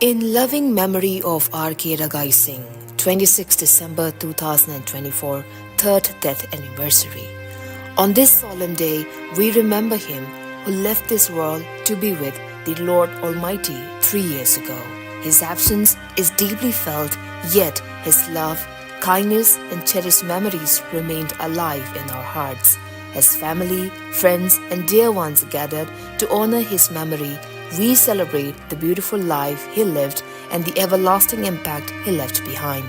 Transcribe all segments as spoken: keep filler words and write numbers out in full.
In loving memory of R K Ragai Singh, twenty-sixth December two thousand twenty-four, third death anniversary. On this solemn day, we remember him who left this world to be with the Lord Almighty three years ago. His absence is deeply felt, yet his love, kindness, and cherished memories remained alive in our hearts. As family, friends, and dear ones gathered to honor his memory, we celebrate the beautiful life he lived and the everlasting impact he left behind.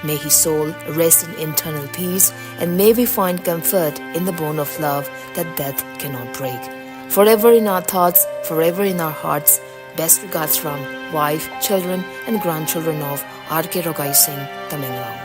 May his soul rest in eternal peace, and may we find comfort in the bond of love that death cannot break. Forever in our thoughts, forever in our hearts, best regards from wife, children, and grandchildren of R K Ragai Singh, Tamenglong.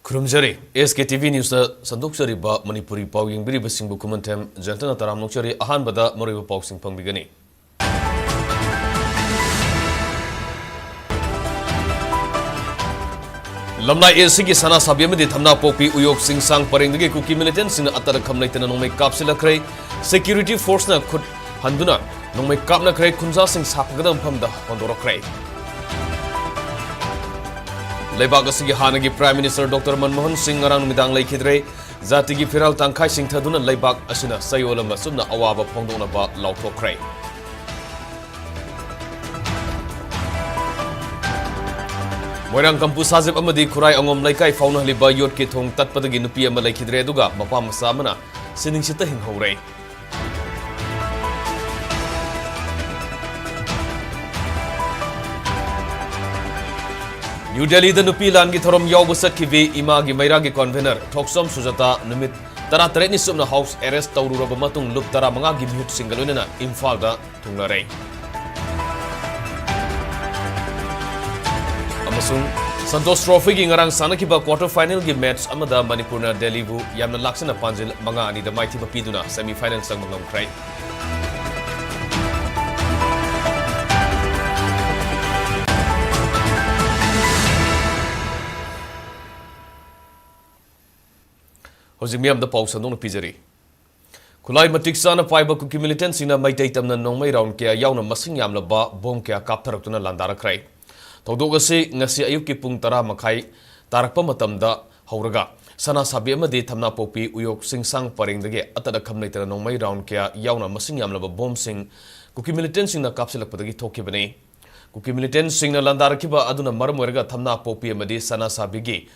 ꯈꯨꯔꯨꯝꯖꯔꯤ꯫ S K T V ꯅ꯭ꯌꯨꯁꯇ ꯁꯟꯗꯣꯛꯆꯔꯤꯕ Manipuri ꯄꯥꯎ ꯌꯦꯡꯕꯤꯔꯤꯕꯁꯤꯡꯕꯨ ꯈꯨꯃꯟꯊꯦꯝ ꯖꯌꯟꯇꯅ ꯇꯔꯥꯝꯅ ꯑꯣꯛꯆꯔꯤ꯫ ꯑꯍꯥꯟꯕꯗ ꯃꯔꯨꯑꯣꯏꯕ ꯄꯥꯎꯁꯤꯡ ꯐꯪꯕꯤꯒꯅꯤ꯫ ꯂꯝꯂꯥꯏ ꯑꯦ ꯁꯤꯒꯤ ꯁꯅꯥꯁꯥꯕꯤ ꯑꯃꯗꯤ ꯊꯝꯅꯥꯄꯣꯛꯄꯤ ꯎꯌꯣꯛ ꯆꯤꯡꯁꯥꯡ ꯄꯔꯦꯡꯗꯒꯤ ꯀꯨꯀꯤ ꯃꯤꯂꯤꯇꯦꯟꯁꯤꯡꯅ ꯑꯇꯔꯈꯝ ꯂꯩꯇꯅ ꯅꯣꯡꯃꯩ ꯀꯥꯞꯁꯤꯜꯂꯛꯈ꯭ꯔꯦ꯫ ꯁꯦꯀ꯭ꯌꯨꯔꯤꯇꯤ ꯐꯣꯔꯁꯅ ꯈꯨꯠ ꯍꯟꯗꯨꯅ ꯅꯣꯡꯃꯩ ꯀꯥꯞꯅꯈ꯭ꯔꯦ꯫ ꯈꯨꯟꯖꯥꯁꯤꯡ ꯁꯥꯐꯒꯗꯕ ꯃꯐꯝꯗ ꯍꯣꯟꯗꯣꯔꯛꯈ꯭ꯔꯦ꯫ ꯂꯩꯕꯥꯛ ꯑꯁꯤꯒꯤ ꯍꯥꯟꯅꯒꯤ ꯄ꯭ꯔꯥꯏꯝ ꯃꯤꯅꯤꯁꯇꯔ ꯗꯣꯛꯇꯔ ꯃꯟꯃꯣꯍꯟ ꯁꯤꯡ ꯉꯔꯥꯡ ꯅꯨꯃꯤꯗꯥꯡ ꯂꯩꯈꯤꯗ꯭ꯔꯦ꯫ ꯖꯥꯇꯤꯒꯤ ꯐꯤꯔꯥꯜ ꯇꯪꯈꯥꯏ ꯁꯤꯡꯊꯗꯨꯅ ꯂꯩꯕꯥꯛ ꯑꯁꯤꯅ ꯆꯌꯣꯜ ꯑꯃ ꯆꯨꯞꯅ ꯑꯋꯥꯕ ꯐꯣꯡꯗꯣꯛꯅꯕ ꯂꯥꯎꯊꯣꯛꯈ꯭ꯔꯦ꯫ ꯃꯣꯏꯔꯥꯡ ꯀꯝꯄꯨ ꯁꯥꯖꯤꯞ ꯑꯃꯗꯤ ꯈꯨꯔꯥꯏ ꯑꯉꯣꯝ ꯂꯩꯀꯥꯏ ꯐꯥꯎꯅꯍꯜꯂꯤꯕ ꯌꯣꯠꯀꯤ ꯊꯣꯡ ꯇꯠꯄꯗꯒꯤ ꯅꯨꯄꯤ ꯑꯃ ꯂꯩꯈꯤꯗ꯭ꯔꯦ, ꯑꯗꯨꯒ ꯃꯄꯥ ꯃꯆꯥ ꯑꯃꯅ ꯁꯤꯅꯤꯡꯁꯤꯠꯇ ꯍꯤꯡꯍꯧꯔꯦ꯫ ꯅ꯭ꯌꯨ ꯗꯦꯜꯂꯤꯗ ꯅꯨꯄꯤ ꯂꯥꯟꯒꯤ ꯊꯧꯔꯝ ꯌꯥꯎꯕ ꯆꯠꯈꯤꯕꯤ ꯏꯃꯥꯒꯤ ꯃꯩꯔꯥꯒꯤ ꯀꯣꯟꯚꯦꯅꯔ ꯊꯣꯛꯆꯣꯝ ꯁꯨꯖꯥꯇꯥ ꯅꯨꯃꯤꯠ ꯇꯔꯥꯇꯔꯦꯠꯅꯤ ꯆꯨꯞꯅ ꯍꯥꯎꯁ ꯑꯦꯔꯦꯁ ꯇꯧꯔꯨꯔꯕ ꯃꯇꯨꯡ ꯂꯨꯞ ꯇꯔꯥꯃꯉꯥꯒꯤ ꯃꯤꯍꯨꯠꯁꯤꯡꯒ ꯂꯣꯏꯅꯅ ꯏꯝꯐꯥꯜꯗ ꯊꯨꯡꯂꯔꯦ꯫ ꯑꯃꯁꯨꯡ ꯁꯟꯇꯣꯁ ꯇ꯭ꯔꯣꯐꯤꯒꯤ ꯉꯔꯥꯡ ꯁꯥꯟꯅꯈꯤꯕ ꯀ꯭ꯋꯥꯇꯔ ꯐꯥꯏꯅꯦꯜꯒꯤ ꯃꯦꯆ ꯑꯃꯗ ꯃꯅꯤꯄꯨꯔꯅ ꯗꯦꯜꯂꯤꯕꯨ ꯌꯥꯝꯅ ꯂꯥꯛꯆꯅ ꯄꯥꯟꯖꯤꯜ ꯃꯉꯥ ꯑꯅꯤꯗ ꯃꯥꯏꯊꯤꯕ ꯄꯤꯗꯨꯅ ꯁꯦꯃꯤ ꯐꯥꯏꯅꯦꯜ ꯆꯪꯕ ꯉꯝꯈ꯭ꯔꯦ꯫ ꯍꯧꯖꯤꯛ ꯃꯤꯌꯥꯝꯗ ꯄꯥꯎ ꯁꯟꯗꯣꯛꯅ ꯄꯤꯖꯔꯤ꯫ ꯈꯨꯠꯂꯥꯏ ꯃꯇꯤꯛ ꯆꯥꯅ ꯄꯥꯏꯕ ꯀꯨꯀꯤ militantꯁꯤꯡꯅ ꯃꯩꯇꯩ ꯇꯝꯅ ꯅꯣꯡꯃꯩ round ꯀꯌꯥ ꯌꯥꯎꯅ ꯃꯁꯤꯡ ꯌꯥꯝꯂꯕ bomb ꯀꯌꯥ ꯀꯥꯞꯊꯔꯛꯇꯨꯅ ꯂꯥꯟꯗꯥꯔꯛꯈ꯭ꯔꯦ꯫ ꯊꯧꯗꯣꯛ ꯑꯁꯤ ꯉꯁꯤ ꯑꯌꯨꯛꯀꯤ ꯄꯨꯡ ꯇꯔꯥ ꯃꯈꯥꯏ ꯇꯥꯔꯛꯄ ꯃꯇꯝꯗ ꯍꯧꯔꯒ ꯁꯅꯥꯁꯥꯕꯤ ꯑꯃꯗꯤ ꯊꯝꯅꯥꯄꯣꯛꯄꯤ ꯎꯌꯣꯛ ꯆꯤꯡꯁꯥꯡ ꯄꯔꯦꯡꯗꯒꯤ ꯑꯇꯠ ꯑꯈꯝ ꯂꯩꯇꯅ ꯅꯣꯡꯃꯩ round ꯀꯌꯥ ꯌꯥꯎꯅ ꯃꯁꯤꯡ ꯌꯥꯝꯂꯕ bombꯁꯤꯡ ꯀꯨꯀꯤ militantꯁꯤꯡꯅ ꯀꯥꯞꯁꯤꯜꯂꯛꯄꯗꯒꯤ ꯊꯣꯛꯈꯤꯕꯅꯤ꯫ ꯀꯨꯀꯤ militantꯁꯤꯡꯅ ꯂꯥꯟꯗꯥꯔꯛꯈꯤꯕ ꯑꯗꯨꯅ ꯃꯔꯝ ꯑꯣꯏꯔꯒ ꯊꯝꯅꯥꯄꯣꯛꯄꯤ ꯑꯃꯗꯤ ꯁꯅꯥꯁꯥꯕꯤꯒꯤ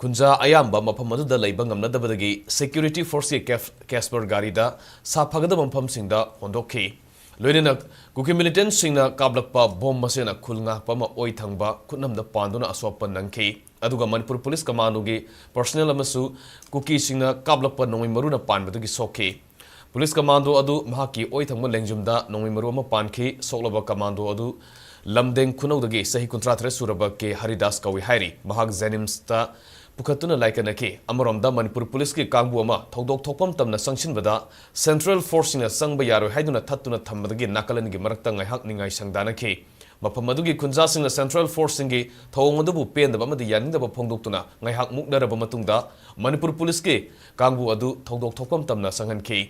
ꯈꯨꯟꯖꯥ ꯑꯌꯥꯝꯕ ꯃꯐꯝ ꯑꯗꯨꯗ ꯂꯩꯕ ꯉꯝꯅꯗꯕꯗꯒꯤ security forceꯀꯤ ꯀꯦꯐ-, Casper ꯒꯥꯔꯤꯗ ꯁꯥꯐꯒꯗꯕ ꯃꯐꯝꯁꯤꯡꯗ ꯍꯣꯟꯗꯣꯛꯈꯤ꯫ ꯂꯣꯏꯅꯅ ꯀꯨꯀꯤ militantꯁꯤꯡꯅ ꯀꯥꯞꯂꯛꯄ bomb ꯃꯁꯦꯅ ꯈꯨꯜ ꯉꯥꯛꯄ ꯑꯃ ꯑꯣꯏ ꯊꯪꯕ ꯈꯨꯠꯅꯝꯗ ꯄꯥꯟꯗꯨꯅ ꯑꯁꯣꯛꯄ ꯅꯪꯈꯤ꯫ ꯑꯗꯨꯒ ꯃꯅꯤꯄꯨꯔ police commandoꯒꯤ personnel ꯑꯃꯁꯨ ꯀꯨꯀꯤꯁꯤꯡꯅ ꯀꯥꯞꯂꯛꯄ ꯅꯣꯡꯃꯩ ꯃꯔꯨꯅ ꯄꯥꯟꯕꯗꯒꯤ ꯁꯣꯛꯈꯤ꯫ Police commando ꯑꯗꯨ ꯃꯍꯥꯛꯀꯤ ꯑꯣꯏ ꯊꯪꯕ ꯂꯦꯡꯖꯨꯝꯗ ꯅꯣꯡꯃꯩ ꯃꯔꯨ ꯑꯃ ꯄꯥꯟꯈꯤ꯫ ꯁꯣꯛꯂꯕ commando ꯑꯗꯨ ꯂꯝꯗꯦꯡ ꯈꯨꯅꯧꯗꯒꯤ ꯆꯍꯤ ꯀꯨꯟꯊ꯭ꯔꯥ ꯇꯔꯦꯠ ꯁꯨꯔꯕ ꯀꯦ ꯍꯔꯤꯗꯥꯁ ꯀꯧꯏ ꯍꯥꯏꯔꯤ꯫ ꯃꯍꯥꯛ JNIMSꯇ ꯄꯨꯈꯠꯇꯨꯅ ꯂꯥꯏꯀꯠꯅꯈꯤ꯫ ꯑꯃꯔꯣꯝꯗ ꯃꯅꯤꯄꯨꯔ policeꯀꯤ ꯀꯥꯡꯕꯨ ꯑꯃ ꯊꯧꯗꯣꯛ ꯊꯣꯛꯐꯝ ꯇꯝꯅ ꯆꯪꯁꯤꯟꯕꯗ central forceꯁꯤꯡꯅ ꯆꯪꯕ ꯌꯥꯔꯣꯏ ꯍꯥꯏꯗꯨꯅ ꯊꯠꯇꯨꯅ ꯊꯝꯕꯗꯒꯤ ꯅꯥꯀꯜ ꯑꯅꯤꯒꯤ ꯃꯔꯛꯇ ꯉꯥꯏꯍꯥꯛ ꯅꯤꯡꯉꯥꯏ ꯁꯪꯗꯥꯅꯈꯤ꯫ ꯃꯐꯝ ꯑꯗꯨꯒꯤ ꯈꯨꯟꯖꯥꯁꯤꯡꯅ central forceꯁꯤꯡꯒꯤ ꯊꯧꯑꯣꯡ ꯑꯗꯨꯕꯨ ꯄꯦꯟꯗꯕ ꯑꯃꯗꯤ ꯌꯥꯅꯤꯡꯗꯕ ꯐꯣꯡꯗꯣꯛꯇꯨꯅ ꯉꯥꯏꯍꯥꯛ ꯃꯨꯛꯅꯔꯕ ꯃꯇꯨꯡꯗ ꯃꯅꯤꯄꯨꯔ policeꯀꯤ ꯀꯥꯡꯕꯨ ꯑꯗꯨ ꯊꯧꯗꯣꯛ ꯊꯣꯛꯐꯝ ꯇꯝꯅ ꯆꯪꯍꯟꯈꯤ꯫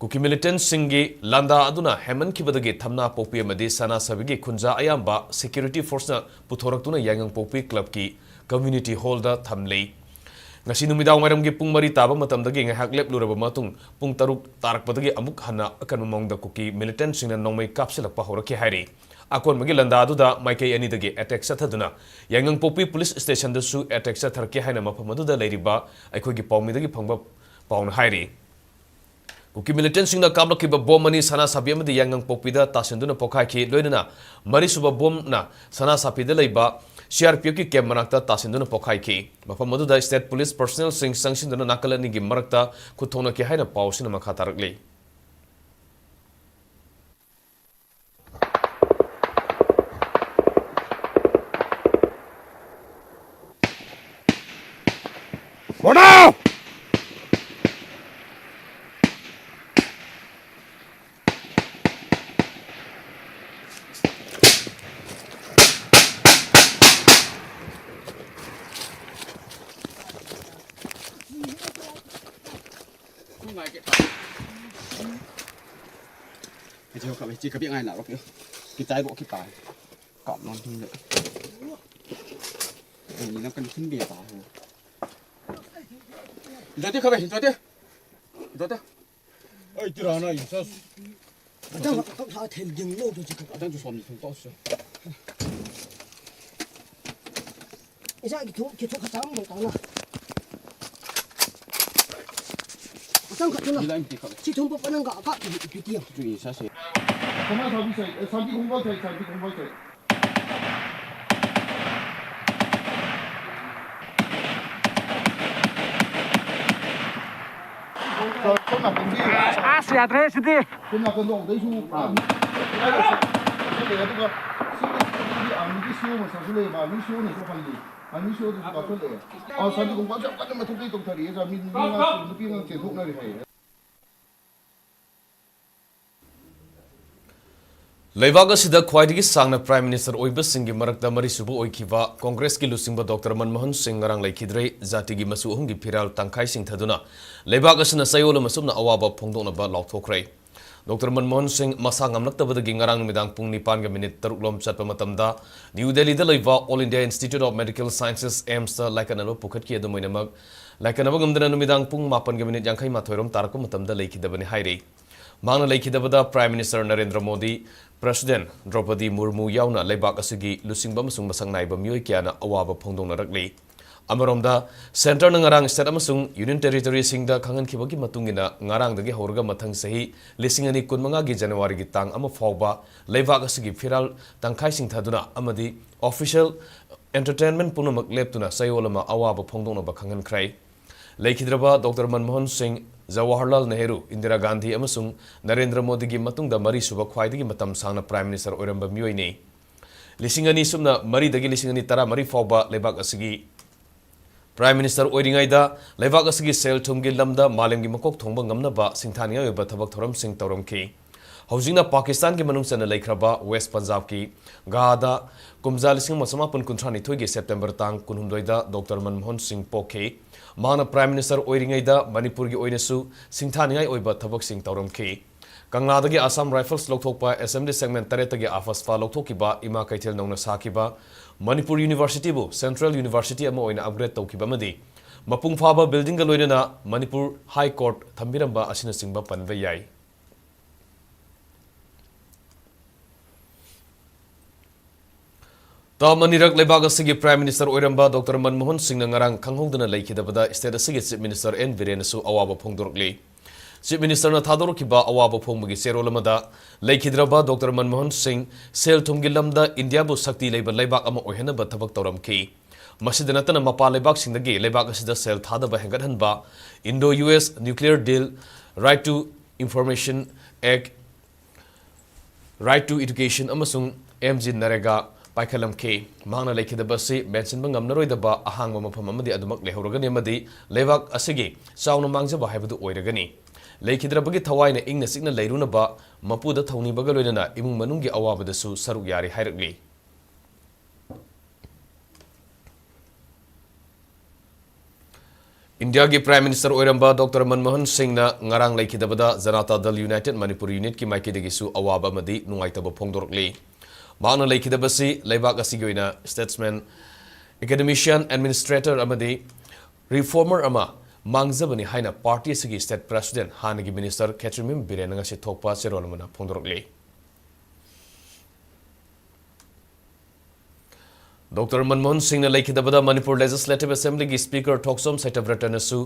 ꯀꯨꯀꯤ militantꯁꯤꯡꯒꯤ ꯂꯥꯟꯗꯥ ꯑꯗꯨꯅ ꯍꯦꯟꯃꯟꯈꯤꯕꯗꯒꯤ ꯊꯝꯅꯥꯄꯣꯛꯄꯤ ꯑꯃꯗꯤ ꯁꯅꯥꯁꯥꯕꯤꯒꯤ ꯈꯨꯟꯖꯥ ꯑꯌꯥꯝꯕ security forceꯅ ꯄꯨꯊꯣꯔꯛꯇꯨꯅ ꯌꯥꯏꯉꯪꯄꯣꯛꯄꯤ clubꯀꯤ community hallꯗ ꯊꯝꯂꯤ꯫ ꯉꯁꯤ ꯅꯨꯃꯤꯗꯥꯡ ꯋꯥꯏꯔꯝꯒꯤ ꯄꯨꯡ ꯃꯔꯤ ꯇꯥꯕ ꯃꯇꯝꯗꯒꯤ ꯉꯥꯏꯍꯥꯛ ꯂꯦꯞꯂꯨꯔꯕ ꯃꯇꯨꯡ, ꯄꯨꯡ ꯇꯔꯨꯛ ꯇꯥꯔꯛꯄꯗꯒꯤ ꯑꯃꯨꯛ ꯍꯟꯅ ꯑꯀꯟꯕ ꯃꯑꯣꯡꯗ ꯀꯨꯀꯤ militantꯁꯤꯡꯅ ꯅꯣꯡꯃꯩ ꯀꯥꯞꯁꯤꯜꯂꯛꯄ ꯍꯧꯔꯛꯈꯤ ꯍꯥꯏꯔꯤ꯫ ꯑꯀꯣꯟꯕꯒꯤ ꯂꯥꯟꯗꯥ ꯑꯗꯨꯗ ꯃꯥꯏꯀꯩ ꯑꯅꯤꯗꯒꯤ attack ꯆꯠꯊꯗꯨꯅ ꯌꯥꯏꯉꯪꯄꯣꯛꯄꯤ police stationꯗꯁꯨ attack ꯆꯠꯊꯔꯛꯈꯤ ꯍꯥꯏꯅ ꯃꯐꯝ ꯑꯗꯨꯗ ꯂꯩꯔꯤꯕ ꯑꯩꯈꯣꯏꯒꯤ ꯄꯥꯎꯃꯤꯗꯒꯤ ꯐꯪꯕ ꯄꯥꯎꯅ ꯍꯥꯏꯔꯤ꯫ ꯀꯨꯀꯤ militantꯁꯤꯡꯅ ꯀꯥꯞꯂꯛꯈꯤꯕ bomb ꯑꯅꯤ ꯁꯅꯥꯁꯥꯕꯤ ꯑꯃꯗꯤ ꯌꯥꯏꯉꯪꯄꯣꯛꯄꯤꯗ ꯇꯥꯁꯤꯟꯗꯨꯅ ꯄꯣꯈꯥꯏꯈꯤ꯫ ꯂꯣꯏꯅꯅ ꯃꯔꯤꯁꯨꯕ bombꯅ ꯁꯅꯥꯁꯥꯕꯤꯗ ꯂꯩꯕ CRPFꯀꯤ camp ꯃꯅꯥꯛꯇ ꯇꯥꯁꯤꯟꯗꯨꯅ ꯄꯣꯈꯥꯏꯈꯤ꯫ ꯃꯐꯝ ꯑꯗꯨꯗ state police personnelꯁꯤꯡ ꯆꯪꯁꯤꯟꯗꯨꯅ ꯅꯥꯀꯜ ꯑꯅꯤꯒꯤ ꯃꯔꯛꯇ ꯈꯨꯠ ꯊꯣꯛꯅꯈꯤ ꯍꯥꯏꯅ ꯄꯥꯎꯁꯤꯅ ꯃꯈꯥ ꯇꯥꯔꯛꯂꯤ꯫ Yo, kami cik kapi ngai na rok yo. Kita ibu kita. Kap non tinggal. Ini nak kan tinggal apa? Jatuh kami, jatuh. Jatuh. Ai, tira na in sas. Atang ka ka thel ding lo to chika. Atang tu som ni thum to so. Isa ki thu ki thu ka sang bo ta na. Atang ka tu na. Ni la in ti ka. Chi thum pa pa nang ka ka ki ki ti. Tu in sas. Kama sa bi sai, sa bi kong ba sai, sa bi kong ba sai. ꯁꯣꯝ ꯅꯥꯀꯟꯒꯤ ꯑꯁ, ꯌꯥꯗ꯭ꯔꯦ ꯁꯤꯗꯤ꯫ ꯁꯣꯝ ꯅꯥꯀꯟꯗꯣ ꯑꯗꯩꯁꯨ ꯂꯩ, ꯑꯗꯨꯒ ꯁꯤꯒꯤ ꯑꯥꯔꯃꯤꯒꯤ ꯁꯤ ꯑꯣ ꯃꯆꯥꯁꯨ ꯂꯩꯌꯦꯕ, ꯑꯥꯔꯃꯤ ꯁꯤ ꯑꯣꯅꯁꯨ ꯍꯜꯂꯤ, ꯑꯥꯔꯃꯤ ꯁꯤ ꯑꯣꯗꯨꯁꯨ ꯀꯥꯞꯁꯜꯂꯛꯑꯦ꯫ ꯑ, ꯁꯥꯟꯇꯤ ꯀꯣꯡꯄꯥꯜꯁꯦ ꯌꯥꯝ ꯀꯟꯅ ꯃꯊꯛꯇꯒꯤ ꯇꯧꯊꯔꯛꯑꯦ, ꯅꯨꯄꯤ ꯑꯉꯥꯡ, ꯅꯨꯄꯤ ꯑꯉꯥꯡ ꯆꯦꯟꯊꯣꯛꯅꯔꯦ ꯍꯥꯏꯌꯦ꯫ ꯂꯩꯕꯥꯛ ꯑꯁꯤꯗ ꯈ꯭ꯋꯥꯏꯗꯒꯤ ꯁꯥꯡꯅ Prime Minister ꯑꯣꯏꯕꯁꯤꯡꯒꯤ ꯃꯔꯛꯇ ꯃꯔꯤꯁꯨꯕ ꯑꯣꯏꯈꯤꯕ ꯀꯣꯡꯒ꯭ꯔꯦꯁꯀꯤ ꯂꯨꯆꯤꯡꯕ ꯗꯣꯛꯇꯔ ꯃꯟꯃꯣꯍꯟ ꯁꯤꯡ ꯉꯔꯥꯡ ꯂꯩꯈꯤꯗ꯭ꯔꯦ꯫ ꯖꯥꯇꯤꯒꯤ ꯃꯆꯨ ꯑꯍꯨꯝꯒꯤ ꯐꯤꯔꯥꯜ ꯇꯪꯈꯥꯏ ꯁꯤꯡꯊꯗꯨꯅ ꯂꯩꯕꯥꯛ ꯑꯁꯤꯅ ꯆꯌꯣꯜ ꯑꯃ ꯆꯨꯞꯅ ꯑꯋꯥꯕ ꯐꯣꯡꯗꯣꯛꯅꯕ ꯂꯥꯎꯊꯣꯛꯈ꯭ꯔꯦ꯫ ꯗꯣꯛꯇꯔ ꯃꯟꯃꯣꯍꯟ ꯁꯤꯡ ꯃꯁꯥ ꯉꯝꯂꯛꯇꯕꯗꯒꯤ ꯉꯔꯥꯡ ꯅꯨꯃꯤꯗꯥꯡ ꯄꯨꯡ ꯅꯤꯄꯥꯟꯒ ꯃꯤꯅꯤꯠ ꯇꯔꯨꯛ ꯂꯣꯝ ꯆꯠꯄ ꯃꯇꯝꯗ ꯅ꯭ꯌꯨ ꯗꯦꯜꯂꯤꯗ ꯂꯩꯕ All India Institute of Medical Sciences, AIIMSꯇ ꯂꯥꯏꯀꯠꯅꯕ ꯄꯨꯈꯠꯈꯤ꯫ ꯑꯗꯨꯝ ꯑꯣꯏꯅꯃꯛ, ꯂꯥꯏꯀꯠꯅꯕ ꯉꯝꯗꯅ ꯅꯨꯃꯤꯗꯥꯡ ꯄꯨꯡ ꯃꯥꯄꯟꯒ ꯃꯤꯅꯤꯠ ꯌꯥꯡꯈꯩ ꯃꯥꯊꯣꯏ ꯔꯣꯝ ꯇꯥꯔꯛꯄ ꯃꯇꯝꯗ ꯂꯩꯈꯤꯗꯕꯅꯤ ꯍꯥꯏꯔꯤ꯫ ꯃꯍꯥꯛꯅ ꯂꯩꯈꯤꯗꯕꯗ Prime Minister Narendra Modi, President ꯗ꯭ꯔꯧꯄꯗꯤ ꯃꯨꯔꯃꯨ ꯌꯥꯎꯅ ꯂꯩꯕꯥꯛ ꯑꯁꯤꯒꯤ ꯂꯨꯆꯤꯡꯕ ꯑꯃꯁꯨꯡ ꯃꯁꯛ ꯅꯥꯏꯕ ꯃꯤꯑꯣꯏ ꯀꯌꯥꯅ ꯑꯋꯥꯕ ꯐꯣꯡꯗꯣꯛꯅꯔꯛꯂꯤ꯫ ꯑꯃꯔꯣꯝꯗ, Centreꯅ ꯉꯔꯥꯡ state ꯑꯃꯁꯨꯡ Union Territoryꯁꯤꯡꯗ ꯈꯪꯍꯟꯈꯤꯕꯒꯤ ꯃꯇꯨꯡ ꯏꯟꯅ, ꯉꯔꯥꯡꯗꯒꯤ ꯍꯧꯔꯒ ꯃꯊꯪ ꯆꯍꯤ ꯂꯤꯁꯤꯡ ꯑꯅꯤ ꯀꯨꯟꯃꯉꯥꯒꯤ Januaryꯒꯤ ꯇꯥꯡ ꯑꯃ ꯐꯥꯎꯕ ꯂꯩꯕꯥꯛ ꯑꯁꯤꯒꯤ ꯐꯤꯔꯥꯜ ꯇꯪꯈꯥꯏ ꯁꯤꯡꯊꯗꯨꯅ ꯑꯃꯗꯤ official entertainment ꯄꯨꯝꯅꯃꯛ ꯂꯦꯞꯇꯨꯅ ꯆꯌꯣꯜ ꯑꯃ ꯑꯋꯥꯕ ꯐꯣꯡꯗꯣꯛꯅꯕ ꯈꯪꯍꯟꯈ꯭ꯔꯦ꯫ ꯂꯩꯈꯤꯗ꯭ꯔꯕ ꯗꯣꯛꯇꯔ ꯃꯟꯃꯣꯍꯟ ꯁꯤꯡ, ꯖꯋꯥꯍꯔꯂꯥꯜ ꯅꯦꯍꯔꯨ, ꯏꯟꯗꯤꯔꯥ ꯒꯥꯟꯙꯤ ꯑꯃꯁꯨꯡ ꯅꯔꯦꯟꯗ꯭ꯔ ꯃꯣꯗꯤꯒꯤ ꯃꯇꯨꯡꯗ ꯃꯔꯤꯁꯨꯕ ꯈ꯭ꯋꯥꯏꯗꯒꯤ ꯃꯇꯝ ꯁꯥꯡꯅ Prime Minister ꯑꯣꯏꯔꯝꯕ ꯃꯤꯑꯣꯏꯅꯤ꯫ ꯂꯤꯁꯤꯡ ꯑꯅꯤ ꯁꯨꯞꯅ ꯃꯔꯤꯗꯒꯤ ꯂꯤꯁꯤꯡ ꯑꯅꯤ ꯇꯔꯥꯃꯔꯤ ꯐꯥꯎꯕ ꯂꯩꯕꯥꯛ ꯑꯁꯤꯒꯤ Prime Minister ꯑꯣꯏꯔꯤꯉꯩꯗ ꯂꯩꯕꯥꯛ ꯑꯁꯤꯒꯤ ꯁꯦꯜ ꯊꯨꯝꯒꯤ ꯂꯝꯗ ꯃꯥꯂꯦꯝꯒꯤ ꯃꯀꯣꯛ ꯊꯣꯡꯕ ꯉꯝꯅꯕ ꯁꯤꯡꯊꯥꯅꯤꯡꯉꯥꯏ ꯑꯣꯏꯕ ꯊꯕꯛ ꯊꯧꯔꯝꯁꯤꯡ ꯇꯧꯔꯝꯈꯤ꯫ ꯍꯧꯖꯤꯛꯅ ꯄꯥꯀꯤꯁꯇꯥꯟꯒꯤ ꯃꯅꯨꯡ ꯆꯟꯅ ꯂꯩꯈ꯭ꯔꯕ West Punjabꯀꯤ ꯒꯥꯍꯗ ꯀꯨꯝꯖꯥ ꯂꯤꯁꯤꯡ ꯑꯃ ꯆꯃꯥꯄꯟ ꯀꯨꯟꯊ꯭ꯔꯥ ꯅꯤꯊꯣꯏꯒꯤ September ꯇꯥꯡ ꯀꯨꯟꯍꯨꯝꯗꯣꯏꯗ ꯗꯣꯛꯇꯔ ꯃꯟꯃꯣꯍꯟ ꯁꯤꯡ ꯄꯣꯛꯈꯤ꯫ ꯃꯍꯥꯛꯅ Prime Minister ꯑꯣꯏꯔꯤꯉꯩꯗ ꯃꯅꯤꯄꯨꯔꯒꯤ ꯑꯣꯏꯅꯁꯨ ꯁꯤꯡꯊꯥꯅꯤꯡꯉꯥꯏ ꯑꯣꯏꯕ ꯊꯕꯛꯁꯤꯡ ꯇꯧꯔꯝꯈꯤ꯫ ꯀꯪꯂꯥꯗꯒꯤ Assam Rifles ꯂꯧꯊꯣꯛꯄ, Assembly Segment ꯇꯔꯦꯠꯇꯒꯤ AFSPA ꯂꯧꯊꯣꯛꯈꯤꯕ, ꯏꯃꯥ ꯀꯩꯊꯦꯜ ꯅꯧꯅ ꯁꯥꯈꯤꯕ, ꯃꯅꯤꯄꯨꯔ Universityꯕꯨ Central University ꯑꯃ ꯑꯣꯏꯅ upgrade ꯇꯧꯈꯤꯕ ꯑꯃꯗꯤ ꯃꯄꯨꯡ ꯐꯥꯕ buildingꯒ ꯂꯣꯏꯅꯅ ꯃꯅꯤꯄꯨꯔ High Court ꯊꯝꯕꯤꯔꯝꯕ ꯑꯁꯤꯅꯆꯤꯡꯕ ꯄꯟꯕ ꯌꯥꯏ꯫ ꯇꯥꯝ ꯑꯅꯤꯔꯛ ꯂꯩꯕꯥꯛ ꯑꯁꯤꯒꯤ Prime Minister ꯑꯣꯏꯔꯝꯕ Doctor ꯃꯟꯃꯣꯍꯟ ꯁꯤꯡꯅ ꯉꯔꯥꯡ ꯈꯪꯍꯧꯗꯅ ꯂꯩꯈꯤꯗꯕꯗ state ꯑꯁꯤꯒꯤ Chief Minister ꯑꯦꯟ ꯕꯤꯔꯦꯟꯅꯁꯨ ꯑꯋꯥꯕ ꯐꯣꯡꯗꯣꯔꯛꯂꯤ꯫ Chief Ministerꯅ ꯊꯥꯗꯣꯔꯛꯈꯤꯕ ꯑꯋꯥꯕ ꯐꯣꯡꯕꯒꯤ ꯆꯦꯔꯣꯜ ꯑꯃꯗ, ꯂꯩꯈꯤꯗ꯭ꯔꯕ Doctor ꯃꯟꯃꯣꯍꯟ ꯁꯤꯡ ꯁꯦꯜ ꯊꯨꯝꯒꯤ ꯂꯝꯗ ꯏꯟꯗꯤꯌꯥꯕꯨ ꯁꯛꯇꯤ ꯂꯩꯕ ꯂꯩꯕꯥꯛ ꯑꯃ ꯑꯣꯏꯍꯟꯅꯕ ꯊꯕꯛ ꯇꯧꯔꯝꯈꯤ꯫ ꯃꯁꯤꯗ ꯅꯠꯇꯅ ꯃꯄꯥꯟ ꯂꯩꯕꯥꯛꯁꯤꯡꯗꯒꯤ ꯂꯩꯕꯥꯛ ꯑꯁꯤꯗ ꯁꯦꯜ ꯊꯥꯗꯕ ꯍꯦꯟꯒꯠꯍꯟꯕ, Indo-U S Nuclear Deal, Right to Information Act, Right to Education ꯑꯃꯁꯨꯡ MGNREGA ꯄꯥꯏꯈꯠꯂꯝꯈꯤ꯫ ꯃꯍꯥꯛꯅ ꯂꯩꯈꯤꯗꯕ ꯑꯁꯤ ꯃꯦꯟꯁꯤꯟꯕ ꯉꯝꯅꯔꯣꯏꯗꯕ ꯑꯍꯥꯡꯕ ꯃꯐꯝ ꯑꯃꯗꯤ ꯑꯗꯨꯃꯛ ꯂꯩꯍꯧꯔꯒꯅꯤ ꯑꯃꯗꯤ ꯂꯩꯕꯥꯛ ꯑꯁꯤꯒꯤ ꯆꯥꯎꯅ ꯃꯥꯡꯖꯕ ꯍꯥꯏꯕꯗꯨ ꯑꯣꯏꯔꯒꯅꯤ꯫ ꯂꯩꯈꯤꯗ꯭ꯔꯕꯒꯤ ꯊꯋꯥꯏꯅ ꯏꯪꯅ ꯆꯤꯛꯅ ꯂꯩꯔꯨꯅꯕ ꯃꯄꯨꯗ ꯊꯧꯅꯤꯕꯒ ꯂꯣꯏꯅꯅ ꯏꯃꯨꯡ ꯃꯅꯨꯡꯒꯤ ꯑꯋꯥꯕꯗꯁꯨ ꯁꯔꯨꯛ ꯌꯥꯔꯤ ꯍꯥꯏꯔꯛꯂꯤ꯫ ꯏꯟꯗꯤꯌꯥꯒꯤ Prime Minister ꯑꯣꯏꯔꯝꯕ Doctor ꯃꯟꯃꯣꯍꯟ ꯁꯤꯡꯅ ꯉꯔꯥꯡ ꯂꯩꯈꯤꯗꯕꯗ Janata Dal United Manipur Unitꯀꯤ ꯃꯥꯏꯀꯩꯗꯒꯤꯁꯨ ꯑꯋꯥꯕ ꯑꯃꯗꯤ ꯅꯨꯡꯉꯥꯏꯇꯕ ꯐꯣꯡꯗꯣꯔꯛꯂꯤ꯫ ꯃꯍꯥꯛꯅ ꯂꯩꯈꯤꯗꯕꯁꯤ ꯂꯩꯕꯥꯛ ꯑꯁꯤꯒꯤ ꯑꯣꯏꯅ statesman, academician, administrator ꯑꯃꯗꯤ reformer ꯑꯃ ꯃꯥꯡꯖꯕꯅꯤ ꯍꯥꯏꯅ party ꯑꯁꯤꯒꯤ state president, ꯍꯥꯟꯅꯒꯤ Minister ꯈꯦꯇ꯭ꯔꯤꯃꯌꯨꯝ ꯕꯤꯔꯦꯟꯅ ꯉꯁꯤ ꯊꯣꯛꯄ ꯆꯦꯔꯣꯜ ꯑꯃꯅ ꯐꯣꯡꯗꯣꯔꯛꯂꯤ꯫ Doctor ꯃꯟꯃꯣꯍꯟ ꯁꯤꯡꯅ ꯂꯩꯈꯤꯗꯕꯗ Manipur Legislative Assemblyꯒꯤ Speaker ꯊꯣꯛꯆꯣꯝ ꯁꯇ꯭ꯌꯕ꯭ꯔꯇꯅꯁꯨ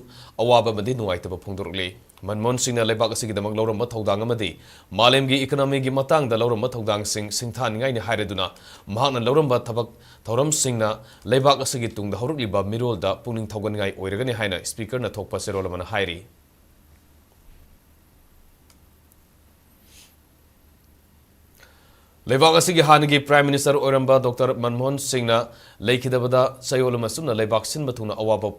ꯑꯋꯥꯕ ꯑꯃꯗꯤ ꯅꯨꯡꯉꯥꯏꯇꯕ ꯐꯣꯡꯗꯣꯔꯛꯂꯤ꯫ ꯃꯟꯃꯣꯍꯟ ꯁꯤꯡꯅ ꯂꯩꯕꯥꯛ ꯑꯁꯤꯒꯤꯗꯃꯛ ꯂꯧꯔꯝꯕ ꯊꯧꯗꯥꯡ ꯑꯃꯗꯤ ꯃꯥꯂꯦꯝꯒꯤ economyꯒꯤ ꯃꯇꯥꯡꯗ ꯂꯧꯔꯝꯕ ꯊꯧꯗꯥꯡꯁꯤꯡ ꯁꯤꯡꯊꯥꯅꯤꯡꯉꯥꯏꯅꯤ ꯍꯥꯏꯔꯗꯨꯅ, ꯃꯍꯥꯛꯅ ꯂꯧꯔꯝꯕ ꯊꯕꯛ ꯊꯧꯔꯝꯁꯤꯡꯅ ꯂꯩꯕꯥꯛ ꯑꯁꯤꯒꯤ ꯇꯨꯡꯗ ꯍꯧꯔꯛꯂꯤꯕ ꯃꯤꯔꯣꯜꯗ ꯄꯨꯛꯅꯤꯡ ꯊꯧꯒꯠꯅꯤꯡꯉꯥꯏ ꯑꯣꯏꯔꯒꯅꯤ ꯍꯥꯏꯅ Speakerꯅ ꯊꯣꯛꯄ ꯆꯦꯔꯣꯜ ꯑꯃꯅ ꯍꯥꯏꯔꯤ꯫ ꯂꯩꯕꯥꯛ ꯑꯁꯤꯒꯤ ꯍꯥꯟꯅꯒꯤ Prime Minister ꯑꯣꯏꯔꯝꯕ Doctor ꯃꯟꯃꯣꯍꯟ ꯁꯤꯡꯅ ꯂꯩꯈꯤꯗꯕꯗ ꯆꯌꯣꯜ ꯑꯃ ꯆꯨꯞꯅ ꯂꯩꯕꯥꯛ ꯁꯤꯟꯕ ꯊꯨꯡꯅ ꯑꯋꯥꯕ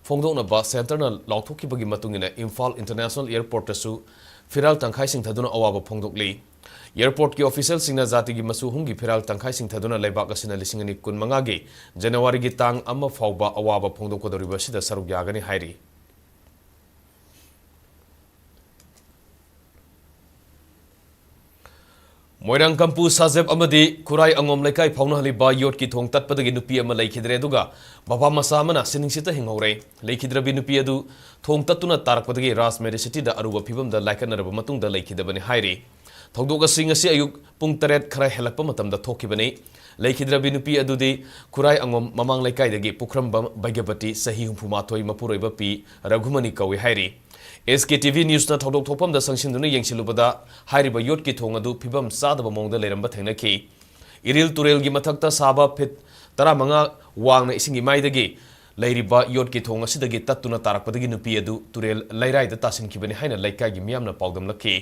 ꯐꯣꯡꯗꯣꯛꯅꯕ centreꯅ ꯂꯥꯎꯊꯣꯛꯈꯤꯕꯒꯤ ꯃꯇꯨꯡ ꯏꯟꯅ ꯏꯝꯐꯥꯜ International Airportꯇꯁꯨ ꯐꯤꯔꯥꯜ ꯇꯪꯈꯥꯏ ꯁꯤꯡꯊꯗꯨꯅ ꯑꯋꯥꯕ ꯐꯣꯡꯗꯣꯛꯂꯤ꯫ Airportꯀꯤ officialꯁꯤꯡꯅ ꯖꯥꯇꯤꯒꯤ ꯃꯆꯨ ꯑꯍꯨꯝꯒꯤ ꯐꯤꯔꯥꯜ ꯇꯪꯈꯥꯏ ꯁꯤꯡꯊꯗꯨꯅ ꯂꯩꯕꯥꯛ ꯑꯁꯤꯅ ꯂꯤꯁꯤꯡ ꯑꯅꯤ ꯀꯨꯟꯃꯉꯥꯒꯤ Januaryꯒꯤ ꯇꯥꯡ ꯑꯃ ꯐꯥꯎꯕ ꯑꯋꯥꯕ ꯐꯣꯡꯗꯣꯛꯀꯗꯧꯔꯤꯕ ꯑꯁꯤꯗ ꯁꯔꯨꯛ ꯌꯥꯒꯅꯤ ꯍꯥꯏꯔꯤ꯫ ꯃꯣꯏꯔꯥꯡ ꯀꯝꯄꯨ ꯁꯥꯖꯦꯞ ꯑꯃꯗꯤ ꯈꯨꯔꯥꯏ ꯑꯉꯣꯝ ꯂꯩꯀꯥꯏ ꯐꯥꯎꯅꯍꯜꯂꯤꯕ ꯌꯣꯠꯀꯤ ꯊꯣꯡ ꯇꯠꯄꯗꯒꯤ ꯅꯨꯄꯤ ꯑꯃ ꯂꯩꯈꯤꯗ꯭ꯔꯦ, ꯑꯗꯨꯒ ꯃꯄꯥ ꯃꯆꯥ ꯑꯃꯅ ꯁꯤꯅꯤꯡꯁꯤꯠꯇ ꯍꯤꯡꯍꯧꯔꯦ꯫ ꯂꯩꯈꯤꯗ꯭ꯔꯕꯤ ꯅꯨꯄꯤ ꯑꯗꯨ ꯊꯣꯡ ꯇꯠꯇꯨꯅ ꯇꯥꯔꯛꯄꯗꯒꯤ ꯔꯥꯖ ꯃꯦꯗꯤꯁꯤꯇꯤꯗ ꯑꯔꯨꯕ ꯐꯤꯕꯝꯗ ꯂꯥꯏꯀꯠꯅꯔꯕ ꯃꯇꯨꯡꯗ ꯂꯩꯈꯤꯗꯕꯅꯤ ꯍꯥꯏꯔꯤ꯫ ꯊꯧꯗꯣꯛ ꯑꯁꯤ ꯉꯁꯤ ꯑꯌꯨꯛ ꯄꯨꯡ ꯇꯔꯦꯠ ꯈꯔ ꯍꯦꯜꯂꯛꯄ ꯃꯇꯝꯗ ꯊꯣꯛꯈꯤꯕꯅꯤ꯫ ꯂꯩꯈꯤꯗ꯭ꯔꯕꯤ ꯅꯨꯄꯤ ꯑꯗꯨꯗꯤ ꯈꯨꯔꯥꯏ ꯑꯉꯣꯝ ꯃꯃꯥꯡ ꯂꯩꯀꯥꯏꯗꯒꯤ ꯄꯨꯈ꯭ꯔꯝꯕꯝ ꯕꯩꯒ꯭ꯌꯕꯇꯤ, ꯆꯍꯤ ꯍꯨꯝꯐꯨ ꯃꯥꯊꯣꯏ, ꯃꯄꯨꯔꯣꯏꯕ ꯄꯤ ꯔꯘꯨꯃꯅꯤ ꯀꯧꯏ ꯍꯥꯏꯔꯤ꯫ ꯑꯦꯁ ꯀꯦ ꯇꯤ ꯚꯤ ꯅ꯭ꯌꯨꯁꯅ ꯊꯧꯗꯣꯛ ꯊꯣꯛꯐꯝꯗ ꯆꯪꯁꯤꯟꯗꯨꯅ ꯌꯦꯡꯁꯤꯜꯂꯨꯕꯗ, ꯍꯥꯏꯔꯤꯕ ꯌꯣꯠꯀꯤ ꯊꯣꯡ ꯑꯗꯨ ꯐꯤꯕꯝ ꯆꯥꯗꯕ ꯃꯑꯣꯡꯗ ꯂꯩꯔꯝꯕ ꯊꯦꯡꯅꯈꯤ꯫ ꯏꯔꯤꯜ ꯇꯨꯔꯦꯜꯒꯤ ꯃꯊꯛꯇ ꯁꯥꯕ ꯐꯤꯠ ꯇꯔꯥꯃꯉꯥ ꯋꯥꯡꯅ ꯏꯁꯤꯡ ꯏꯃꯥꯏꯗꯒꯤ ꯂꯩꯔꯤꯕ ꯌꯣꯠꯀꯤ ꯊꯣꯡ ꯑꯁꯤꯗꯒꯤ ꯇꯠꯇꯨꯅ ꯇꯥꯔꯛꯄꯗꯒꯤ ꯅꯨꯄꯤ ꯑꯗꯨ ꯇꯨꯔꯦꯜ ꯂꯩꯔꯥꯏꯗ ꯇꯥꯁꯤꯟꯈꯤꯕꯅꯤ ꯍꯥꯏꯅ ꯂꯩꯀꯥꯏꯒꯤ ꯃꯤꯌꯥꯝꯅ ꯄꯥꯎꯗꯝꯂꯛꯈꯤ꯫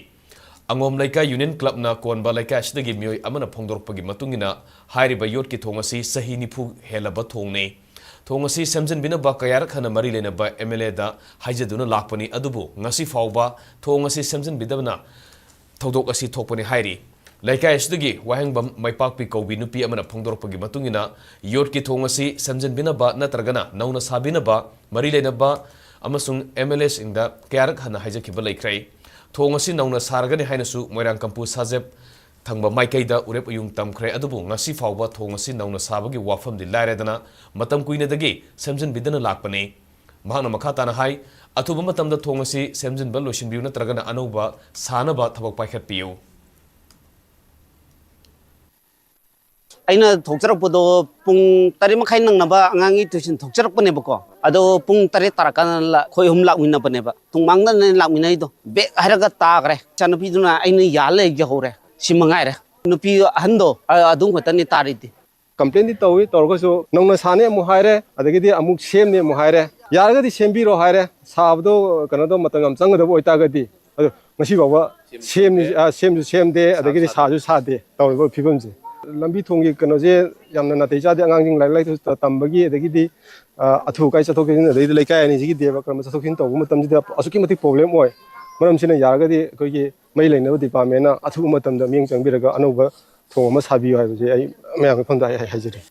ꯑꯉꯣꯝ ꯂꯩꯀꯥꯏ ꯌꯨꯅꯤꯌꯟ ꯀ꯭ꯂꯕꯅ ꯀꯣꯟꯕ ꯂꯩꯀꯥꯏ ꯑꯁꯤꯗꯒꯤ ꯃꯤꯑꯣꯏ ꯑꯃꯅ ꯐꯣꯡꯗꯣꯔꯛꯄꯒꯤ ꯃꯇꯨꯡ ꯏꯟꯅ, ꯍꯥꯏꯔꯤꯕ ꯌꯣꯠꯀꯤ ꯊꯣꯡ ꯑꯁꯤ ꯆꯍꯤ ꯅꯤꯐꯨ ꯍꯦꯜꯂꯕ ꯊꯣꯡꯅꯤ꯫ ꯊꯣꯡ ꯑꯁꯤ ꯁꯦꯝꯖꯤꯟꯕꯤꯅꯕ ꯀꯌꯥꯔꯛ ꯍꯟꯅ ꯃꯔꯤ ꯂꯩꯅꯕ ꯑꯦꯝ ꯑꯦꯜ ꯑꯦꯗ ꯍꯥꯏꯖꯗꯨꯅ ꯂꯥꯛꯄꯅꯤ, ꯑꯗꯨꯕꯨ ꯉꯁꯤ ꯐꯥꯎꯕ ꯊꯣꯡ ꯑꯁꯤ ꯁꯦꯝꯖꯤꯟꯕꯤꯗꯕꯅ ꯊꯧꯗꯣꯛ ꯑꯁꯤ ꯊꯣꯛꯄꯅꯤ ꯍꯥꯏꯔꯤ꯫ ꯂꯩꯀꯥꯏ ꯑꯁꯤꯗꯒꯤ ꯋꯥꯍꯦꯡꯕꯝ ꯃꯩꯄꯥꯛꯄꯤ ꯀꯧꯕꯤ ꯅꯨꯄꯤ ꯑꯃꯅ ꯐꯣꯡꯗꯣꯔꯛꯄꯒꯤ ꯃꯇꯨꯡ ꯏꯟꯅ, ꯌꯣꯠꯀꯤ ꯊꯣꯡ ꯑꯁꯤ ꯁꯦꯝꯖꯤꯟꯕꯤꯅꯕ ꯅꯠꯇ꯭ꯔꯒꯅ ꯅꯧꯅ ꯁꯥꯕꯤꯅꯕ ꯃꯔꯤ ꯂꯩꯅꯕ ꯑꯃꯁꯨꯡ ꯑꯦꯝ ꯑꯦꯜ ꯑꯦꯁꯤꯡꯗ ꯀꯌꯥꯔꯛ ꯍꯟꯅ ꯍꯥꯏꯖꯈꯤꯕ ꯂꯩꯈ꯭ꯔꯦ꯫ ꯊꯣꯡ ꯑꯁꯤ ꯅꯧꯅ ꯁꯥꯔꯒꯅꯤ ꯍꯥꯏꯅꯁꯨ ꯃꯣꯏꯔꯥꯡ ꯀꯝꯄꯨ ꯁꯥꯖꯦꯞ ꯊꯪꯕ ꯃꯥꯏꯀꯩꯗ ꯎꯔꯦꯞ ꯎꯌꯨꯡ ꯇꯝꯈ꯭ꯔꯦ, ꯑꯗꯨꯕꯨ ꯉꯁꯤ ꯐꯥꯎꯕ ꯊꯣꯡ ꯑꯁꯤ ꯅꯧꯅ ꯁꯥꯕꯒꯤ ꯋꯥꯐꯝꯗꯤ ꯂꯥꯏꯔꯗꯅ ꯃꯇꯝ ꯀꯨꯏꯅꯗꯒꯤ ꯁꯦꯝꯖꯤꯟꯕꯤꯗꯅ ꯂꯥꯛꯄꯅꯤ꯫ ꯃꯍꯥꯛꯅ ꯃꯈꯥ ꯇꯥꯅ ꯍꯥꯏ, ꯑꯊꯨꯕ ꯃꯇꯝꯗ ꯊꯣꯡ ꯑꯁꯤ ꯁꯦꯝꯖꯤꯟꯕ ꯂꯣꯏꯁꯤꯟꯕꯤꯌꯨ ꯅꯠꯇ꯭ꯔꯒꯅ ꯑꯅꯧꯕ ꯁꯥꯅꯕ ꯊꯕꯛ ꯄꯥꯏꯈꯠꯄꯤꯌꯨ꯫ ꯑꯩꯅ ꯊꯣꯛꯆꯔꯛꯄꯗꯣ ꯄꯨꯡ ꯇꯔꯦꯠ ꯃꯈꯥꯏ ꯅꯪꯅꯕ ꯑꯉꯥꯡꯒꯤ ꯇ꯭ꯌꯨꯁꯟ ꯊꯣꯛꯆꯔꯛꯄꯅꯦꯕꯀꯣ꯫ ꯑꯗꯣ ꯄꯨꯡ ꯇꯔꯦꯠ ꯇꯥꯔꯀꯥꯟꯗ ꯂ-, ꯑꯩꯈꯣꯏ ꯑꯍꯨꯝ ꯂꯥꯛꯃꯤꯟꯅꯕꯅꯦꯕ꯫ ꯊꯣꯡꯃꯥꯡꯗꯅꯦ ꯂꯥꯛꯃꯤꯟꯅꯩꯗꯣ꯫ ꯕꯦꯛ ꯍꯥꯏꯔꯒ ꯇꯥꯈ꯭ꯔꯦ꯫ ꯏꯆꯥꯅꯨꯄꯤꯗꯨꯅ ꯑꯩꯅ ꯌꯥꯜ ꯂꯩꯖꯍꯧꯔꯦ꯫ ꯁꯤ ꯃꯉꯥꯏꯔꯦ꯫ ꯅꯨꯄꯤ ꯑꯍꯟꯗꯣ, ꯑ-, ꯑꯗꯨꯝ ꯈꯛꯇꯅꯤ ꯇꯥꯔꯤꯗꯤ꯫ ꯀꯝꯄ꯭ꯂꯦꯟꯗꯤ ꯇꯧꯏ, ꯇꯧꯔꯒꯁꯨ ꯅꯧꯅ ꯁꯥꯅꯤ ꯑꯃꯨꯛ ꯍꯥꯏꯔꯦ, ꯑꯗꯒꯤꯗꯤ ꯑꯃꯨꯛ ꯁꯦꯝꯅꯤ ꯑꯃꯨꯛ ꯍꯥꯏꯔꯦ꯫ ꯌꯥꯔꯒꯗꯤ ꯁꯦꯝꯕꯤꯔꯣ ꯍꯥꯏꯔꯦ꯫ ꯁꯥꯕꯗꯣ ꯀꯩꯅꯣꯗꯣ ꯃꯇꯝ ꯌꯥꯝ ꯆꯪꯒꯗꯕ ꯑꯣꯏꯇꯥꯔꯒꯗꯤ꯫ ꯑꯗꯣ ꯉꯁꯤ ꯐꯥꯎꯕ ꯁꯦꯝꯅꯤ, ꯑ, ꯁꯦꯝꯁꯨ ꯁꯦꯝꯗꯦ, ꯑꯗꯒꯤꯗꯤ ꯁꯥꯁꯨ ꯁꯥꯗꯦ ꯇꯧꯔꯤꯕ ꯐꯤꯕꯝꯁꯦ꯫ ꯂꯝꯕꯤ ꯊꯣꯡꯒꯤ ꯀꯩꯅꯣꯁꯦ ꯌꯥꯝꯅ ꯅꯥꯇꯩ ꯆꯥꯗꯦ꯫ ꯑꯉꯥꯡꯁꯤꯡ ꯂꯥꯏꯔꯤꯛ ꯂꯥꯏꯁꯨ ꯇꯝꯕꯒꯤ, ꯑꯗꯒꯤꯗꯤ, ꯑ, ꯑꯊꯨ ꯑꯀꯥꯏ ꯆꯠꯊꯣꯛ ꯆꯠꯁꯤꯟ, ꯑꯗꯩꯗꯤ ꯂꯩꯀꯥꯏ ꯑꯅꯤꯁꯤꯒꯤ ꯗꯦꯕ ꯀꯔꯝꯕ ꯆꯠꯊꯣꯛ ꯆꯠꯁꯤꯟ ꯇꯧꯕ ꯃꯇꯝꯁꯤꯗ ꯑꯁꯨꯛꯀꯤ ꯃꯇꯤꯛ ꯄ꯭ꯔꯣꯕ꯭ꯂꯦꯝ ꯑꯣꯏ꯫ ꯃꯔꯝꯁꯤꯅ ꯌꯥꯔꯒꯗꯤ ꯑꯩꯈꯣꯏꯒꯤ ꯃꯔꯤ ꯂꯩꯅꯕ ꯗꯤꯄꯥꯔꯠꯃꯦꯟꯅ ꯑꯊꯨꯕ ꯃꯇꯝꯗ ꯃꯤꯠꯌꯦꯡ ꯆꯪꯕꯤꯔꯒ ꯑꯅꯧꯕ ꯊꯣꯡ ꯑꯃ ꯁꯥꯕꯤꯌꯨ ꯍꯥꯏꯕꯁꯦ ꯑꯩ ꯃꯌꯥꯝꯒꯤ ꯃꯐꯝꯗ ꯑꯩ ꯍꯥꯏꯖꯔꯤ꯫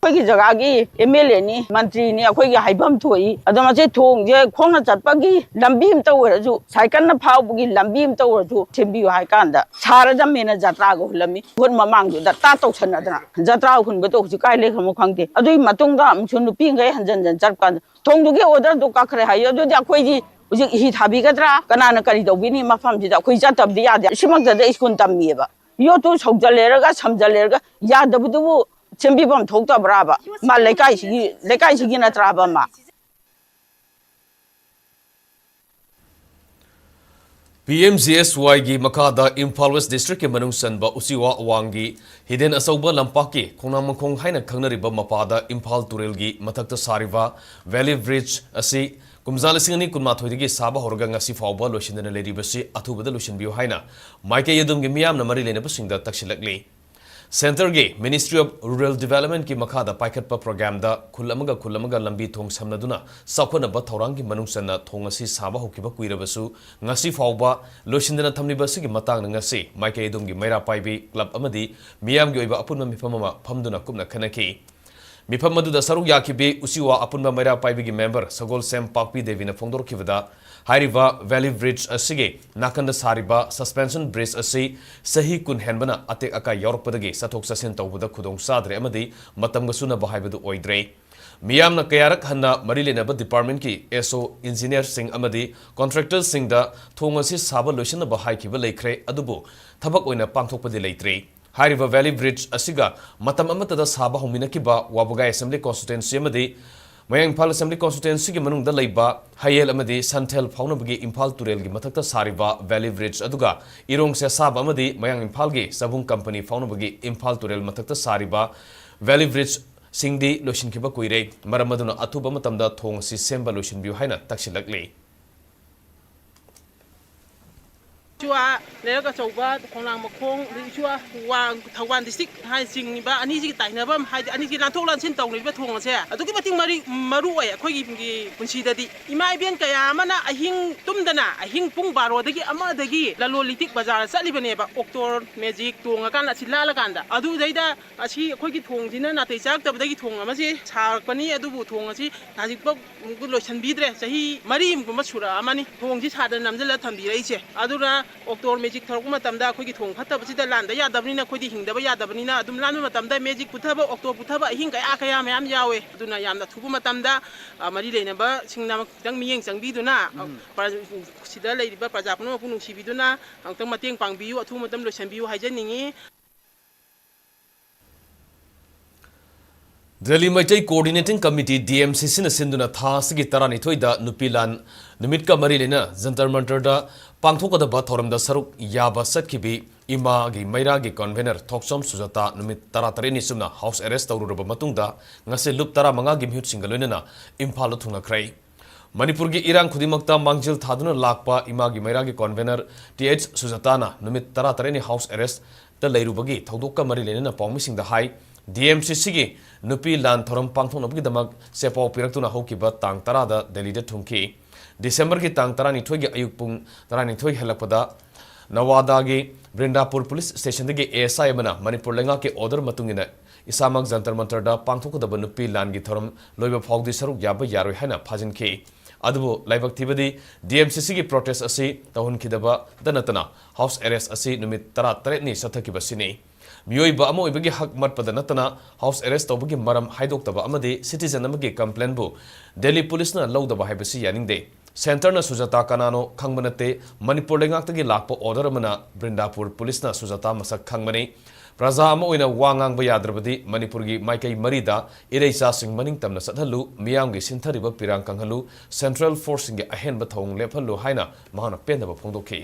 ꯑꯩꯈꯣꯏꯒꯤ ꯖꯒꯥꯒꯤ ꯑꯦꯝ ꯑꯦꯜ ꯑꯦꯅꯤ, ꯃꯟꯇ꯭ꯔꯤꯅꯤ, ꯑꯩꯈꯣꯏꯒꯤ ꯍꯥꯏꯐꯝ ꯊꯣꯛꯏ꯫ ꯑꯗꯣ ꯃꯁꯤ ꯊꯣꯡꯁꯦ ꯈꯣꯡꯅ ꯆꯠꯄꯒꯤ ꯂꯝꯕꯤ ꯑꯃꯇ ꯑꯣꯏꯔꯁꯨ, ꯁꯥꯏꯀꯜꯅ ꯐꯥꯎꯕꯒꯤ ꯂꯝꯕꯤ ꯑꯃꯇ ꯑꯣꯏꯔꯁꯨ ꯁꯦꯝꯕꯤꯌꯨ ꯍꯥꯏ ꯀꯥꯟꯗ ꯁꯥꯔꯗꯝꯃꯦꯅ ꯖꯇ꯭ꯔꯥꯒ ꯍꯨꯜꯂꯝꯃꯤ꯫ ꯚꯣꯠ ꯃꯃꯥꯡꯗꯨꯗ ꯇꯥ ꯇꯧꯁꯟꯅꯗꯅ ꯖꯇ꯭ꯔꯥ ꯍꯨꯟꯕꯗꯣ ꯍꯧꯖꯤꯛ ꯀꯥꯏ ꯂꯩꯈ꯭ꯔꯃꯣ ꯈꯪꯗꯦ꯫ ꯑꯗꯨꯒꯤ ꯃꯇꯨꯡꯗ ꯑꯃꯨꯛꯁꯨ ꯅꯨꯄꯤꯈꯩ ꯍꯟꯖꯟ ꯍꯟꯖꯟ ꯆꯠꯄ ꯀꯥꯟꯗ ꯊꯣꯡꯗꯨꯒꯤ ꯑꯣꯔꯗꯔꯗꯨ ꯀꯛꯈ꯭ꯔꯦ ꯍꯥꯏꯌꯦ꯫ ꯑꯗꯨꯗꯤ ꯑꯩꯈꯣꯏꯗꯤ ꯍꯧꯖꯤꯛ ꯍꯤ ꯊꯥꯕꯤꯒꯗ꯭ꯔꯥ? ꯀꯅꯥꯅ ꯀꯔꯤ ꯇꯧꯕꯤꯅꯤ? ꯃꯐꯝꯁꯤꯗ ꯑꯩꯈꯣꯏ ꯆꯠꯇꯕꯗꯤ ꯌꯥꯗꯦ꯫ ꯁꯤꯃꯛꯇꯗ ꯁ꯭ꯀꯨꯜ ꯇꯝꯃꯤꯑꯕ꯫ ꯌꯣꯠꯇꯨ ꯁꯧꯖꯜꯂꯦꯔꯒ ꯁꯝꯖꯜꯂꯦꯔꯒ ꯌꯥꯗꯕꯗꯨꯕꯨ ꯁꯦꯝꯕꯤꯐꯝ ꯊꯣꯛꯇꯕ꯭ꯔꯥꯕ? ꯃꯥ ꯂꯩꯀꯥꯏꯁꯤꯒꯤ, ꯂꯩꯀꯥꯏꯁꯤꯒꯤ ꯅꯠꯇ꯭ꯔꯥꯕ ꯃꯥ? ꯄꯤ ꯑꯦꯝ ꯖꯤ ꯑꯦꯁ ꯋꯥꯏꯒꯤ ꯃꯈꯥꯗ ꯏꯝꯐꯥꯜ ꯋꯦꯁ ꯗꯤꯁꯇ꯭ꯔꯤꯛꯀꯤ ꯃꯅꯨꯡ ꯆꯟꯕ ꯎꯆꯤꯋꯥ ꯑꯋꯥꯡꯒꯤ ꯍꯤꯗꯦꯟ ꯑꯆꯧꯕ ꯂꯝꯄꯥꯛꯀꯤ ꯈꯣꯡꯅꯥꯡ ꯃꯈꯣꯡ ꯍꯥꯏꯅ ꯈꯪꯅꯔꯤꯕ ꯃꯄꯥꯗ ꯏꯝꯐꯥꯜ ꯇꯨꯔꯦꯜꯒꯤ ꯃꯊꯛꯇ ꯁꯥꯔꯤꯕ ꯚꯦꯂꯤ ꯕ꯭ꯔꯤꯖ ꯑꯁꯤ ꯀꯨꯝꯖꯥ ꯂꯤꯁꯤꯡ ꯑꯅꯤ ꯀꯨꯟꯃꯥꯊꯣꯏꯗꯒꯤ ꯁꯥꯕ ꯍꯧꯔꯒ ꯉꯁꯤ ꯐꯥꯎꯕ ꯂꯣꯏꯁꯤꯟꯗꯅ ꯂꯩꯔꯤꯕꯁꯤ ꯑꯊꯨꯕꯗ ꯂꯣꯏꯁꯤꯟꯕꯤꯌꯨ ꯍꯥꯏꯅ ꯃꯥꯏꯀꯩ ꯑꯗꯨꯝꯒꯤ ꯃꯤꯌꯥꯝꯅ ꯃꯔꯤ ꯂꯩꯅꯕꯁꯤꯡꯗ ꯇꯛꯁꯤꯜꯂꯛꯂꯤ꯫ Centreꯒꯤ Ministry of Rural Developmentꯀꯤ ꯃꯈꯥꯗ ꯄꯥꯏꯈꯠꯄ programꯗ ꯈꯨꯜ ꯑꯃꯒ ꯈꯨꯜ ꯑꯃꯒ ꯂꯝꯕꯤ ꯊꯣꯡ ꯁꯝꯅꯗꯨꯅ ꯆꯥꯎꯈꯠꯅꯕ ꯊꯧꯔꯥꯡꯒꯤ ꯃꯅꯨꯡ ꯆꯟꯅ ꯊꯣꯡ ꯑꯁꯤ ꯁꯥꯕ ꯍꯧꯈꯤꯕ ꯀꯨꯏꯔꯕꯁꯨ ꯉꯁꯤ ꯐꯥꯎꯕ ꯂꯣꯏꯁꯤꯟꯗꯅ ꯊꯝꯂꯤꯕ ꯑꯁꯤꯒꯤ ꯃꯇꯥꯡꯗ ꯉꯁꯤ ꯃꯥꯏꯀꯩ ꯑꯗꯨꯝꯒꯤ ꯃꯩꯔꯥ ꯄꯥꯏꯕꯤ club ꯑꯃꯗꯤ ꯃꯤꯌꯥꯝꯒꯤ ꯑꯣꯏꯕ ꯑꯄꯨꯟꯕ ꯃꯤꯐꯝ ꯑꯃ ꯐꯝꯗꯨꯅ ꯀꯨꯞꯅ ꯈꯟꯅꯈꯤ꯫ ꯃꯤꯐꯝ ꯑꯗꯨꯗ ꯁꯔꯨꯛ ꯌꯥꯈꯤꯕꯤ ꯎꯆꯤꯋꯥ ꯑꯄꯨꯟꯕ ꯃꯩꯔꯥ ꯄꯥꯏꯕꯤꯒꯤ member ꯁꯒꯣꯜꯁꯦꯝ ꯄꯥꯛꯄꯤ ꯗꯦꯕꯤꯅ ꯐꯣꯡꯗꯣꯔꯛꯈꯤꯕꯗ, ꯍꯥꯏꯔꯤꯕ ꯚꯦꯂꯤ ꯕ꯭ꯔꯤꯖ ꯑꯁꯤꯒꯤ ꯅꯥꯀꯟꯗ ꯁꯥꯔꯤꯕ suspension bridge ꯑꯁꯤ ꯆꯍꯤ ꯀꯨꯟ ꯍꯦꯟꯕꯅ ꯑꯇꯦꯛ ꯑꯀꯥꯏ ꯌꯥꯎꯔꯛꯄꯗꯒꯤ ꯆꯠꯊꯣꯛ ꯆꯠꯁꯤꯟ ꯇꯧꯕꯗ ꯈꯨꯗꯣꯡ ꯆꯥꯗ꯭ꯔꯦ ꯑꯃꯗꯤ ꯃꯇꯝꯒ ꯆꯨꯅꯕ ꯍꯥꯏꯕꯗꯨ ꯑꯣꯏꯗ꯭ꯔꯦ꯫ ꯃꯤꯌꯥꯝꯅ ꯀꯌꯥꯔꯛ ꯍꯟꯅ ꯃꯔꯤ ꯂꯩꯅꯕ departmentꯀꯤ S O, engineerꯁꯤꯡ ꯑꯃꯗꯤ contractorꯁꯤꯡꯗ ꯊꯣꯡ ꯑꯁꯤ ꯁꯥꯕ ꯂꯣꯏꯁꯤꯟꯅꯕ ꯍꯥꯏꯈꯤꯕ ꯂꯩꯈ꯭ꯔꯦ, ꯑꯗꯨꯕꯨ ꯊꯕꯛ ꯑꯣꯏꯅ ꯄꯥꯡꯊꯣꯛꯄꯗꯤ ꯂꯩꯇ꯭ꯔꯤ꯫ ꯍꯥꯏꯔꯤꯕ ꯚꯦꯂꯤ ꯕ꯭ꯔꯤꯖ ꯑꯁꯤꯒ ꯃꯇꯝ ꯑꯃꯠꯇꯗ ꯁꯥꯕ ꯍꯧꯃꯤꯟꯅꯈꯤꯕ ꯋꯥꯕꯒꯥꯏ Assembly Constituency ꯑꯃꯗꯤ ꯃꯌꯥꯡ ꯏꯝꯐꯥꯜ Assembly Constituencyꯒꯤ ꯃꯅꯨꯡꯗ ꯂꯩꯕ ꯍꯌꯦꯜ ꯑꯃꯗꯤ ꯁꯟꯊꯦꯜ ꯐꯥꯎꯅꯕꯒꯤ ꯏꯝꯐꯥꯜ ꯇꯨꯔꯦꯜꯒꯤ ꯃꯊꯛꯇ ꯁꯥꯔꯤꯕ ꯚꯦꯂꯤ ꯕ꯭ꯔꯤꯖ ꯑꯗꯨꯒ ꯏꯔꯣꯡ ꯁꯦꯁꯥꯕ ꯑꯃꯗꯤ ꯃꯌꯥꯡ ꯏꯝꯐꯥꯜꯒꯤ ꯆꯕꯨꯡ ꯀꯝꯄꯅꯤ ꯐꯥꯎꯅꯕꯒꯤ ꯏꯝꯐꯥꯜ ꯇꯨꯔꯦꯜ ꯃꯊꯛꯇ ꯁꯥꯔꯤꯕ ꯚꯦꯂꯤ ꯕ꯭ꯔꯤꯖꯁꯤꯡꯗꯤ ꯂꯣꯏꯁꯤꯟꯈꯤꯕ ꯀꯨꯏꯔꯦ꯫ ꯃꯔꯝ ꯑꯗꯨꯅ ꯑꯊꯨꯕ ꯃꯇꯝꯗ ꯊꯣꯡ ꯑꯁꯤ ꯁꯦꯝꯕ ꯂꯣꯏꯁꯤꯟꯕꯤꯌꯨ ꯍꯥꯏꯅ ꯇꯛꯁꯤꯜꯂꯛꯂꯤ꯫ ꯋꯥ, ꯂꯩꯔꯛ ꯑꯆꯧꯕ, ꯈꯣꯡꯅꯥꯡ ꯃꯈꯣꯡ, ꯑꯗꯩ ꯏꯆꯨꯋꯥ, ꯋꯥꯡ, ꯊꯧꯕꯥꯜ ꯗꯤꯁꯇ꯭ꯔꯤꯛ ꯍꯥꯏ ꯆꯤꯡꯉꯤꯕ ꯑꯅꯤꯁꯤꯒꯤ ꯇꯥꯏꯅꯐꯝ, ꯍꯥꯏꯗꯤ ꯑꯅꯤꯁꯤ ꯂꯥꯟꯊꯣꯛ ꯂꯥꯟꯁꯤꯟ ꯇꯧꯅꯔꯤꯕ ꯊꯣꯡ ꯑꯁꯦ ꯑꯗꯨꯛꯀꯤ ꯃꯇꯤꯛ ꯃꯔꯤ-, ꯃꯔꯨ ꯑꯣꯏ ꯑꯩꯈꯣꯏꯒꯤ ꯄꯨꯟꯁꯤꯗꯗꯤ꯫ ꯏꯃꯥ ꯏꯕꯦꯟ ꯀꯌꯥ ꯑꯃꯅ ꯑꯍꯤꯡ ꯇꯨꯝꯗꯅ, ꯑꯍꯤꯡ ꯄꯨꯡ ꯕꯥꯔꯣꯗꯒꯤ ꯑꯃꯗꯒꯤ ꯂꯂꯣꯟ ꯏꯇꯤꯛ ꯕꯖꯥꯔ ꯆꯠꯂꯤꯕꯅꯦꯕ, ꯑꯣꯛꯇꯣ, ꯃꯦꯖꯤꯛ ꯇꯣꯡꯉꯀꯥꯟꯗ ꯑꯁꯤ ꯂꯥꯜꯂꯀꯥꯟꯗ꯫ ꯑꯗꯨꯗꯩꯗ ꯑꯁꯤ ꯑꯩꯈꯣꯏꯒꯤ ꯊꯣꯡꯁꯤꯅ ꯅꯥꯇꯩ ꯆꯥꯔꯛꯇꯕꯗꯒꯤ ꯊꯣꯡ ꯑꯃꯁꯤ ꯁꯥꯔꯛꯄꯅꯤ, ꯑꯗꯨꯕꯨ ꯊꯣꯡ ꯑꯁꯤ ꯍꯧꯖꯤꯛꯐꯥꯎ ꯂꯣꯏꯁꯤꯟꯕꯤꯗ꯭ꯔꯦ꯫ ꯆꯍꯤ ꯃꯔꯤꯒꯨꯝꯕ ꯁꯨꯔꯛꯑꯃꯅꯤ ꯊꯣꯡꯁꯤ ꯁꯥꯗꯅ ꯅꯝꯁꯤꯜꯂ ꯊꯝꯕꯤꯔꯛꯏꯁꯦ꯫ ꯑꯗꯨꯅ ꯑꯣꯛꯇꯣ ꯃꯦꯖꯤꯛ ꯊꯧꯔꯛꯄ ꯃꯇꯝꯗ ꯑꯩꯈꯣꯏꯒꯤ ꯊꯣꯡ ꯐꯠꯇꯕꯁꯤꯗ ꯂꯥꯟꯗ ꯌꯥꯗꯕꯅꯤꯅ, ꯑꯩꯈꯣꯏꯗꯤ ꯍꯤꯡꯗꯕ ꯌꯥꯗꯕꯅꯤꯅ, ꯑꯗꯨꯝ ꯂꯥꯟꯕ ꯃꯇꯝꯗ ꯃꯦꯖꯤꯛ ꯄꯨꯊꯕ, ꯑꯣꯛꯇꯣ ꯄꯨꯊꯕ, ꯑꯍꯤꯡ ꯀꯌꯥ ꯀꯌꯥ ꯃꯌꯥꯝ ꯌꯥꯎꯋꯦ꯫ ꯑꯗꯨꯅ ꯌꯥꯝꯅ ꯑꯊꯨꯕ ꯃꯇꯝꯗ, ꯑ, ꯃꯔꯤ ꯂꯩꯅꯕꯁꯤꯡꯅ ꯈꯤꯇꯪ ꯃꯤꯠꯌꯦꯡ ꯆꯪꯕꯤꯗꯨꯅ, ꯎꯝ꯫ ꯄ꯭ꯔ-, ꯁꯤꯗ ꯂꯩꯔꯤꯕ ꯄ꯭ꯔꯖꯥ ꯄꯨꯝꯅꯃꯛꯄꯨ ꯅꯨꯡꯁꯤꯕꯤꯗꯨꯅ ꯑꯃꯨꯛꯇꯪ ꯃꯇꯦꯡ ꯄꯥꯡꯕꯤꯌꯨ, ꯑꯊꯨꯕ ꯃꯇꯝ ꯂꯣꯏꯁꯤꯟꯕꯤꯌꯨ ꯍꯥꯏꯖꯅꯤꯡꯉꯤ꯫ Delhi Meitei Coordinating Committee, D M C C ꯅ ꯁꯤꯟꯗꯨꯅ ꯊꯥ ꯑꯁꯤꯒꯤ ꯇꯔꯥꯅꯤꯊꯣꯏꯗ ꯅꯨꯄꯤ ꯂꯥꯟ ꯅꯨꯃꯤꯠꯀ ꯃꯔꯤ ꯂꯩꯅ ꯖꯟꯇꯔ ꯃꯟꯇꯔꯗ ꯄꯥꯡꯊꯣꯛꯀꯗꯕ ꯊꯧꯔꯝꯗ ꯁꯔꯨꯛ ꯌꯥꯕ ꯆꯠꯈꯤꯕꯤ ꯏꯃꯥꯒꯤ ꯃꯩꯔꯥꯒꯤ convener ꯊꯣꯛꯆꯣꯝ ꯁꯨꯖꯥꯇꯥ ꯅꯨꯃꯤꯠ ꯇꯔꯥꯇꯔꯦꯠꯅꯤ ꯆꯨꯞꯅ house arrest ꯇꯧꯔꯨꯔꯕ ꯃꯇꯨꯡꯗ ꯉꯁꯤ ꯂꯨꯞ ꯇꯔꯥꯃꯉꯥꯒꯤ ꯃꯤꯍꯨꯠꯁꯤꯡꯒ ꯂꯣꯏꯅꯅ ꯏꯝꯐꯥꯜꯗ ꯊꯨꯡꯂꯈ꯭ꯔꯦ꯫ ꯃꯅꯤꯄꯨꯔꯒꯤ ꯏꯔꯥꯡ ꯈꯨꯗꯤꯡꯃꯛꯇ ꯃꯥꯡꯖꯤꯜ ꯊꯥꯗꯨꯅ ꯂꯥꯛꯄ ꯏꯃꯥꯒꯤ ꯃꯩꯔꯥꯒꯤ convener T H ꯁꯨꯖꯥꯇꯥꯅ ꯅꯨꯃꯤꯠ ꯇꯔꯥꯇꯔꯦꯠꯅꯤ house arrest ꯇ ꯂꯩꯔꯨꯕꯒꯤ ꯊꯧꯗꯣꯛꯀ ꯃꯔꯤ ꯂꯩꯅꯅ ꯄꯥꯎꯃꯤꯁꯤꯡꯗ ꯍꯥꯏ, D M C C ꯒꯤ ꯅꯨꯄꯤ ꯂꯥꯟ ꯊꯧꯔꯝ ꯄꯥꯡꯊꯣꯛꯅꯕꯒꯤꯗꯃꯛ ꯆꯦꯄꯥꯎ ꯄꯤꯔꯛꯇꯨꯅ ꯍꯧꯈꯤꯕ ꯇꯥꯡ ꯇꯔꯥꯗ ꯗꯦꯜꯂꯤꯗ ꯊꯨꯡꯈꯤ꯫ ꯗꯤꯁꯦꯝꯕꯔꯒꯤ ꯇꯥꯡ ꯇꯔꯥꯅꯤꯊꯣꯏꯒꯤ ꯑꯌꯨꯛ ꯄꯨꯡ ꯇꯔꯥꯅꯤꯊꯣꯏ ꯍꯦꯜꯂꯛꯄꯗ ꯅꯋꯥꯗꯥꯒꯤ ꯕ꯭ꯔꯤꯟꯗꯥꯄꯨꯔ ꯄꯨꯂꯤꯁ ꯁ꯭ꯇꯦꯁꯟꯗꯒꯤ A S I ꯑꯃꯅ ꯃꯅꯤꯄꯨꯔ ꯂꯩꯉꯥꯛꯀꯤ order ꯃꯇꯨꯡ ꯏꯟꯅ ꯏꯁꯥꯃꯛ ꯖꯟꯇꯔ ꯃꯟꯇꯔꯗ ꯄꯥꯡꯊꯣꯛꯀꯗꯕ ꯅꯨꯄꯤ ꯂꯥꯟꯒꯤ ꯊꯧꯔꯝ ꯂꯣꯏꯕ ꯐꯥꯎꯗꯤ ꯁꯔꯨꯛ ꯌꯥꯕ ꯌꯥꯔꯣꯏ ꯍꯥꯏꯅ ꯐꯥꯖꯤꯟꯈꯤ꯫ ꯑꯗꯨꯕꯨ ꯂꯥꯏꯕꯛ ꯊꯤꯕꯗꯤ D M C C ꯒꯤ protest ꯑꯁꯤ ꯇꯧꯍꯟꯈꯤꯗꯕꯇ ꯅꯠꯇꯅ house arrest ꯑꯁꯤ ꯅꯨꯃꯤꯠ ꯇꯔꯥꯇꯔꯦꯠꯅꯤ ꯆꯠꯊꯈꯤꯕꯁꯤꯅꯤ꯫ ꯃꯤꯑꯣꯏꯕ ꯑꯃ ꯑꯣꯏꯕꯒꯤ ꯍꯛ ꯃꯠꯄꯗ ꯅꯠꯇꯅ house arrest ꯇꯧꯕꯒꯤ ꯃꯔꯝ ꯍꯥꯏꯗꯣꯛꯇꯕ ꯑꯃꯗꯤ citizen ꯑꯃꯒꯤ complaint ꯕꯨ ꯗꯦꯜꯂꯤ ꯄꯨꯂꯤꯁꯅ ꯂꯧꯗꯕ ꯍꯥꯏꯕꯁꯤ ꯌꯥꯅꯤꯡꯗꯦ꯫ Centre ꯅ ꯁꯨꯖꯥꯇꯥ ꯀꯅꯥꯅꯣ ꯈꯪꯕ ꯅꯠꯇꯦ꯫ ꯃꯅꯤꯄꯨꯔ ꯂꯩꯉꯥꯛꯇꯒꯤ ꯂꯥꯛꯄ order ꯑꯃꯅ ꯕ꯭ꯔꯤꯟꯗꯥꯄꯨꯔ ꯄꯨꯂꯤꯁꯅ ꯁꯨꯖꯥꯇꯥ ꯃꯁꯛ ꯈꯪꯕꯅꯤ꯫ ꯄ꯭ꯔꯖꯥ ꯑꯃ ꯑꯣꯏꯅ ꯋꯥ ꯉꯥꯡꯕ ꯌꯥꯗ꯭ꯔꯕꯗꯤ ꯃꯅꯤꯄꯨꯔꯒꯤ ꯃꯥꯏꯀꯩ ꯃꯔꯤꯗ ꯏꯔꯩꯆꯥꯁꯤꯡ ꯃꯅꯤꯡ ꯇꯝꯅ ꯆꯠꯍꯜꯂꯨ, ꯃꯤꯌꯥꯝꯒꯤ ꯁꯤꯟꯊꯔꯤꯕ ꯄꯤꯔꯥꯡ ꯀꯪꯍꯜꯂꯨ, central force ꯁꯤꯡꯒꯤ ꯑꯍꯦꯟꯕ ꯊꯧꯑꯣꯡ ꯂꯦꯞꯍꯜꯂꯨ ꯍꯥꯏꯅ ꯃꯍꯥꯛꯅ ꯄꯦꯟꯗꯕ ꯐꯣꯡꯗꯣꯛꯈꯤ꯫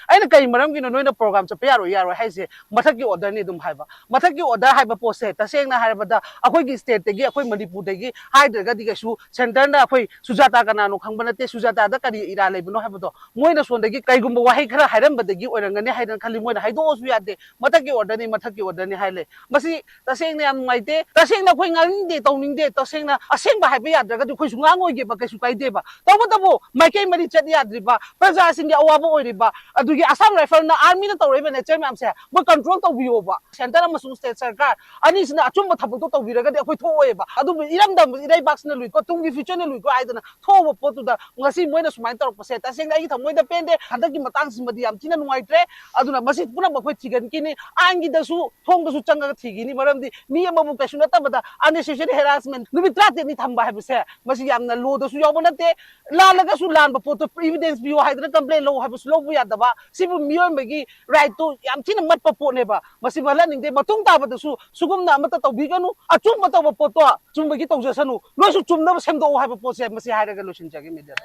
ꯑꯩꯅ ꯀꯔꯤ ꯃꯔꯝꯒꯤꯅꯣ ꯅꯣꯏꯅ program ꯆꯠꯄ ꯌꯥꯔꯣꯏ, ꯌꯥꯔꯣꯏ ꯍꯥꯏꯁꯦ? ꯃꯊꯛꯀꯤ orderꯅꯤ ꯑꯗꯨꯝ ꯍꯥꯏꯕ꯫ ꯃꯊꯛꯀꯤ order ꯍꯥꯏꯕ ꯄꯣꯠꯁꯦ ꯇꯁꯦꯡꯅ ꯍꯥꯏꯔꯕꯗ ꯑꯩꯈꯣꯏꯒꯤ stateꯇꯒꯤ, ꯑꯩꯈꯣꯏ ꯃꯅꯤꯄꯨꯔꯗꯒꯤ ꯍꯥꯏꯗ꯭ꯔꯒꯗꯤ ꯀꯩꯁꯨ centreꯅ ꯑꯩꯈꯣꯏ ꯁꯨꯖꯥꯇꯥ ꯀꯅꯥꯅꯣ ꯈꯪꯕ ꯅꯠꯇꯦ, ꯁꯨꯖꯥꯇꯥꯗ ꯀꯔꯤ ꯏꯔꯥ ꯂꯩꯕꯅꯣ ꯍꯥꯏꯕꯗꯣ ꯃꯣꯏꯅ ꯁꯣꯝꯗꯒꯤ ꯀꯩꯒꯨꯝꯕ ꯋꯥꯍꯩ ꯈꯔ ꯍꯥꯏꯔꯝꯕꯗꯒꯤ ꯑꯣꯏꯔꯝꯒꯅꯤ ꯍꯥꯏꯗꯅ ꯈꯜꯂꯤ꯫ ꯃꯣꯏꯅ ꯍꯥꯏꯗꯣꯛꯑꯁꯨ ꯌꯥꯗꯦ, "ꯃꯊꯛꯀꯤ orderꯅꯤ, ꯃꯊꯛꯀꯤ orderꯅꯤ" ꯍꯥꯏ ꯂꯩ꯫ ꯃꯁꯤ ꯇꯁꯦꯡꯅ ꯌꯥꯝ ꯅꯨꯡꯉꯥꯏꯇꯦ꯫ ꯇꯁꯦꯡꯅ ꯑꯩꯈꯣꯏ ꯉꯥꯡꯅꯤꯡꯗꯦ, ꯇꯧꯅꯤꯡꯗꯦ꯫ ꯇꯁꯦꯡꯅ ꯑꯁꯦꯡꯕ ꯍꯥꯏꯕ ꯌꯥꯗ꯭ꯔꯒꯗꯤ ꯑꯩꯈꯣꯏꯁꯨ ꯉꯥꯡꯉꯣꯏꯒꯦꯕ, ꯀꯩꯁꯨ ꯀꯥꯏꯗꯦꯕ꯫ ꯇꯧꯕꯇꯕꯨ ꯃꯥꯏꯀꯩ ꯃꯔꯤ ꯆꯠ ꯌꯥꯗ꯭ꯔꯤꯕ, ꯄ꯭ꯔꯖꯥꯁꯤꯡꯒꯤ ꯑꯋꯥꯕ ꯑꯣꯏꯔꯤꯕ, ꯑꯗꯨꯒꯤ Assam Riflesꯅ, armyꯅ ꯇꯧꯔꯛꯏꯕ nature ꯃꯌꯥꯝꯁꯦ ꯃꯣꯏ control ꯇꯧꯕꯤꯌꯣꯕ꯫ Centre ꯑꯃꯁꯨꯡ state ꯁꯔꯀꯥꯔ ꯑꯅꯤꯁꯤꯅ ꯑꯆꯨꯝꯕ ꯊꯕꯛꯇꯣ ꯇꯧꯕꯤꯔꯒꯗꯤ ꯑꯩꯈꯣꯏ ꯊꯣꯛꯑꯣꯏꯕ꯫ ꯑꯗꯨꯕꯨ ꯏꯔꯝꯗꯝ ꯏꯔꯩꯕꯥꯛꯁꯤꯅ ꯂꯨꯏꯀꯣ, ꯇꯨꯡꯒꯤ futureꯅ ꯂꯨꯏꯀꯣ ꯍꯥꯏꯗꯅ ꯊꯣꯛꯑꯕ ꯄꯣꯠꯇꯨꯗ ꯉꯁꯤ ꯃꯣꯏꯅ ꯁꯨꯃꯥꯏꯅ ꯇꯧꯔꯛꯄꯁꯦ ꯇꯁꯦꯡꯅ ꯑꯩꯒꯤ ꯊꯃꯣꯏꯗ ꯄꯦꯟꯗꯦ꯫ ꯍꯟꯗꯛꯀꯤ ꯃꯇꯥꯡꯁꯤꯃꯗꯤ ꯌꯥꯝ ꯊꯤꯅ ꯅꯨꯡꯉꯥꯏꯇ꯭ꯔꯦ꯫ ꯑꯗꯨꯅ ꯃꯁꯤ ꯄꯨꯝꯅꯃꯛ ꯑꯩꯈꯣꯏ ꯊꯤꯒꯠꯈꯤꯅꯤ, ꯑꯥꯏꯟꯒꯤꯗꯁꯨ ꯊꯣꯡꯗꯁꯨ ꯆꯪꯉꯒ ꯊꯤꯒꯅꯤ꯫ ꯃꯔꯝꯗꯤ ꯃꯤ ꯑꯃꯕꯨ ꯀꯩꯁꯨ ꯅꯠꯇꯕꯗ unnecessary harassment ꯅꯨꯃꯤꯠ ꯇꯔꯥꯇꯔꯦꯠꯅꯤ ꯊꯝꯕ ꯍꯥꯏꯕꯁꯦ ꯃꯁꯤ ꯌꯥꯝꯅ lawꯗꯁꯨ ꯌꯥꯎꯕ ꯅꯠꯇꯦ꯫ ꯂꯥꯜꯂꯒꯁꯨ ꯂꯥꯟꯕ ꯄꯣꯠꯇꯣ evidence ꯄꯤꯌꯨ ꯍꯥꯏꯗꯅ complaint ꯂꯧ ꯍꯥꯏꯕꯁꯨ ꯂꯧꯕ ꯌꯥꯗꯕ꯫ ꯁꯤꯕꯨ ꯃꯤꯑꯣꯏꯕꯒꯤ rightꯇꯣ ꯌꯥꯝ ꯊꯤꯅ ꯃꯠꯄ ꯄꯣꯠꯅꯦꯕ꯫ ꯃꯁꯤ ꯃꯜꯍꯟꯅꯤꯡꯗꯦ꯫ ꯃꯇꯨꯡ ꯇꯥꯕꯗꯁꯨ ꯁꯨꯒꯨꯝꯅ ꯑꯃꯠꯇ ꯇꯧꯕꯤꯒꯅꯨ꯫ ꯑꯆꯨꯝꯕ ꯇꯧꯕ ꯄꯣꯠꯇꯣ ꯑꯆꯨꯝꯕꯒꯤ ꯇꯧꯖꯁꯅꯨ꯫ ꯅꯣꯏꯁꯨ ꯆꯨꯝꯅꯕ ꯁꯦꯝꯗꯣꯛꯑꯣ ꯍꯥꯏꯕ ꯄꯣꯠꯁꯦ ꯃꯁꯤ ꯍꯥꯏꯔꯒ ꯂꯣꯏꯁꯤꯟꯖꯒꯦ mediaꯗ꯫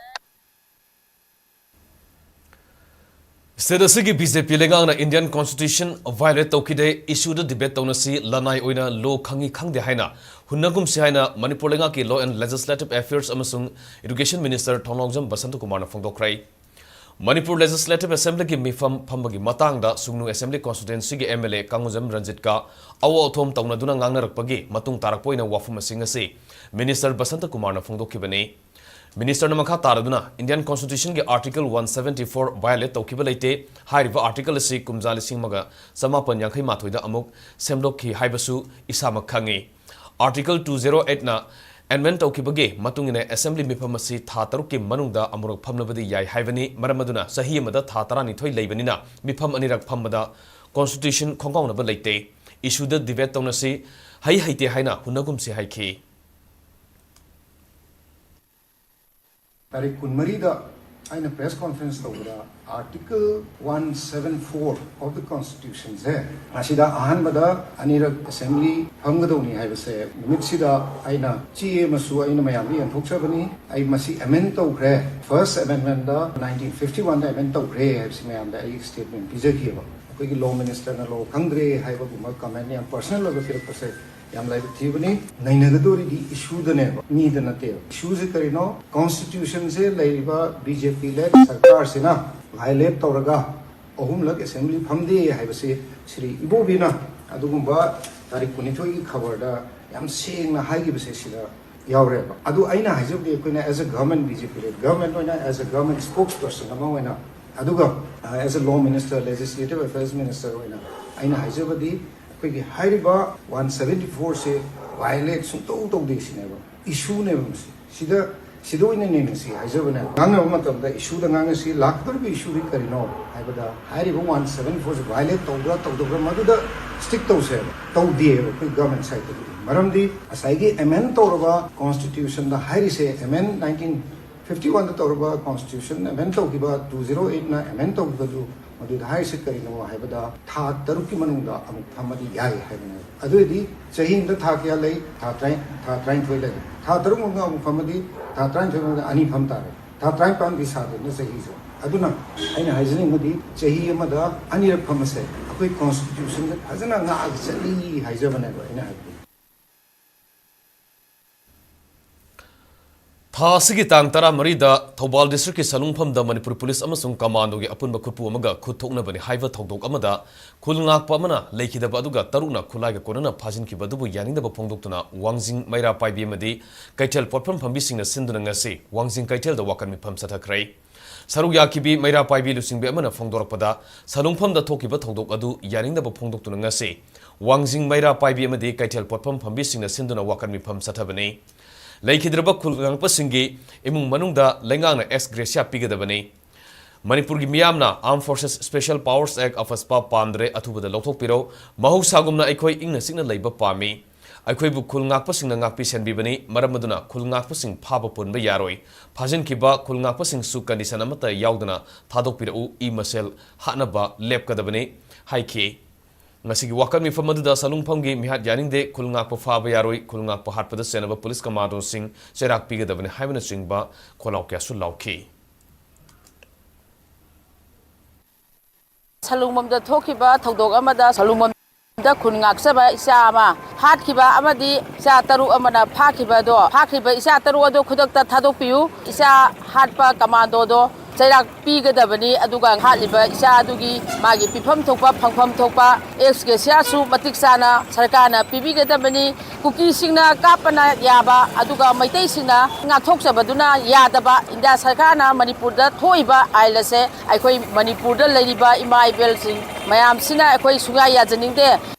State ꯑꯁꯤꯒꯤ BJP ꯂꯩꯉꯥꯛꯅ Indian Constitution violate ꯇꯧꯈꯤꯗꯦ, issueꯗ debate ꯇꯧꯅꯁꯤ, ꯂꯅꯥꯏ ꯑꯣꯏꯅ law ꯈꯪꯉꯤ ꯈꯪꯗꯦ ꯍꯥꯏꯅ ꯍꯨꯟꯅꯒꯨꯝꯁꯤ ꯍꯥꯏꯅ ꯃꯅꯤꯄꯨꯔ ꯂꯩꯉꯥꯛꯀꯤ Law and Legislative Affairs ꯑꯃꯁꯨꯡ Education Minister ꯊꯣꯡꯂꯥꯎꯖꯝ ꯕꯁꯟꯇ ꯀꯨꯃꯥꯔꯅ ꯐꯣꯡꯗꯣꯛꯈ꯭ꯔꯦ꯫ ꯃꯅꯤꯄꯨꯔ Legislative Assemblyꯒꯤ ꯃꯤꯐꯝ ꯐꯝꯕꯒꯤ ꯃꯇꯥꯡꯗ ꯁꯨꯡꯅꯨ Assembly Constituencyꯒꯤ MLA ꯀꯥꯡꯉꯨꯖꯝ ꯔꯟꯖꯤꯠꯀ ꯑꯋꯥ ꯑꯊꯣꯝ ꯇꯧꯅꯗꯨꯅ ꯉꯥꯡꯅꯔꯛꯄꯒꯤ ꯃꯇꯨꯡ ꯇꯥꯔꯛꯄ ꯑꯣꯏꯅ ꯋꯥꯐꯝ ꯑꯁꯤ ꯉꯁꯤ Minister ꯕꯁꯟꯇ ꯀꯨꯃꯥꯔꯅ ꯐꯣꯡꯗꯣꯛꯈꯤꯕꯅꯤ꯫ Ministerꯅ ꯃꯈꯥ ꯇꯥꯔꯗꯨꯅ Indian Constitutionꯒꯤ Article one seventy four violate ꯇꯧꯈꯤꯕ ꯂꯩꯇꯦ꯫ ꯍꯥꯏꯔꯤꯕ article ꯑꯁꯤ ꯀꯨꯝꯖꯥ ꯂꯤꯁꯤꯡ ꯑꯃꯒ ꯆꯃꯥꯄꯟ ꯌꯥꯡꯈꯩ ꯃꯥꯊꯣꯏꯗ ꯑꯃꯨꯛ ꯁꯦꯝꯗꯣꯛꯈꯤ ꯍꯥꯏꯕꯁꯨ ꯏꯁꯥꯃꯛ ꯈꯪꯉꯤ꯫ Article two zero eightꯅ amend ꯇꯧꯈꯤꯕꯒꯤ ꯃꯇꯨꯡ ꯏꯟꯅ Assembly ꯃꯤꯐꯝ ꯑꯁꯤ ꯊꯥ ꯇꯔꯨꯛꯀꯤ ꯃꯅꯨꯡꯗ ꯑꯃꯨꯔꯛ ꯐꯝꯂꯕꯗꯤ ꯌꯥꯏ ꯍꯥꯏꯕꯅꯤ꯫ ꯃꯔꯝ ꯑꯗꯨꯅ ꯆꯍꯤ ꯑꯃꯗ ꯊꯥ ꯇꯔꯥꯅꯤꯊꯣꯏ ꯂꯩꯕꯅꯤꯅ ꯃꯤꯐꯝ ꯑꯅꯤꯔꯛ ꯐꯝꯕꯗ Constitution ꯈꯣꯡꯒꯥꯎꯅꯕ ꯂꯩꯇꯦ꯫ Issueꯗ debate ꯇꯧꯅꯁꯤ, ꯍꯩ ꯍꯩꯇꯦ ꯍꯥꯏꯅ ꯍꯨꯟꯅꯒꯨꯝꯁꯤ ꯍꯥꯏꯈꯤ꯫ ꯇꯥꯔꯤꯛ ꯀꯨꯟꯃꯔꯤꯗ ꯑꯩꯅ press conference ꯇꯧꯕꯗ Article one seven four of the Constitution ꯁꯦ, ꯃꯁꯤꯗ ꯑꯍꯥꯟꯕꯗ ꯑꯅꯤꯔꯛ assembly ꯐꯝꯒꯗꯧꯅꯤ ꯍꯥꯏꯕꯁꯦ ꯅꯨꯃꯤꯠꯁꯤꯗ ꯑꯩꯅ ꯆꯦ ꯑꯃꯁꯨ ꯑꯩꯅ ꯃꯌꯥꯝꯗ ꯌꯦꯟꯊꯣꯛꯆꯕꯅꯤ꯫ ꯑꯩ ꯃꯁꯤ amend ꯇꯧꯈ꯭ꯔꯦ, first amendment ꯗ nineteen fifty one ꯗ amend ꯇꯧꯈ꯭ꯔꯦ ꯍꯥꯏꯕꯁꯤ ꯃꯌꯥꯝꯗ ꯑꯩ statement ꯄꯤꯖꯈꯤꯑꯕ꯫ ꯑꯩꯈꯣꯏꯒꯤ law minister ꯅ law ꯈꯪꯗ꯭ꯔꯦ ꯍꯥꯏꯕꯒꯨꯝꯕ comment ꯌꯥꯝ personal ꯑꯣꯏꯕ ꯄꯤꯔꯛꯄꯁꯦ ꯌꯥꯝ ꯂꯥꯏꯕꯛ ꯊꯤꯕꯅꯤ꯫ ꯅꯩꯅꯒꯗꯧꯔꯤꯗꯤ issue ꯗꯅꯦꯕ, ꯃꯤꯗ ꯅꯠꯇꯦꯕ꯫ Issue ꯁꯦ ꯀꯔꯤꯅꯣ? Constitution ꯁꯦ ꯂꯩꯔꯤꯕ B J P led ꯁꯔꯀꯥꯔꯁꯤꯅ violate ꯇꯧꯔꯒ ꯑꯍꯨꯝꯂꯛ assembly ꯐꯝꯗꯦ ꯍꯥꯏꯕꯁꯤ ꯁ꯭ꯔꯤ ꯏꯕꯣꯕꯤꯅ ꯑꯗꯨꯒꯨꯝꯕ ꯇꯥꯔꯤꯛ ꯀꯨꯟꯅꯤꯊꯣꯏꯒꯤ ꯈꯕꯔꯗ ꯌꯥꯝ ꯁꯦꯡꯅ ꯍꯥꯏꯈꯤꯕꯁꯦ ꯁꯤꯗ ꯌꯥꯎꯔꯦꯕ꯫ ꯑꯗꯨ ꯑꯩꯅ ꯍꯥꯏꯖꯕꯗꯤ ꯑꯩꯈꯣꯏꯅ as a government, B J P led government ꯑꯣꯏꯅ, as a government spokesperson ꯑꯃ ꯑꯣꯏꯅ, ꯑꯗꯨꯒ, ꯑ, as a law minister, legislative affairs minister ꯑꯣꯏꯅ ꯑꯩꯅ ꯍꯥꯏꯖꯕꯗꯤ ꯑꯩꯈꯣꯏꯒꯤ ꯍꯥꯏꯔꯤꯕ one seventy four ꯁꯦ violate ꯁꯨꯡꯇꯧ ꯇꯧꯗꯦ ꯁꯤꯅꯦꯕ, issue ꯅꯦꯕ ꯃꯁꯤ꯫ ꯁꯤꯗ, ꯁꯤꯗ ꯑꯣꯏꯅ ꯅꯩꯅꯁꯤ ꯍꯥꯏꯖꯕꯅꯦ꯫ ꯉꯥꯡꯅꯕ ꯃꯇꯝꯗ issue ꯗ ꯉꯥꯡꯅꯁꯤ, ꯂꯥꯛꯀꯗꯧꯔꯤꯕ issue ꯗꯤ ꯀꯔꯤꯅꯣ ꯍꯥꯏꯕꯗ, ꯍꯥꯏꯔꯤꯕ one seven four ꯁꯦ violate ꯇꯧꯕ꯭ꯔꯥ ꯇꯧꯗꯕ꯭ꯔꯥ ꯃꯗꯨꯗ stick ꯇꯧꯁꯦꯕ꯫ ꯇꯧꯗꯦꯕ ꯑꯩꯈꯣꯏ government side ꯇꯒꯤ꯫ ꯃꯔꯝꯗꯤ ꯉꯁꯥꯏꯒꯤ amend ꯇꯧꯔꯕ Constitution ꯗ ꯍꯥꯏꯔꯤꯁꯦ, amend nineteen fifty one ꯗ ꯇꯧꯔꯕ Constitution amend ꯇꯧꯈꯤꯕ, two zero eight ꯅ amend ꯇꯧꯈꯤꯕꯗꯨ, ꯃꯗꯨꯗ ꯍꯥꯏꯔꯤꯁꯦ ꯀꯔꯤꯅꯣ ꯍꯥꯏꯕꯗ, ꯊꯥ ꯇꯔꯨꯛꯀꯤ ꯃꯅꯨꯡꯗ ꯑꯃꯨꯛ ꯐꯝꯃꯗꯤ ꯌꯥꯏ ꯍꯥꯏꯕꯅꯦꯕ꯫ ꯑꯗꯨ ꯑꯣꯏꯔꯗꯤ ꯆꯍꯤ ꯑꯃꯗ ꯊꯥ ꯀꯌꯥ ꯂꯩ? ꯊꯥ ꯇꯔꯥ-, ꯊꯥ ꯇꯔꯥꯅꯤꯊꯣꯏ ꯂꯩ꯫ ꯊꯥ ꯇꯔꯨꯛ ꯃꯅꯨꯡꯗ ꯑꯃꯨꯛ ꯐꯝꯃꯗꯤ ꯊꯥ ꯇꯔꯥꯅꯤꯊꯣꯏ ꯃꯅꯨꯡꯗ ꯑꯅꯤ ꯐꯝ ꯇꯥꯔꯦ꯫ ꯊꯥ ꯇꯔꯥꯅꯤꯄꯥꯟꯗꯤ ꯁꯥꯗꯣꯏꯅ ꯆꯍꯤꯁꯦ꯫ ꯑꯗꯨꯅ ꯑꯩꯅ ꯍꯥꯏꯖꯅꯤꯡꯕꯗꯤ ꯆꯍꯤ ꯑꯃꯗ ꯑꯅꯤꯔꯛ ꯐꯝꯕꯁꯦ ꯑꯩꯈꯣꯏ Constitution ꯁꯦ ꯐꯖꯅ ꯉꯥꯛꯑꯒ ꯆꯠꯂꯤ ꯍꯥꯏꯖꯕꯅꯦꯕ ꯑꯩꯅ ꯍꯥꯏꯕꯗꯤ꯫ ꯊꯥ ꯑꯁꯤꯒꯤ ꯇꯥꯡ ꯇꯔꯥꯃꯔꯤꯗ ꯊꯧꯕꯥꯜ district ꯀꯤ ꯁꯂꯨꯡꯐꯝꯗ ꯃꯅꯤꯄꯨꯔ ꯄꯨꯂꯤꯁ ꯑꯃꯁꯨꯡ ꯀꯃꯥꯟꯗꯣꯒꯤ ꯑꯄꯨꯟꯕ ꯈꯨꯠꯄꯨ ꯑꯃꯒ ꯈꯨꯠ ꯊꯣꯛꯅꯕꯅꯤ ꯍꯥꯏꯕ ꯊꯧꯗꯣꯛ ꯑꯃꯗ ꯈꯨꯜ ꯉꯥꯛꯄ ꯑꯃꯅ ꯂꯩꯈꯤꯗꯕ ꯑꯗꯨꯒ ꯇꯔꯨꯛꯅ ꯈꯨꯠꯂꯥꯏꯒ ꯀꯣꯟꯅꯅ ꯐꯥꯖꯤꯟꯈꯤꯕ ꯑꯗꯨꯕꯨ ꯌꯥꯅꯤꯡꯗꯕ ꯐꯣꯡꯗꯣꯛꯇꯨꯅ ꯋꯥꯡꯖꯤꯡ ꯃꯩꯔꯥ ꯄꯥꯏꯕꯤ ꯑꯃꯗꯤ ꯀꯩꯊꯦꯜ ꯄꯣꯠꯐꯝ ꯐꯝꯕꯤꯁꯤꯡꯅ ꯁꯤꯟꯗꯨꯅ ꯉꯁꯤ ꯋꯥꯡꯖꯤꯡ ꯀꯩꯊꯦꯜꯗ ꯋꯥꯀꯠ ꯃꯤꯐꯝ ꯆꯠꯊꯈ꯭ꯔꯦ꯫ ꯁꯔꯨꯛ ꯌꯥꯈꯤꯕꯤ ꯃꯩꯔꯥ ꯄꯥꯏꯕꯤ ꯂꯨꯆꯤꯡꯕꯤ ꯑꯃꯅ ꯐꯣꯡꯗꯣꯔꯛꯄꯗ, ꯁꯂꯨꯡꯐꯝꯗ ꯊꯣꯛꯈꯤꯕ ꯊꯧꯗꯣꯛ ꯑꯗꯨ ꯌꯥꯅꯤꯡꯗꯕ ꯐꯣꯡꯗꯣꯛꯇꯨꯅ ꯉꯁꯤ ꯋꯥꯡꯖꯤꯡ ꯃꯩꯔꯥ ꯄꯥꯏꯕꯤ ꯑꯃꯗꯤ ꯀꯩꯊꯦꯜ ꯄꯣꯠꯐꯝ ꯐꯝꯕꯤꯁꯤꯡꯅ ꯁꯤꯟꯗꯨꯅ ꯋꯥꯀꯠ ꯃꯤꯐꯝ ꯆꯠꯊꯕꯅꯤ꯫ ꯂꯩꯈꯤꯗ꯭ꯔꯕ ꯈꯨꯜ ꯉꯥꯛꯄꯁꯤꯡꯒꯤ ꯏꯃꯨꯡ ꯃꯅꯨꯡꯗ ꯂꯩꯉꯥꯛꯅ ex gratia ꯄꯤꯒꯗꯕꯅꯤ꯫ ꯃꯅꯤꯄꯨꯔꯒꯤ ꯃꯤꯌꯥꯝꯅ Armed Forces Special Powers Act ꯑꯐꯁꯄꯥ ꯄꯥꯝꯗ꯭ꯔꯦ, ꯑꯊꯨꯕꯗ ꯂꯧꯊꯣꯛꯄꯤꯔꯧ꯫ ꯃꯍꯧꯁꯥꯒꯨꯝꯅ ꯑꯩꯈꯣꯏ ꯏꯪꯅ ꯆꯤꯛꯅ ꯂꯩꯕ ꯄꯥꯝꯃꯤ꯫ ꯑꯩꯈꯣꯏꯕꯨ ꯈꯨꯜ ꯉꯥꯛꯄꯁꯤꯡꯅ ꯉꯥꯛꯄꯤ ꯁꯦꯟꯕꯤꯕꯅꯤ, ꯃꯔꯝ ꯑꯗꯨꯅ ꯈꯨꯜ ꯉꯥꯛꯄꯁꯤꯡ ꯐꯥꯕ ꯄꯨꯟꯕ ꯌꯥꯔꯣꯏ꯫ ꯐꯥꯖꯤꯟꯈꯤꯕ ꯈꯨꯜ ꯉꯥꯛꯄꯁꯤꯡꯁꯨ condition ꯑꯃꯠꯇ ꯌꯥꯎꯗꯅ ꯊꯥꯗꯣꯛꯄꯤꯔꯛꯎ, ꯏ ꯃꯁꯦꯜ ꯍꯥꯠꯅꯕ ꯂꯦꯞꯀꯗꯕꯅꯤ ꯍꯥꯏꯈꯤ꯫ ꯉꯁꯤꯒꯤ ꯋꯥꯀꯠ ꯃꯤꯐꯝ ꯑꯗꯨꯗ ꯁꯂꯨꯡꯐꯝꯒꯤ ꯃꯤꯍꯥꯠ ꯌꯥꯅꯤꯡꯗꯦ, ꯈꯨꯜ ꯉꯥꯛꯄ ꯐꯥꯕ ꯌꯥꯔꯣꯏ, ꯈꯨꯜ ꯉꯥꯛꯄ ꯍꯥꯠꯄꯗ ꯆꯦꯟꯅꯕ ꯄꯨꯂꯤꯁ ꯀꯃꯥꯟꯗꯣꯁꯤꯡ ꯆꯩꯔꯥꯛ ꯄꯤꯒꯗꯕꯅꯤ ꯍꯥꯏꯕꯅꯆꯤꯡꯕ ꯈꯣꯜꯂꯥꯎ ꯀꯌꯥꯁꯨ ꯂꯥꯎꯈꯤ꯫ ꯁꯂꯨꯡꯕꯝꯗ ꯊꯣꯛꯈꯤꯕ ꯊꯧꯗꯣꯛ ꯑꯃꯗ ꯁꯂꯨꯡꯕꯝꯗ ꯈꯨꯟ ꯉꯥꯛꯆꯕ ꯏꯆꯥ ꯑꯃ ꯍꯥꯠꯈꯤꯕ ꯑꯃꯗꯤ ꯏꯆꯥ ꯇꯔꯨꯛ ꯑꯃꯅ ꯐꯥꯈꯤꯕ ꯑꯗꯣ, ꯐꯥꯈꯤꯕ ꯏꯆꯥ ꯇꯔꯨꯛ ꯑꯗꯣ ꯈꯨꯗꯛꯇ ꯊꯥꯗꯣꯛꯄꯤꯌꯨ꯫ ꯏꯆꯥ ꯍꯥꯠꯄ ꯀꯃꯥꯟꯗꯣꯗꯣ ꯆꯩꯔꯥꯛ ꯄꯤꯒꯗꯕꯅꯤ, ꯑꯗꯨꯒ ꯍꯥꯠꯂꯤꯕ ꯏꯆꯥ ꯑꯗꯨꯒꯤ ꯃꯥꯒꯤ ꯄꯤꯐꯝ ꯊꯣꯛꯄ, ꯐꯪꯐꯝ ꯊꯣꯛꯄ ex gratia ꯁꯨ ꯃꯇꯤꯛ ꯆꯥꯅ ꯁꯔꯀꯥꯔꯅ ꯄꯤꯕꯤꯒꯗꯕꯅꯤ꯫ ꯀꯨꯀꯤꯁꯤꯡꯅ ꯀꯥꯞꯄꯅ ꯌꯥꯕ, ꯑꯗꯨꯒ ꯃꯩꯇꯩꯁꯤꯡꯅ ꯉꯥꯛꯊꯣꯛꯆꯕꯗꯨꯅ ꯌꯥꯗꯕ꯫ ꯏꯟꯗꯤꯌꯥ ꯁꯔꯀꯥꯔꯅ ꯃꯅꯤꯄꯨꯔꯗ ꯊꯣꯛꯏꯕ ꯑꯥꯏꯟ ꯑꯁꯦ ꯑꯩꯈꯣꯏ ꯃꯅꯤꯄꯨꯔꯗ ꯂꯩꯔꯤꯕ ꯏꯃꯥ ꯏꯕꯦꯜꯁꯤꯡ ꯃꯌꯥꯝꯁꯤꯅ ꯑꯩꯈꯣꯏ ꯁꯨꯡꯌꯥ ꯌꯥꯖꯅꯤꯡꯗꯦ꯫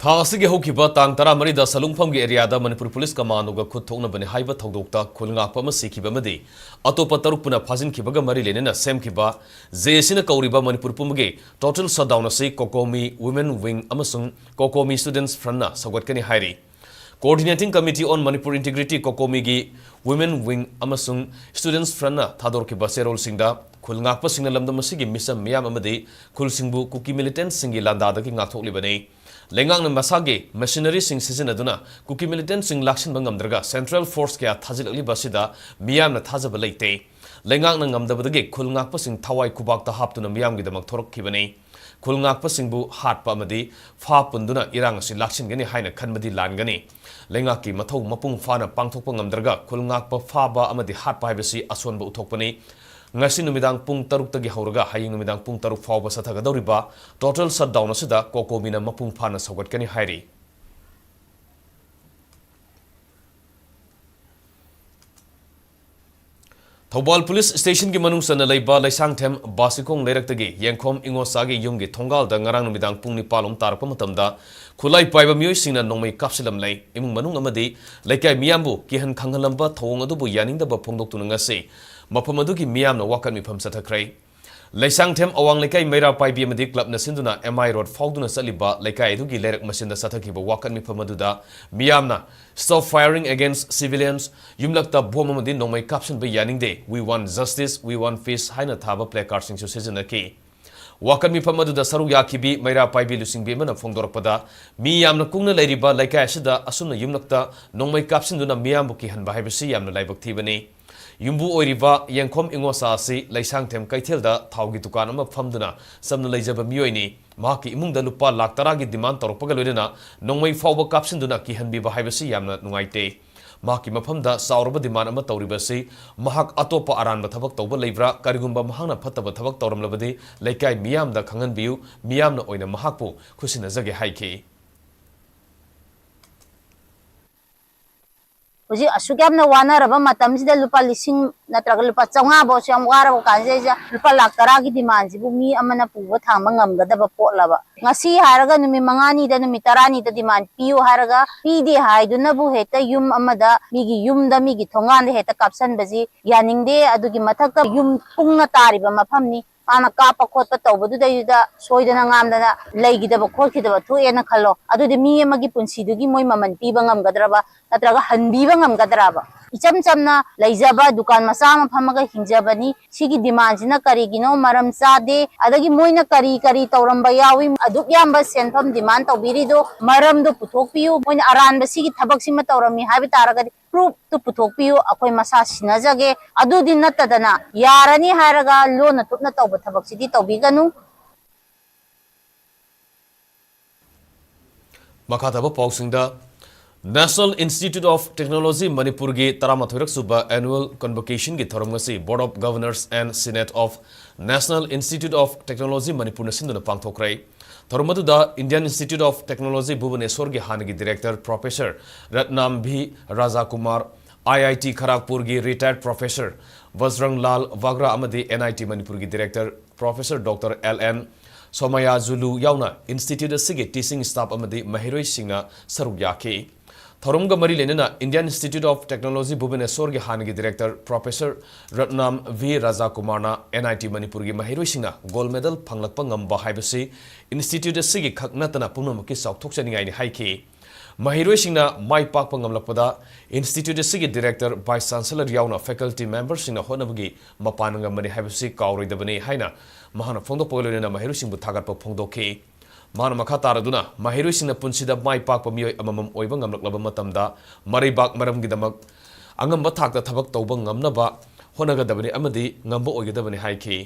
ꯊꯥ ꯑꯁꯤꯒꯤ ꯍꯧꯈꯤꯕ ꯇꯥꯡ ꯇꯔꯥꯃꯔꯤꯗ ꯁꯂꯨꯡꯐꯝꯒꯤ ꯑꯦꯔꯤꯌꯥꯗ ꯃꯅꯤꯄꯨꯔ ꯄꯨꯂꯤꯁ ꯀꯃꯥꯟꯗꯣꯒ ꯈꯨꯠ ꯊꯣꯛꯅꯕꯅꯤ ꯍꯥꯏꯕ ꯊꯧꯗꯣꯛꯇ ꯈꯨꯜ ꯉꯥꯛꯄ ꯑꯃ ꯁꯤꯈꯤꯕ ꯑꯃꯗꯤ ꯑꯇꯣꯞꯄ ꯇꯔꯨꯛ ꯄꯨꯅ ꯐꯥꯖꯤꯟꯈꯤꯕꯒ ꯃꯔꯤ ꯂꯩꯅꯅ ꯁꯦꯝꯈꯤꯕ ꯖꯦ ꯑꯦ ꯁꯤꯅ ꯀꯧꯔꯤꯕ ꯃꯅꯤꯄꯨꯔ ꯄꯨꯝꯕꯒꯤ total shutdown ꯑꯁꯤ COCOMI Women Wing ꯑꯃꯁꯨꯡ COCOMI Students Front ꯅ ꯁꯧꯒꯠꯀꯅꯤ ꯍꯥꯏꯔꯤ꯫ Coordinating Committee on Manipur Integrity, COCOMI ꯒꯤ Women Wing ꯑꯃꯁꯨꯡ Students Front ꯅ ꯊꯥꯗꯣꯔꯛꯈꯤꯕ ꯆꯦꯔꯣꯜꯁꯤꯡꯗ ꯈꯨꯜ ꯉꯥꯛꯄꯁꯤꯡꯅ ꯂꯝꯗꯝ ꯑꯁꯤꯒꯤ ꯃꯤꯆꯝ ꯃꯤꯌꯥꯝ ꯑꯃꯗꯤ ꯈꯨꯜꯁꯤꯡꯕꯨ ꯀꯨꯀꯤ militant ꯁꯤꯡꯒꯤ ꯂꯥꯟꯗꯥꯗꯒꯤ ꯉꯥꯛꯊꯣꯛꯂꯤꯕꯅꯤ꯫ ꯂꯩꯉꯥꯛꯅ ꯃꯁꯥꯒꯤ machinery ꯁꯤꯡ ꯁꯤꯖꯤꯟꯅꯗꯨꯅ ꯀꯨꯀꯤ militant ꯁꯤꯡ ꯂꯥꯛꯁꯤꯟꯕ ꯉꯝꯗ꯭ꯔꯒ central force ꯀꯌꯥ ꯊꯥꯖꯤꯜꯂꯛꯂꯤꯕ ꯑꯁꯤꯗ ꯃꯤꯌꯥꯝꯅ ꯊꯥꯖꯕ ꯂꯩꯇꯦ꯫ ꯂꯩꯉꯥꯛꯅ ꯉꯝꯗꯕꯗꯒꯤ ꯈꯨꯜ ꯉꯥꯛꯄꯁꯤꯡ ꯊꯋꯥꯏ ꯈꯨꯕꯥꯛꯇ ꯍꯥꯞꯇꯨꯅ ꯃꯤꯌꯥꯝꯒꯤꯗꯃꯛ ꯊꯣꯔꯛꯈꯤꯕꯅꯤ꯫ ꯈꯨꯜ ꯉꯥꯛꯄꯁꯤꯡꯕꯨ ꯍꯥꯠꯄ ꯑꯃꯗꯤ ꯐꯥ ꯄꯨꯟꯗꯨꯅ ꯏꯔꯥꯡ ꯑꯁꯤ ꯂꯥꯛꯁꯤꯟꯒꯅꯤ ꯍꯥꯏꯅ ꯈꯟꯕꯗꯤ ꯂꯥꯟꯒꯅꯤ꯫ ꯂꯩꯉꯥꯛꯀꯤ ꯃꯊꯧ ꯃꯄꯨꯡ ꯐꯥꯅ ꯄꯥꯡꯊꯣꯛꯄ ꯉꯝꯗ꯭ꯔꯒ ꯈꯨꯜ ꯉꯥꯛꯄ ꯐꯥꯕ ꯑꯃꯗꯤ ꯍꯥꯠꯄ ꯍꯥꯏꯕꯁꯤ ꯑꯁꯣꯟꯕ ꯎꯊꯣꯛꯄꯅꯤ꯫ ꯉꯁꯤ ꯅꯨꯃꯤꯗꯥꯡ ꯄꯨꯡ ꯇꯔꯨꯛꯇꯒꯤ ꯍꯧꯔꯒ ꯍꯌꯦꯡ ꯅꯨꯃꯤꯗꯥꯡ ꯄꯨꯡ ꯇꯔꯨꯛ ꯐꯥꯎꯕ ꯆꯠꯊꯒꯗꯧꯔꯤꯕ total shutdown ꯑꯁꯤꯗ COCOMI ꯅ ꯃꯄꯨꯡ ꯐꯥꯅ ꯁꯧꯒꯠꯀꯅꯤ ꯍꯥꯏꯔꯤ꯫ ꯊꯧꯕꯥꯜ ꯄꯨꯂꯤꯁ ꯁ꯭ꯇꯦꯁꯟꯒꯤ ꯃꯅꯨꯡ ꯆꯟꯅ ꯂꯩꯕ ꯂꯩꯁꯥꯡꯊꯦꯝ ꯕꯥꯁꯤꯈꯣꯡ ꯂꯩꯔꯛꯇꯒꯤ ꯌꯦꯡꯈꯣꯝ ꯏꯉꯣꯆꯥꯒꯤ ꯌꯨꯝꯒꯤ ꯊꯣꯡꯒꯥꯜꯗ ꯉꯔꯥꯡ ꯅꯨꯃꯤꯗꯥꯡ ꯄꯨꯡ ꯅꯤꯄꯥꯜ ꯂꯣꯝ ꯇꯥꯔꯛꯄ ꯃꯇꯝꯗ ꯈꯨꯠꯂꯥꯏ ꯄꯥꯏꯕ ꯃꯤꯑꯣꯏꯁꯤꯡꯅ ꯅꯣꯡꯃꯩ ꯀꯥꯞꯁꯤꯜꯂꯝꯂꯦ꯫ ꯏꯃꯨꯡ ꯃꯅꯨꯡ ꯑꯃꯗꯤ ꯂꯩꯀꯥꯏ ꯃꯤꯌꯥꯝꯕꯨ ꯀꯤꯍꯟ ꯈꯪꯍꯜꯂꯝꯕ ꯊꯧꯑꯣꯡ ꯑꯗꯨꯕꯨ ꯌꯥꯅꯤꯡꯗꯕ ꯐꯣꯡꯗꯣꯛꯇꯨꯅ ꯉꯁꯤ ꯃꯐꯝ ꯑꯗꯨꯒꯤ ꯃꯤꯌꯥꯝꯅ ꯋꯥꯀꯠ ꯃꯤꯐꯝ ꯆꯠꯊꯈ꯭ꯔꯦ꯫ ꯂꯩꯁꯥꯡꯊꯦꯝ ꯑꯋꯥꯡ ꯂꯩꯀꯥꯏ ꯃꯩꯔꯥ ꯄꯥꯏꯕꯤ ꯑꯃꯗꯤ clubꯅ ꯁꯤꯟꯗꯨꯅ M I road ꯐꯥꯎꯗꯨꯅ ꯆꯠꯂꯤꯕ ꯂꯩꯀꯥꯏ ꯑꯗꯨꯒꯤ ꯂꯩꯔꯛ ꯃꯆꯤꯟꯗ ꯆꯠꯊꯈꯤꯕ ꯋꯥꯀꯠ ꯃꯤꯐꯝ ꯑꯗꯨꯗ ꯃꯤꯌꯥꯝꯅ "Stop firing against civilians, ꯌꯨꯝꯂꯛꯇ ꯕꯣꯝ ꯑꯃꯗꯤ ꯅꯣꯡꯃꯩ ꯀꯥꯞꯁꯤꯟꯕ ꯌꯥꯅꯤꯡꯗꯦ, We want justice, we want peace" ꯍꯥꯏꯅ ꯊꯥꯕ placardꯁꯤꯡꯁꯨ ꯁꯤꯖꯤꯟꯅꯈꯤ꯫ ꯋꯥꯀꯠ ꯃꯤꯐꯝ ꯑꯗꯨꯗ ꯁꯔꯨꯛ ꯌꯥꯈꯤꯕꯤ ꯃꯩꯔꯥ ꯄꯥꯏꯕꯤ ꯂꯨꯆꯤꯡꯕꯤ ꯑꯃꯅ ꯐꯣꯡꯗꯣꯔꯛꯄꯗ, ꯃꯤ ꯌꯥꯝꯅ ꯀꯨꯡꯅ ꯂꯩꯔꯤꯕ ꯂꯩꯀꯥꯏ ꯑꯁꯤꯗ ꯑꯁꯨꯝꯅ ꯌꯨꯝꯂꯛꯇ ꯅꯣꯡꯃꯩ ꯀꯥꯞꯁꯤꯟꯗꯨꯅ ꯃꯤꯌꯥꯝꯕꯨ ꯀꯤꯍꯟꯕ ꯍꯥꯏꯕꯁꯤ ꯌꯥꯝꯅ ꯂꯥꯏꯕꯛ ꯊꯤꯕꯅꯤ꯫ ꯌꯨꯝꯕꯨ ꯑꯣꯏꯔꯤꯕ ꯌꯦꯡꯈꯣꯝ ꯏꯉꯣꯆꯥ ꯑꯁꯤ ꯂꯩꯁꯥꯡꯊꯦꯝ ꯀꯩꯊꯦꯜꯗ ꯊꯥꯎꯒꯤ ꯗꯨꯀꯥꯟ ꯑꯃ ꯐꯝꯗꯨꯅ ꯆꯝꯅ ꯂꯩꯖꯕ ꯃꯤꯑꯣꯏꯅꯤ꯫ ꯃꯍꯥꯛꯀꯤ ꯏꯃꯨꯡꯗ ꯂꯨꯄꯥ ꯂꯥꯈ ꯇꯔꯥꯒꯤ demand ꯇꯧꯔꯛꯄꯒ ꯂꯣꯏꯅꯅ ꯅꯣꯡꯃꯩ ꯐꯥꯎꯕ ꯀꯥꯞꯁꯤꯟꯗꯨꯅ ꯀꯤꯍꯟꯕꯤꯕ ꯍꯥꯏꯕꯁꯤ ꯌꯥꯝꯅ ꯅꯨꯡꯉꯥꯏꯇꯦ꯫ ꯃꯍꯥꯛꯀꯤ ꯃꯐꯝꯗ ꯆꯥꯎꯔꯕ demand ꯑꯃ ꯇꯧꯔꯤꯕꯁꯤ ꯃꯍꯥꯛ ꯑꯇꯣꯞꯄ ꯑꯔꯥꯟꯕ ꯊꯕꯛ ꯇꯧꯕ ꯂꯩꯕ꯭ꯔꯥ? ꯀꯔꯤꯒꯨꯝꯕ ꯃꯍꯥꯛꯅ ꯐꯠꯇꯕ ꯊꯕꯛ ꯇꯧꯔꯝꯂꯕꯗꯤ ꯂꯩꯀꯥꯏ ꯃꯤꯌꯥꯝꯗ ꯈꯪꯍꯟꯕꯤꯌꯨ, ꯃꯤꯌꯥꯝꯅ ꯑꯣꯏꯅ ꯃꯍꯥꯛꯄꯨ ꯈꯨꯠꯁꯤꯟꯅꯖꯒꯦ ꯍꯥꯏꯈꯤ꯫ ꯍꯧꯖꯤꯛ ꯑꯁꯨꯛ ꯌꯥꯝꯅ ꯋꯥꯅꯔꯕ ꯃꯇꯝꯁꯤꯗ ꯂꯨꯄꯥ ꯂꯤꯁꯤꯡ ꯅꯠꯇ꯭ꯔꯒ ꯂꯨꯄꯥ ꯆꯥꯝꯃꯉꯥ ꯐꯥꯎꯁꯨ ꯌꯥꯝ ꯋꯥꯔꯕ ꯀꯥꯟꯁꯤꯗꯩꯁꯤꯗ ꯂꯨꯄꯥ ꯂꯥꯈ ꯇꯔꯥꯒꯤ demandꯁꯤꯕꯨ ꯃꯤ ꯑꯃꯅ ꯄꯨꯕ ꯊꯥꯡꯕ ꯉꯝꯒꯗꯕ ꯄꯣꯠꯂꯕ? ꯉꯁꯤ ꯍꯥꯏꯔꯒ ꯅꯨꯃꯤꯠ ꯃꯉꯥꯅꯤꯗ, ꯅꯨꯃꯤꯠ ꯇꯔꯥꯅꯤꯗ demand ꯄꯤꯌꯨ ꯍꯥꯏꯔꯒ ꯄꯤꯗꯦ ꯍꯥꯏꯗꯨꯅꯕꯨ ꯍꯦꯛꯇ ꯌꯨꯝ ꯑꯃꯗ, ꯃꯤꯒꯤ ꯌꯨꯝꯗ, ꯃꯤꯒꯤ ꯊꯣꯡꯒꯥꯟꯗ ꯍꯦꯛꯇ ꯀꯥꯞꯁꯟꯕꯁꯤ ꯌꯥꯅꯤꯡꯗꯦ꯫ ꯑꯗꯨꯒꯤ ꯃꯊꯛꯇ ꯌꯨꯝ ꯀꯨꯡꯅ ꯇꯥꯔꯤꯕ ꯃꯐꯝꯅꯤ꯫ ꯃꯥꯅ ꯀꯥꯞꯄ ꯈꯣꯠꯄ ꯇꯧꯕꯗꯨꯗꯩꯗꯨꯗ ꯁꯣꯏꯗꯅ ꯉꯥꯝꯗꯅ ꯂꯩꯈꯤꯗꯕ ꯈꯣꯠꯈꯤꯗꯕ ꯊꯣꯛꯑꯦꯅ ꯈꯜꯂꯣ, ꯑꯗꯨꯗꯤ ꯃꯤ ꯑꯃꯒꯤ ꯄꯨꯟꯁꯤꯗꯨꯒꯤ ꯃꯣꯏ ꯃꯃꯜ ꯄꯤꯕ ꯉꯝꯒꯗ꯭ꯔꯕ? ꯅꯠꯇ꯭ꯔꯒ ꯍꯟꯕꯤꯕ ꯉꯝꯒꯗ꯭ꯔꯕ? ꯏꯆꯝ ꯆꯝꯅ ꯂꯩꯖꯕ ꯗꯨꯀꯥꯟ ꯃꯆꯥ ꯑꯃ ꯐꯝꯃꯒ ꯍꯤꯡꯖꯕꯅꯤ꯫ ꯁꯤꯒꯤ demandꯁꯤꯅ ꯀꯔꯤꯒꯤꯅꯣ? ꯃꯔꯝ ꯆꯥꯗꯦ꯫ ꯑꯗꯒꯤ ꯃꯣꯏꯅ ꯀꯔꯤ ꯀꯔꯤ ꯇꯧꯔꯝꯕ ꯌꯥꯎꯏ? ꯑꯗꯨꯛ ꯌꯥꯝꯕ ꯁꯦꯟꯐꯝ demand ꯇꯧꯕꯤꯔꯤꯗꯣ ꯃꯔꯝꯗꯣ ꯄꯨꯊꯣꯛꯄꯤꯌꯨ꯫ ꯃꯣꯏꯅ ꯑꯔꯥꯟꯕ ꯁꯤꯒꯤ ꯊꯕꯛꯁꯤꯃ ꯇꯧꯔꯝꯃꯤ ꯍꯥꯏꯕ ꯇꯥꯔꯒꯗꯤ proofꯇꯨ ꯄꯨꯊꯣꯛꯄꯤꯌꯨ, ꯑꯩꯈꯣꯏ ꯃꯁꯥ ꯁꯤꯟꯅꯖꯒꯦ꯫ ꯑꯗꯨꯗꯤ ꯅꯠꯇꯗꯅ ꯌꯥꯔꯅꯤ ꯍꯥꯏꯔꯒ ꯂꯣꯟꯅ ꯊꯨꯞꯅ ꯇꯧꯕ ꯊꯕꯛꯁꯤꯗꯤ ꯇꯧꯕꯤꯒꯅꯨ꯫ ꯃꯈꯥ ꯇꯥꯕ ꯄꯥꯎꯁꯤꯡꯗ, National Institute of Technology ꯃꯅꯤꯄꯨꯔꯒꯤ ꯇꯔꯥꯃꯥꯊꯣꯏꯔꯛ ꯁꯨꯕ annual convocationꯒꯤ ꯊꯧꯔꯝ ꯉꯁꯤ Board of Governors and Synod of National Institute of Technology ꯃꯅꯤꯄꯨꯔꯅ ꯁꯤꯟꯗꯨꯅ ꯄꯥꯡꯊꯣꯛꯈ꯭ꯔꯦ꯫ ꯊꯧꯔꯝ ꯑꯗꯨꯗ Indian Institute of Technology ꯚꯨꯕꯅꯦꯁꯣꯔꯒꯤ ꯍꯥꯟꯅꯒꯤ director Professor ꯔꯠꯅꯥꯝꯚꯤ ꯔꯥꯖꯥꯀꯨꯃꯥꯔ, IIT ꯈꯔꯥꯒꯄꯨꯔꯒꯤ retired professor ꯕꯖꯔꯪ ꯂꯥꯜ ꯋꯥꯒ꯭ꯔꯥ ꯑꯃꯗꯤ NIT ꯃꯅꯤꯄꯨꯔꯒꯤ director Professor Doctor L N ꯁꯣꯃꯌꯥꯖꯨꯂꯨ ꯌꯥꯎꯅ institute ꯑꯁꯤꯒꯤ teaching staff ꯑꯃꯗꯤ ꯃꯍꯩꯔꯣꯏꯁꯤꯡꯅ ꯁꯔꯨꯛ ꯌꯥꯈꯤ꯫ ꯊꯧꯔꯝꯒ ꯃꯔꯤ ꯂꯩꯅꯅ Indian Institute of Technology ꯚꯨꯕꯅꯦꯁꯣꯔꯒꯤ ꯍꯥꯟꯅꯒꯤ director Professor ꯔꯠꯅꯥꯝ ꯚꯤ ꯔꯥꯖꯥꯀꯨꯃꯥꯔꯅ N I T ꯃꯅꯤꯄꯨꯔꯒꯤ ꯃꯍꯩꯔꯣꯏꯁꯤꯡꯅ gold medal ꯐꯪꯂꯛꯄ ꯉꯝꯕ ꯍꯥꯏꯕꯁꯤ institute ꯑꯁꯤꯒꯤ ꯈꯛ ꯅꯠꯇꯅ ꯄꯨꯝꯅꯃꯛꯀꯤ ꯆꯥꯎꯊꯣꯛꯆꯅꯤꯡꯉꯥꯏꯅꯤ ꯍꯥꯏꯈꯤ꯫ ꯃꯍꯩꯔꯣꯏꯁꯤꯡꯅ ꯃꯥꯏ ꯄꯥꯛꯄ ꯉꯝꯂꯛꯄꯗ institute ꯑꯁꯤꯒꯤ director, vice chancellor ꯌꯥꯎꯅ faculty memberꯁꯤꯡꯅ ꯍꯣꯠꯅꯕꯒꯤ ꯃꯄꯥꯟ ꯉꯝꯕꯅꯤ ꯍꯥꯏꯕꯁꯤ ꯀꯥꯎꯔꯣꯏꯗꯕꯅꯤ ꯍꯥꯏꯅ ꯃꯍꯥꯛꯅ ꯐꯣꯡꯗꯣꯛꯄꯒ ꯂꯣꯏꯅꯅ ꯃꯍꯩꯔꯣꯏꯁꯤꯡꯕꯨ ꯊꯥꯒꯠꯄ ꯐꯣꯡꯗꯣꯛꯈꯤ꯫ ꯃꯍꯥꯛꯅ ꯃꯈꯥ ꯇꯥꯔꯗꯨꯅ ꯃꯍꯩꯔꯣꯏꯁꯤꯡꯅ ꯄꯨꯟꯁꯤꯗ ꯃꯥꯏ ꯄꯥꯛꯄ ꯃꯤꯑꯣꯏ ꯑꯃꯃꯝ ꯑꯣꯏꯕ ꯉꯝꯂꯛꯂꯕ ꯃꯇꯝꯗ ꯃꯔꯩꯕꯥꯛ ꯃꯔꯝꯒꯤꯗꯃꯛ ꯑꯉꯝꯕ ꯊꯥꯛꯇ ꯊꯕꯛ ꯇꯧꯕ ꯉꯝꯅꯕ ꯍꯣꯠꯅꯒꯗꯕꯅꯤ ꯑꯃꯗꯤ ꯉꯝꯕ ꯑꯣꯏꯒꯗꯕꯅꯤ ꯍꯥꯏꯈꯤ꯫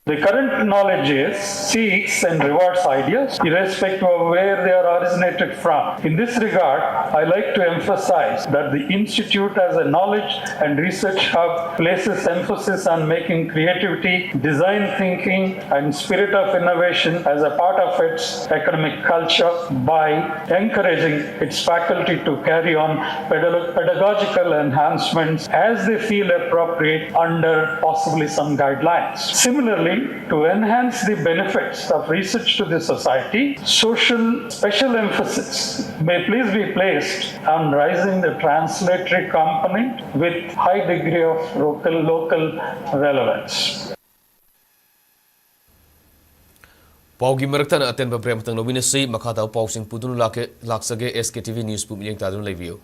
The current knowledge is, seeks and rewards ideas, irrespective of where they are originated from. In this regard, I like to emphasize that the Institute as a knowledge and research hub places emphasis on making creativity, design thinking, and spirit of innovation as a part of its academic culture by encouraging its faculty to carry on pedagog-, pedagogical enhancements as they feel appropriate under possibly some guidelines. Similarly, to enhance the benefits of research to the society, social special emphasis may please be placed on raising the translatory component with high degree of local, local relevance. ꯄꯥꯎꯒꯤ ꯃꯔꯛꯇꯅ ꯑꯇꯦꯟꯕ break ꯑꯃꯇꯪ ꯂꯧꯃꯤꯟꯅꯁꯤ꯫ ꯃꯈꯥ ꯇꯥꯕ ꯄꯥꯎꯁꯤꯡ ꯄꯨꯗꯨꯅ ꯂꯥꯛꯀꯦ-, ꯂꯥꯛꯆꯒꯦ꯫ S K T V news ꯄꯨ ꯃꯤꯠꯌꯦꯡ ꯇꯥꯗꯨꯅ ꯂꯩꯕꯤꯌꯨ꯫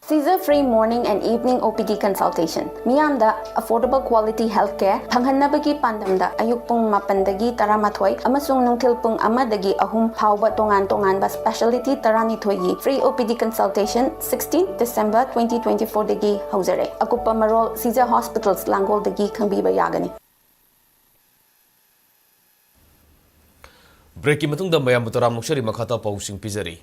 Caesar free morning and evening O P D consultation꯫ ꯃꯤꯌꯥꯝꯗ affordable quality health care ꯐꯪꯍꯟꯅꯕꯒꯤ ꯄꯥꯟꯗꯝꯗ ꯑꯌꯨꯛ ꯄꯨꯡ ꯃꯥꯄꯟꯗꯒꯤ ꯇꯔꯥꯃꯥꯊꯣꯏ ꯑꯃꯁꯨꯡ ꯅꯨꯡꯊꯤꯜ ꯄꯨꯡ ꯑꯃꯗꯒꯤ ꯑꯍꯨꯝ ꯐꯥꯎꯕ ꯇꯣꯉꯥꯟ ꯇꯣꯉꯥꯟꯕ specialty ꯇꯔꯥꯅꯤꯊꯣꯏꯒꯤ free O P D consultation sixteen December twenty twenty-four ꯗꯒꯤ ꯍꯧꯖꯔꯦ꯫ ꯑꯀꯨꯞꯄ ꯃꯔꯣꯜ Caesar Hospitals ꯂꯥꯡꯒꯣꯜꯗꯒꯤ ꯈꯪꯕꯤꯕ ꯌꯥꯒꯅꯤ꯫ Break ꯀꯤ ꯃꯇꯨꯡꯗ ꯃꯌꯥꯝꯕꯨ ꯇꯔꯥꯝꯅ ꯑꯣꯛꯆꯔꯤ꯫ ꯃꯈꯥ ꯇꯥꯕ ꯄꯥꯎꯁꯤꯡ ꯄꯤꯖꯔꯤ꯫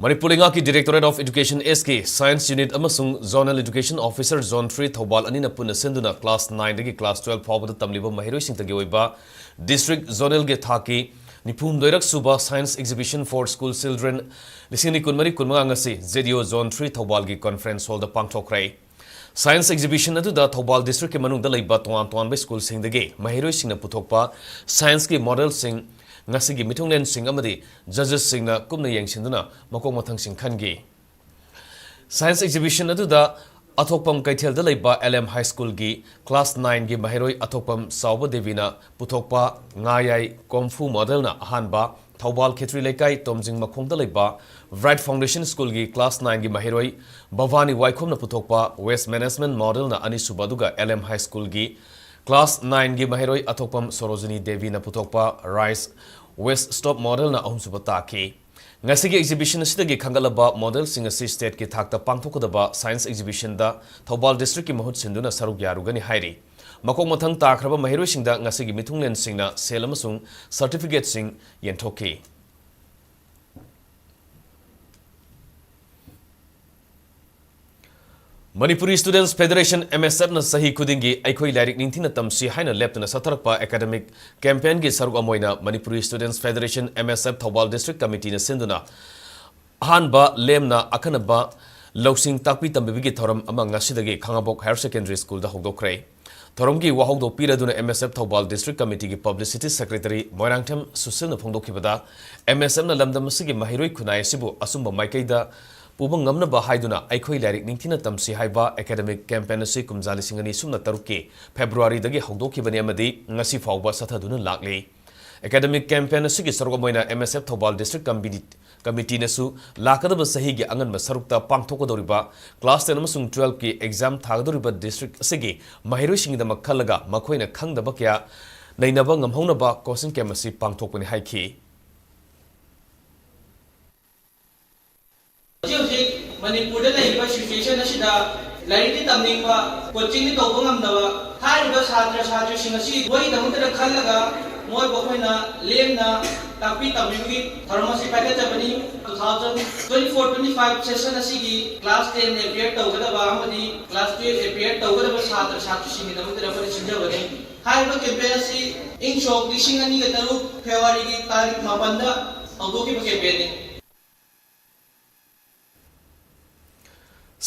ꯃꯅꯤꯄꯨꯔ ꯂꯩꯉꯥꯛꯀꯤ Directorate of Education S ꯀꯤ Science Unit ꯑꯃꯁꯨꯡ Zonal Education Officer Zone three Thoubal ꯑꯅꯤꯅ ꯄꯨꯟꯅ ꯁꯤꯟꯗꯨꯅ class nine ꯗꯒꯤ class twelve ꯐꯥꯎꯕꯗ ꯇꯝꯂꯤꯕ ꯃꯍꯩꯔꯣꯏꯁꯤꯡꯇꯒꯤ ꯑꯣꯏꯕ district zonal ꯒꯤ ꯊꯥꯛꯀꯤ ꯅꯤꯐꯨꯍꯨꯝꯗꯣꯏꯔꯛ ꯁꯨꯕ Science Exhibition for School Children ꯂꯤꯁꯤꯡ ꯑꯅꯤ ꯀꯨꯟꯃꯔꯤ ꯀꯨꯟꯃꯉꯥ ꯉꯁꯤ Z D O Zone three ꯊꯧꯕꯥꯜꯒꯤ conference hall ꯗ ꯄꯥꯡꯊꯣꯛꯈ꯭ꯔꯦ꯫ Science Exhibition ꯑꯗꯨꯗ ꯊꯧꯕꯥꯜ district ꯀꯤ ꯃꯅꯨꯡꯗ ꯂꯩꯕ ꯇꯣꯉꯥꯟ ꯇꯣꯉꯥꯟꯕ school ꯁꯤꯡꯗꯒꯤ ꯃꯍꯩꯔꯣꯏꯁꯤꯡꯅ ꯄꯨꯊꯣꯛꯄ science ꯀꯤ model ꯁꯤꯡ ꯉꯁꯤꯒꯤ ꯃꯤꯊꯨꯡꯂꯦꯟꯁꯤꯡ ꯑꯃꯗꯤ judges ꯁꯤꯡꯅ ꯀꯨꯞꯅ ꯌꯦꯡꯁꯤꯟꯗꯨꯅ ꯃꯀꯣꯛ ꯃꯊꯪꯁꯤꯡ ꯈꯟꯈꯤ꯫ Science Exhibition ꯑꯗꯨꯗ ꯑꯊꯣꯛꯄꯝ ꯀꯩꯊꯦꯜꯗ ꯂꯩꯕ L M High School ꯒꯤ class nine ꯒꯤ ꯃꯍꯩꯔꯣꯏ ꯑꯊꯣꯛꯄꯝ ꯆꯥꯎꯕ ꯗꯦꯕꯤꯅ ꯄꯨꯊꯣꯛꯄ ꯉꯥꯌꯥꯏ ꯀꯣꯝꯐꯨ model ꯅ ꯑꯍꯥꯟꯕ, ꯊꯧꯕꯥꯜ ꯈꯦꯇ꯭ꯔꯤ ꯂꯩꯀꯥꯏ ꯇꯣꯝꯖꯤꯡ ꯃꯈꯣꯡꯗ ꯂꯩꯕ Bright Foundation School ꯒꯤ class nine ꯒꯤ ꯃꯍꯩꯔꯣꯏ ꯚꯕꯥꯅꯤ ꯋꯥꯏꯈꯣꯝꯅ ꯄꯨꯊꯣꯛꯄ waste management model ꯅ ꯑꯅꯤꯁꯨꯕ, ꯑꯗꯨꯒ L M High School ꯒꯤ class nine ꯒꯤ ꯃꯍꯩꯔꯣꯏ ꯑꯊꯣꯛꯄꯝ ꯁꯣꯔꯣꯖꯤꯅꯤ ꯗꯦꯕꯤꯅ ꯄꯨꯊꯣꯛꯄ rice waste stove model ꯅ ꯑꯍꯨꯝꯁꯨꯕ ꯇꯥꯈꯤ꯫ ꯉꯁꯤꯒꯤ exhibition ꯑꯁꯤꯗꯒꯤ ꯈꯟꯒꯠꯂꯕ model ꯁꯤꯡ ꯑꯁꯤ state ꯀꯤ ꯊꯥꯛꯇ ꯄꯥꯡꯊꯣꯛꯀꯗꯕ science exhibition ꯗ ꯊꯧꯕꯥꯜ district ꯀꯤ ꯃꯍꯨꯠ ꯁꯤꯟꯗꯨꯅ ꯁꯔꯨꯛ ꯌꯥꯔꯨꯒꯅꯤ ꯍꯥꯏꯔꯤ꯫ ꯃꯀꯣꯛ ꯃꯊꯪ ꯇꯥꯈ꯭ꯔꯕ ꯃꯍꯩꯔꯣꯏꯁꯤꯡꯗ ꯉꯁꯤꯒꯤ ꯃꯤꯊꯨꯡꯂꯦꯟꯁꯤꯡꯅ ꯁꯦꯜ ꯑꯃꯁꯨꯡ certificate ꯁꯤꯡ ꯌꯦꯟꯊꯣꯛꯈꯤ꯫ Manipuri Students Federation, M S F ꯅ ꯆꯍꯤ ꯈꯨꯗꯤꯡꯒꯤ ꯑꯩꯈꯣꯏ ꯂꯥꯏꯔꯤꯛ ꯅꯤꯡꯊꯤꯅ ꯇꯝꯁꯤ ꯍꯥꯏꯅ ꯂꯦꯞꯇꯅ ꯆꯠꯊꯔꯛꯄ academic campaign ꯒꯤ ꯁꯔꯨꯛ ꯑꯃ ꯑꯣꯏꯅ Manipuri Students Federation, M S F, Thoubal district committee ꯅ ꯁꯤꯟꯗꯨꯅ ꯑꯍꯥꯟꯕ ꯂꯦꯝꯅ ꯑꯈꯟꯅꯕ ꯂꯧꯁꯤꯡ ꯇꯥꯛꯄꯤ ꯇꯝꯕꯤꯕꯒꯤ ꯊꯧꯔꯝ ꯑꯃ ꯉꯁꯤꯗꯒꯤ ꯈꯥꯉꯕꯣꯛ Higher Secondary School ꯗ ꯍꯧꯗꯣꯛꯈ꯭ꯔꯦ꯫ ꯊꯧꯔꯝꯒꯤ ꯋꯥꯍꯧꯗꯣꯛ ꯄꯤꯔꯗꯨꯅ M S F Thoubal district committee ꯒꯤ publicity secretary Moirangthem ꯁꯨꯁꯤꯜꯅ ꯐꯣꯡꯗꯣꯛꯈꯤꯕꯗ, M S F ꯅ ꯂꯝꯗꯝ ꯑꯁꯤꯒꯤ ꯃꯍꯩꯔꯣꯏ ꯈꯨꯟꯅꯥꯏ ꯑꯁꯤꯕꯨ ꯑꯆꯨꯝꯕ ꯃꯥꯏꯀꯩꯗ ꯄꯨꯕ ꯉꯝꯅꯕ ꯍꯥꯏꯗꯨꯅ ꯑꯩꯈꯣꯏ ꯂꯥꯏꯔꯤꯛ ꯅꯤꯡꯊꯤꯅ ꯇꯝꯁꯤ ꯍꯥꯏꯕ academic campaign ꯑꯁꯤ ꯀꯨꯝꯖꯥ ꯂꯤꯁꯤꯡ ꯑꯅꯤ ꯁꯨꯞꯅ ꯇꯔꯨꯛꯀꯤ February ꯗꯒꯤ ꯍꯧꯗꯣꯛꯈꯤꯕꯅꯤ ꯑꯃꯗꯤ ꯉꯁꯤ ꯐꯥꯎꯕ ꯆꯠꯊꯗꯨꯅ ꯂꯥꯛꯂꯤ꯫ Academic campaign ꯑꯁꯤꯒꯤ ꯁꯔꯨꯛ ꯑꯃ ꯑꯣꯏꯅ M S F Thoubal district committee, committee ꯅꯁꯨ ꯂꯥꯛꯀꯗꯕ ꯆꯍꯤꯒꯤ ꯑꯉꯟꯕ ꯁꯔꯨꯛꯇ ꯄꯥꯡꯊꯣꯛꯀꯗꯧꯔꯤꯕ class ten ꯑꯃꯁꯨꯡ twelve ꯀꯤ exam ꯊꯥꯒꯗꯧꯔꯤꯕ district ꯑꯁꯤꯒꯤ ꯃꯍꯩꯔꯣꯏꯁꯤꯡꯒꯤꯗꯃꯛ ꯈꯜꯂꯒ ꯃꯈꯣꯏꯅ ꯈꯪꯗꯕ ꯀꯌꯥ ꯅꯩꯅꯕ ꯉꯝꯍꯧꯅꯕ coaching camp ꯑꯁꯤ ꯄꯥꯡꯊꯣꯛꯄꯅꯤ ꯍꯥꯏꯈꯤ꯫ ꯍꯧꯖꯤꯛ ꯍꯧꯖꯤꯛ ꯃꯅꯤꯄꯨꯔꯗ ꯂꯩꯔꯤꯕ situation ꯑꯁꯤꯗ ꯂꯥꯏꯔꯤꯛꯇꯤ ꯇꯝꯅꯤꯡꯕ, coaching ꯗꯤ ꯇꯧꯕ ꯉꯝꯗꯕ ꯍꯥꯏꯔꯤꯕ ꯁꯥꯇ꯭ꯔ ꯁꯥꯇ꯭ꯔꯤꯁꯤꯡ ꯑꯁꯤ ꯃꯣꯏꯒꯤꯗꯃꯛꯇꯗ ꯈꯜꯂꯒ ꯃꯣꯏꯕꯨ ꯑꯩꯈꯣꯏꯅ ꯂꯦꯝꯅ ꯇꯥꯛꯄꯤ ꯇꯝꯕꯤꯕꯒꯤ ꯊꯧꯔꯝ ꯑꯁꯤ ꯄꯥꯏꯈꯠꯆꯕꯅꯤ꯫ Two thousand twenty four twenty five session ꯑꯁꯤꯒꯤ class ten appear ꯇꯧꯒꯗꯕ ꯑꯃꯗꯤ class twelve appear ꯇꯧꯒꯗꯕ ꯁꯥꯇ꯭ꯔ ꯁꯥꯇ꯭ꯔꯤꯁꯤꯡꯒꯤꯗꯃꯛꯇ ꯑꯩꯈꯣꯏꯅ ꯁꯤꯟꯖꯕꯅꯤ꯫ ꯍꯥꯏꯔꯤꯕ campaign ꯑꯁꯤ ꯏꯪ ꯁꯣꯛ ꯂꯤꯁꯤꯡ ꯑꯅꯤꯒ ꯇꯔꯨꯛ February ꯒꯤ ꯇꯥꯔꯤꯛ ꯃꯥꯄꯟꯗ ꯍꯧꯗꯣꯛꯈꯤꯕ campaign ꯅꯤ꯫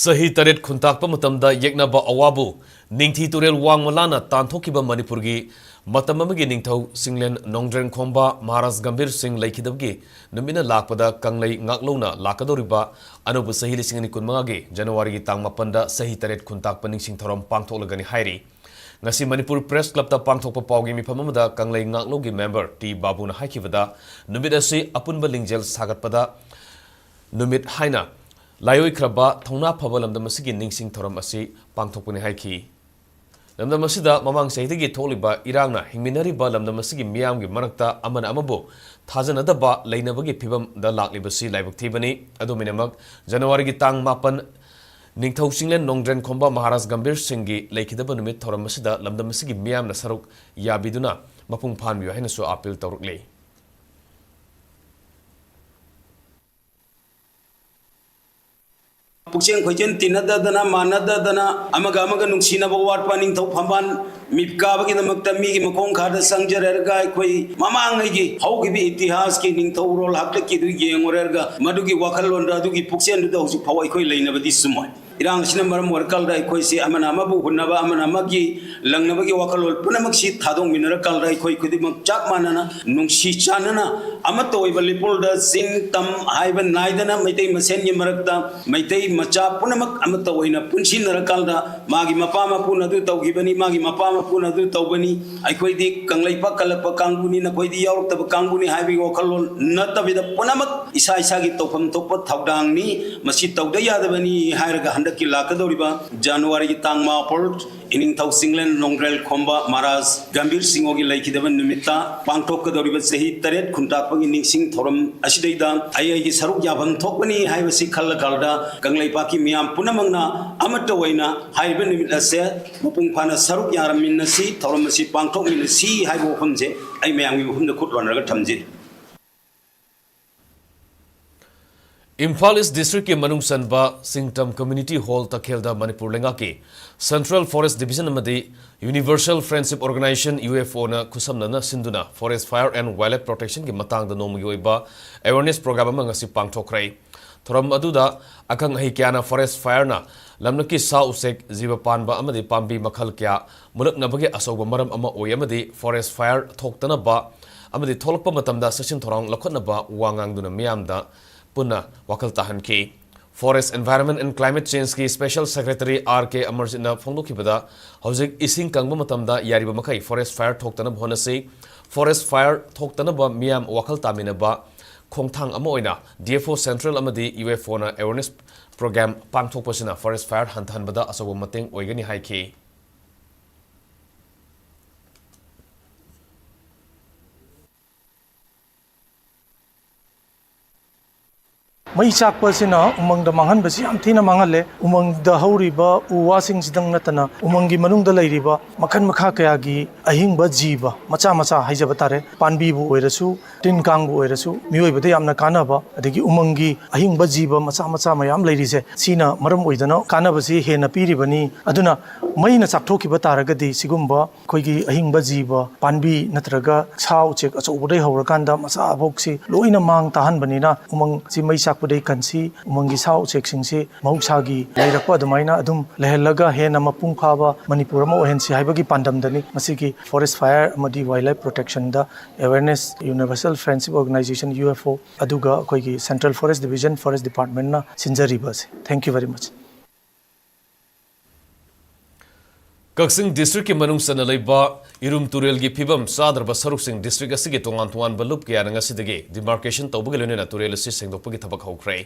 ꯆꯍꯤ ꯇꯔꯦꯠ ꯈꯨꯟꯇꯥꯛꯄ ꯃꯇꯝꯗ ꯌꯦꯛꯅꯕ ꯑꯋꯥꯕꯨ ꯅꯤꯡꯊꯤ ꯇꯨꯔꯦꯜ ꯋꯥꯡꯃ ꯂꯥꯟꯅ ꯇꯥꯟꯊꯣꯛꯈꯤꯕ ꯃꯅꯤꯄꯨꯔꯒꯤ ꯃꯇꯝ ꯑꯃꯒꯤ ꯅꯤꯡꯊꯧ ꯆꯤꯡꯂꯦꯟ ꯅꯣꯡꯗ꯭ꯔꯦꯟ ꯈꯣꯝꯕ ꯃꯍꯥꯔꯥꯖ ꯒꯝꯚꯤꯔ ꯁꯤꯡ ꯂꯩꯈꯤꯗꯕꯒꯤ ꯅꯨꯃꯤꯠꯅ ꯂꯥꯛꯄꯗ ꯀꯪꯂꯩ ꯉꯥꯛꯂꯧꯅ ꯂꯥꯛꯀꯗꯧꯔꯤꯕ ꯑꯅꯧꯕ ꯆꯍꯤ ꯂꯤꯁꯤꯡ ꯑꯅꯤ ꯀꯨꯟꯃꯉꯥꯒꯤ January ꯒꯤ ꯇꯥꯡ ꯃꯥꯄꯟꯗ ꯆꯍꯤ ꯇꯔꯦꯠ ꯈꯨꯟꯇꯥꯛꯄ ꯅꯤꯡꯁꯤꯡ ꯊꯧꯔꯝ ꯄꯥꯡꯊꯣꯛꯂꯒꯅꯤ ꯍꯥꯏꯔꯤ꯫ ꯉꯁꯤ ꯃꯅꯤꯄꯨꯔ Press Club ꯇ ꯄꯥꯡꯊꯣꯛꯄ ꯄꯥꯎꯒꯤ ꯃꯤꯐꯝ ꯑꯃꯗ ꯀꯪꯂꯩ ꯉꯥꯛꯂꯧꯒꯤ member ꯇꯤ ꯕꯥꯕꯨꯅ ꯍꯥꯏꯈꯤꯕꯗ, ꯅꯨꯃꯤꯠ ꯑꯁꯤ ꯑꯄꯨꯟꯕ ꯂꯤꯡꯖꯦꯜ ꯁꯥꯒꯠꯄꯗ ꯅꯨꯃꯤꯠ ꯍꯥꯏꯅ ꯂꯥꯏꯑꯣꯏꯈ꯭ꯔꯕ ꯊꯧꯅꯥ ꯐꯕ ꯂꯝꯗꯝ ꯑꯁꯤꯒꯤ ꯅꯤꯡꯁꯤꯡ ꯊꯧꯔꯝ ꯑꯁꯤ ꯄꯥꯡꯊꯣꯛꯄꯅꯤ ꯍꯥꯏꯈꯤ꯫ ꯂꯝꯗꯝ ꯑꯁꯤꯗ ꯃꯃꯥꯡ ꯆꯍꯤꯗꯒꯤ ꯊꯣꯛꯂꯤꯕ ꯏꯔꯥꯡꯅ ꯍꯤꯡꯃꯤꯟꯅꯔꯤꯕ ꯂꯝꯗꯝ ꯑꯁꯤꯒꯤ ꯃꯤꯌꯥꯝꯒꯤ ꯃꯔꯛꯇ ꯑꯃꯅ ꯑꯃꯕꯨ ꯊꯥꯖꯅꯗꯕ ꯂꯩꯅꯕꯒꯤ ꯐꯤꯕꯝꯗ ꯂꯥꯛꯂꯤꯕꯁꯤ ꯂꯥꯏꯕꯛ ꯊꯤꯕꯅꯤ꯫ ꯑꯗꯨꯃꯥꯏꯅꯃꯛ, January ꯒꯤ ꯇꯥꯡ ꯃꯥꯄꯟ ꯅꯤꯡꯊꯧ ꯆꯤꯡꯂꯦꯟ ꯅꯣꯡꯗ꯭ꯔꯦꯟ ꯈꯣꯝꯕ ꯃꯍꯥꯔꯥꯖ ꯒꯝꯚꯤꯔ ꯁꯤꯡꯒꯤ ꯂꯩꯈꯤꯗꯕ ꯅꯨꯃꯤꯠ ꯊꯧꯔꯝ ꯑꯁꯤꯗ ꯂꯝꯗꯝ ꯑꯁꯤꯒꯤ ꯃꯤꯌꯥꯝꯅ ꯁꯔꯨꯛ ꯌꯥꯕꯤꯗꯨꯅ ꯃꯄꯨꯡ ꯐꯥꯍꯟꯕꯤꯌꯨ ꯍꯥꯏꯅꯁꯨ appeal ꯇꯧꯔꯛꯂꯤ꯫ ꯄꯨꯛꯆꯦꯜ ꯈꯣꯏꯖꯦꯜ ꯇꯤꯟꯅꯗꯗꯅ, ꯃꯥꯟꯅꯗꯗꯅ, ꯑꯃꯒ ꯑꯃꯒ ꯅꯨꯡꯁꯤꯅꯕ ꯋꯥꯠꯄ, ꯅꯤꯡꯊꯧ ꯐꯝꯕꯥꯜ ꯃꯤꯞ ꯀꯥꯕꯒꯤꯗꯃꯛꯇ ꯃꯤꯒꯤ ꯃꯈꯣꯡ ꯈꯥꯗ ꯆꯪꯖꯔꯒ ꯑꯩꯈꯣꯏ ꯃꯃꯥꯡꯉꯩꯒꯤ ꯍꯧꯈꯤꯕ ꯏꯇꯤꯍꯥꯁꯀꯤ ꯅꯤꯡꯊꯧꯔꯣꯜ ꯍꯥꯛꯇꯛꯀꯤꯗꯨ ꯌꯦꯡꯉꯨꯔꯒ ꯃꯗꯨꯒꯤ ꯋꯥꯈꯜꯂꯣꯟꯗ, ꯑꯗꯨꯒꯤ ꯄꯨꯛꯆꯦꯜꯗꯨꯗ ꯍꯧꯖꯤꯛ ꯐꯥꯎ ꯑꯩꯈꯣꯏ ꯂꯩꯅꯕꯗꯤ ꯆꯨꯝꯃꯣꯏ꯫ ꯏꯔꯥꯡ ꯑꯁꯤꯅ ꯃꯔꯝ ꯑꯣꯏꯔꯀꯥꯟꯗ ꯑꯩꯈꯣꯏꯁꯦ ꯑꯃꯅ ꯑꯃꯕꯨ ꯍꯨꯟꯅꯕ, ꯑꯃꯅ ꯑꯃꯒꯤ ꯂꯪꯅꯕꯒꯤ ꯋꯥꯈꯜꯂꯣꯟ ꯄꯨꯝꯅꯃꯛꯁꯤ ꯊꯥꯗꯣꯛꯃꯤꯟꯅꯔꯀꯥꯟꯗ ꯑꯩꯈꯣꯏ ꯈꯨꯗꯤꯡꯃꯛ ꯆꯞ ꯃꯥꯟꯅꯅ, ꯅꯨꯡꯁꯤ ꯆꯥꯟꯅꯅ, ꯑꯃꯠꯇ ꯑꯣꯏꯕ ꯂꯤꯄꯨꯜꯗ ꯆꯤꯡ ꯇꯝ ꯍꯥꯏꯕ ꯅꯥꯏꯗꯅ ꯃꯩꯇꯩ ꯃꯁꯦꯟꯒꯤ ꯃꯔꯛꯇ ꯃꯩꯇꯩ ꯃꯆꯥ ꯄꯨꯝꯅꯃꯛ ꯑꯃꯠꯇ ꯑꯣꯏꯅ ꯄꯨꯟꯁꯤꯟꯅꯔꯀꯥꯟꯗ ꯃꯥꯒꯤ ꯃꯄꯥ ꯃꯄꯨꯅ ꯑꯗꯨ ꯇꯧꯈꯤꯕꯅꯤ, ꯃꯥꯒꯤ ꯃꯄꯥ ꯃꯄꯨꯅ ꯑꯗꯨ ꯇꯧꯕꯅꯤ, ꯑꯩꯈꯣꯏꯗꯤ ꯀꯪꯂꯩꯄꯥꯛ ꯀꯜꯂꯛꯄ ꯀꯥꯡꯕꯨꯅꯤ, ꯅꯈꯣꯏꯗꯤ ꯌꯥꯎꯔꯛꯇꯕ ꯀꯥꯡꯕꯨꯅꯤ ꯍꯥꯏꯕꯒꯤ ꯋꯥꯈꯜꯂꯣꯟ ꯅꯠꯇꯕꯤꯗ ꯄꯨꯝꯅꯃꯛ ꯏꯁꯥ ꯏꯁꯥꯒꯤ ꯇꯧꯐꯝ ꯊꯣꯛꯄ ꯊꯧꯗꯥꯡꯅꯤ, ꯃꯁꯤ ꯇꯧꯗ ꯌꯥꯗꯕꯅꯤ ꯍꯥꯏꯔꯒ ꯍꯟꯗꯛ ꯀꯤ ꯂꯥꯛꯀꯗꯧꯔꯤꯕ ꯖꯅꯋꯥꯔꯤꯒꯤ ꯇꯥꯡ ꯃꯥꯄꯜ, ꯏꯅꯤꯡꯊꯧ ꯆꯤꯡꯂꯦꯟ ꯅꯣꯡꯗ꯭ꯔꯦꯜ ꯈꯣꯝꯕ ꯃꯍꯥꯔꯥꯖ ꯒꯝꯚꯤꯔ ꯁꯤꯡꯍꯒꯤ ꯂꯩꯈꯤꯗꯕ ꯅꯨꯃꯤꯠꯇ ꯄꯥꯡꯊꯣꯛꯀꯗꯧꯔꯤꯕ ꯆꯍꯤ ꯇꯔꯦꯠ ꯈꯨꯟꯇꯥꯛꯄꯒꯤ ꯅꯤꯡꯁꯤꯡ ꯊꯧꯔꯝ ꯑꯁꯤꯗꯩꯗ ꯑꯩ ꯑꯩꯒꯤ ꯁꯔꯨꯛ ꯌꯥꯐꯝ ꯊꯣꯛꯄꯅꯤ ꯍꯥꯏꯕꯁꯤ ꯈꯜꯂꯀꯥꯟꯗ ꯀꯪꯂꯩꯄꯥꯛꯀꯤ ꯃꯤꯌꯥꯝ ꯄꯨꯝꯅꯃꯛꯅ ꯑꯃꯠꯇ ꯑꯣꯏꯅ ꯍꯥꯏꯔꯤꯕ ꯅꯨꯃꯤꯠ ꯑꯁꯦ ꯃꯄꯨꯡ ꯐꯥꯅ ꯁꯔꯨꯛ ꯌꯥꯔꯝꯃꯤꯟꯅꯁꯤ꯫ ꯊꯧꯔꯝ ꯑꯁꯤ ꯄꯥꯡꯊꯣꯛꯃꯤꯟꯅꯁꯤ ꯍꯥꯏꯕ ꯋꯥꯐꯝꯁꯦ ꯑꯩ ꯃꯌꯥꯝꯒꯤ ꯃꯐꯝꯗ ꯈꯨꯠ ꯂꯣꯟꯅꯔꯒ ꯊꯝꯖꯔꯤ꯫ ꯏꯝꯐꯥꯜ ꯏꯁ ꯗꯤꯁꯇ꯭ꯔꯤꯛꯀꯤ ꯃꯅꯨꯡ ꯆꯟꯕ ꯁꯤꯡꯇꯝ ꯀꯝꯃ꯭ꯌꯨꯅꯤꯇꯤ ꯍꯣꯜ ꯇꯈꯦꯜꯗ ꯃꯅꯤꯄꯨꯔ ꯂꯩꯉꯥꯛꯀꯤ ꯁꯦꯟꯇ꯭ꯔꯦꯜ ꯐꯣꯔꯦꯁ ꯗꯤꯕꯤꯖꯟ ꯑꯃꯗꯤ universal friendship organisation, U F ꯑꯣꯅ ꯈꯨꯠꯁꯝꯅꯅ ꯁꯤꯟꯗꯨꯅ forest fire and wildlife ꯄ꯭ꯔꯣꯇꯦꯛꯁꯟꯒꯤ ꯃꯇꯥꯡꯗ ꯅꯣꯡꯃꯒꯤ ꯑꯣꯏꯕ ꯑꯦꯋꯦꯔꯅꯦꯁ ꯄ꯭ꯔꯣꯒ꯭ꯔꯥꯝ ꯑꯃ ꯉꯁꯤ ꯄꯥꯡꯊꯣꯛꯈ꯭ꯔꯦ꯫ ꯊꯧꯔꯝ ꯑꯗꯨꯗ ꯑꯈꯪ ꯑꯍꯩ ꯀꯌꯥꯅ ꯐꯣꯔꯦꯁ ꯐꯥꯌꯔꯅ ꯂꯝꯂꯛꯀꯤ ꯁꯥ ꯎꯆꯦꯛ, ꯖꯤꯕ ꯄꯥꯟꯕ ꯑꯃꯗꯤ ꯄꯥꯝꯕꯤ ꯃꯈꯜ ꯀꯌꯥ ꯃꯨꯠꯂꯛꯅꯕꯒꯤ ꯑꯆꯧꯕ ꯃꯔꯝ ꯑꯃ ꯑꯣꯏ ꯑꯃꯗꯤ ꯐꯣꯔꯦꯁ ꯐꯥꯌꯔ ꯊꯣꯛꯇꯅꯕ ꯑꯃꯗꯤ ꯊꯣꯛꯂꯛꯄ ꯃꯇꯝꯗ ꯆꯦꯛꯁꯤꯟ ꯊꯧꯔꯥꯡ ꯂꯧꯈꯠꯅꯕ ꯋꯥ ꯉꯥꯡꯗꯨꯅ ꯃꯤꯌꯥꯝꯗ ꯄꯨꯟꯅ ꯋꯥꯈꯜ ꯇꯥꯍꯟꯈꯤ꯫ ꯐꯣꯔꯦꯁ, ꯑꯦꯟꯚꯥꯏꯔꯟꯃꯦꯟꯠ ꯑꯦꯟ ꯀ꯭ꯂꯥꯏꯃꯦꯠ ꯆꯦꯟꯖꯀꯤ ꯁ꯭ꯄꯦꯁꯦꯜ ꯁꯦꯀ꯭ꯔꯦꯇꯔꯤ ꯑꯥꯔ ꯀꯦ ꯑꯃꯔꯖꯤꯠꯅ ꯐꯣꯡꯗꯣꯛꯈꯤꯕꯗ, ꯍꯧꯖꯤꯛ ꯏꯁꯤꯡ ꯀꯪꯕ ꯃꯇꯝꯗ ꯌꯥꯔꯤꯕ ꯃꯈꯩ ꯐꯣꯔꯦꯁ ꯐꯥꯌꯔ ꯊꯣꯛꯇꯅꯕ ꯍꯣꯠꯅꯁꯤ꯫ ꯐꯣꯔꯦꯁ ꯐꯥꯌꯔ ꯊꯣꯛꯇꯅꯕ ꯃꯤꯌꯥꯝ ꯋꯥꯈꯜ ꯇꯥꯃꯤꯟꯅꯕ, ꯈꯣꯡꯊꯥꯡ ꯑꯃ ꯑꯣꯏꯅ ꯗꯤ ꯑꯦꯐ ꯑꯣ ꯁꯦꯟꯇ꯭ꯔꯦꯜ ꯑꯃꯗꯤ ꯌꯨ ꯑꯦꯐ ꯑꯣꯅ ꯑꯦꯋꯦꯔꯅꯦꯁ ꯄ꯭ꯔꯣꯒ꯭ꯔꯥꯝ ꯄꯥꯡꯊꯣꯛꯄꯁꯤꯅ ꯐꯣꯔꯦꯁ ꯐꯥꯌꯔ ꯍꯟꯊꯍꯟꯕꯗ ꯑꯆꯧꯕ ꯃꯇꯦꯡ ꯑꯣꯏꯒꯅꯤ ꯍꯥꯏꯈꯤ꯫ ꯃꯩ ꯆꯥꯛꯄ ꯑꯁꯤꯅ ꯎꯃꯪꯗ ꯃꯥꯡꯍꯟꯕꯁꯤ ꯌꯥꯝ ꯊꯤꯅ ꯃꯥꯡꯍꯜꯂꯦ꯫ ꯎꯃꯪꯗ ꯍꯧꯔꯤꯕ ꯎ ꯋꯥꯁꯤꯡꯁꯤꯗꯪ ꯅꯠꯇꯅ ꯎꯃꯪꯒꯤ ꯃꯅꯨꯡꯗ ꯂꯩꯔꯤꯕ ꯃꯈꯜ ꯃꯈꯥ ꯀꯌꯥꯒꯤ ꯑꯍꯤꯡꯕ ꯖꯤꯕ ꯃꯆꯥ ꯃꯆꯥ ꯍꯥꯏꯖꯕ ꯇꯥꯔꯦ, ꯄꯥꯝꯕꯤꯕꯨ ꯑꯣꯏꯔꯁꯨ, ꯇꯤꯟ ꯀꯥꯡꯕꯨ ꯑꯣꯏꯔꯁꯨ, ꯃꯤꯑꯣꯏꯕꯗ ꯌꯥꯝꯅ ꯀꯥꯟꯅꯕ, ꯑꯗꯒꯤ ꯎꯃꯪꯒꯤ ꯑꯍꯤꯡꯕ ꯖꯤꯕ ꯃꯆꯥ ꯃꯆꯥ ꯃꯌꯥꯝ ꯂꯩꯔꯤꯁꯦ, ꯁꯤꯅ ꯃꯔꯝ ꯑꯣꯏꯗꯅ ꯀꯥꯟꯅꯕꯁꯤ ꯍꯦꯟꯅ ꯄꯤꯔꯤꯕꯅꯤ꯫ ꯑꯗꯨꯅ ꯃꯩꯅ ꯆꯥꯛꯊꯣꯛꯈꯤꯕ ꯇꯥꯔꯒꯗꯤ ꯁꯤꯒꯨꯝꯕ ꯑꯩꯈꯣꯏꯒꯤ ꯑꯍꯤꯡꯕ ꯖꯤꯕ, ꯄꯥꯝꯕꯤ ꯅꯠꯇ꯭ꯔꯒ ꯁꯥ ꯎꯆꯦꯛ ꯑꯆꯧꯕꯗꯩ ꯍꯧꯔꯀꯥꯟꯗ ꯃꯆꯥ ꯐꯥꯎꯁꯤ ꯂꯣꯏꯅ ꯃꯥꯡ ꯇꯥꯍꯟꯕꯅꯤꯅ, ꯎꯃꯪꯁꯤ ꯃꯩ ꯆꯥꯛꯄꯗꯩ ꯀꯟꯁꯤ, ꯎꯃꯪꯒꯤ ꯁꯥ ꯎꯆꯦꯛꯁꯤꯡꯁꯤ ꯃꯍꯧꯁꯥꯒꯤ ꯂꯩꯔꯛꯄ ꯑꯗꯨꯃꯥꯏꯅ ꯑꯗꯨꯝ ꯂꯩꯍꯜꯂꯒ ꯍꯦꯟꯅ ꯃꯄꯨꯡ ꯐꯥꯕ ꯃꯅꯤꯄꯨꯔ ꯑꯃ ꯑꯣꯏꯍꯟꯁꯤ ꯍꯥꯏꯕꯒꯤ ꯄꯥꯟꯗꯝꯗꯅꯤ ꯉꯁꯤꯒꯤ ꯐꯣꯔꯦꯁ ꯐꯥꯌꯔ ꯑꯃꯗꯤ ꯋꯥꯏꯜꯗ ꯂꯥꯏꯐ ꯄ꯭ꯔꯣꯇꯦꯛꯁꯟꯗ awareness, universal friendship organisation, U F O, ꯑꯗꯨꯒ ꯑꯩꯈꯣꯏꯒꯤ ꯁꯦꯟꯇ꯭ꯔꯦꯜ ꯐꯣꯔꯦꯁ ꯗꯤꯕꯤꯖꯟ, ꯐꯣꯔꯦꯁ ꯗꯤꯄꯥꯔꯠꯃꯦꯟꯠꯅ ꯁꯤꯟꯖꯔꯤꯕ ꯑꯁꯤ꯫ Thank you very much. ꯀꯛꯆꯤꯡ ꯗꯤꯁꯇ꯭ꯔꯤꯛꯀꯤ ꯃꯅꯨꯡ ꯆꯟꯅ ꯂꯩꯕ ꯏꯔꯨꯝ ꯇꯨꯔꯦꯜꯒꯤ ꯐꯤꯕꯝ ꯆꯥꯗ꯭ꯔꯕ ꯁꯔꯨꯛꯁꯤꯡ ꯗꯤꯁꯇ꯭ꯔꯤꯛ ꯑꯁꯤꯒꯤ ꯇꯣꯉꯥꯟ ꯇꯣꯉꯥꯟꯕ ꯂꯨꯞ ꯀꯌꯥꯅ ꯉꯁꯤꯗꯒꯤ ꯗꯤꯃꯥꯔꯀꯦꯁꯟ ꯇꯧꯕꯒ ꯂꯣꯏꯅꯅ ꯇꯨꯔꯦꯜ ꯑꯁꯤ ꯁꯦꯡꯗꯣꯛꯄꯒꯤ ꯊꯕꯛ ꯍꯧꯈ꯭ꯔꯦ꯫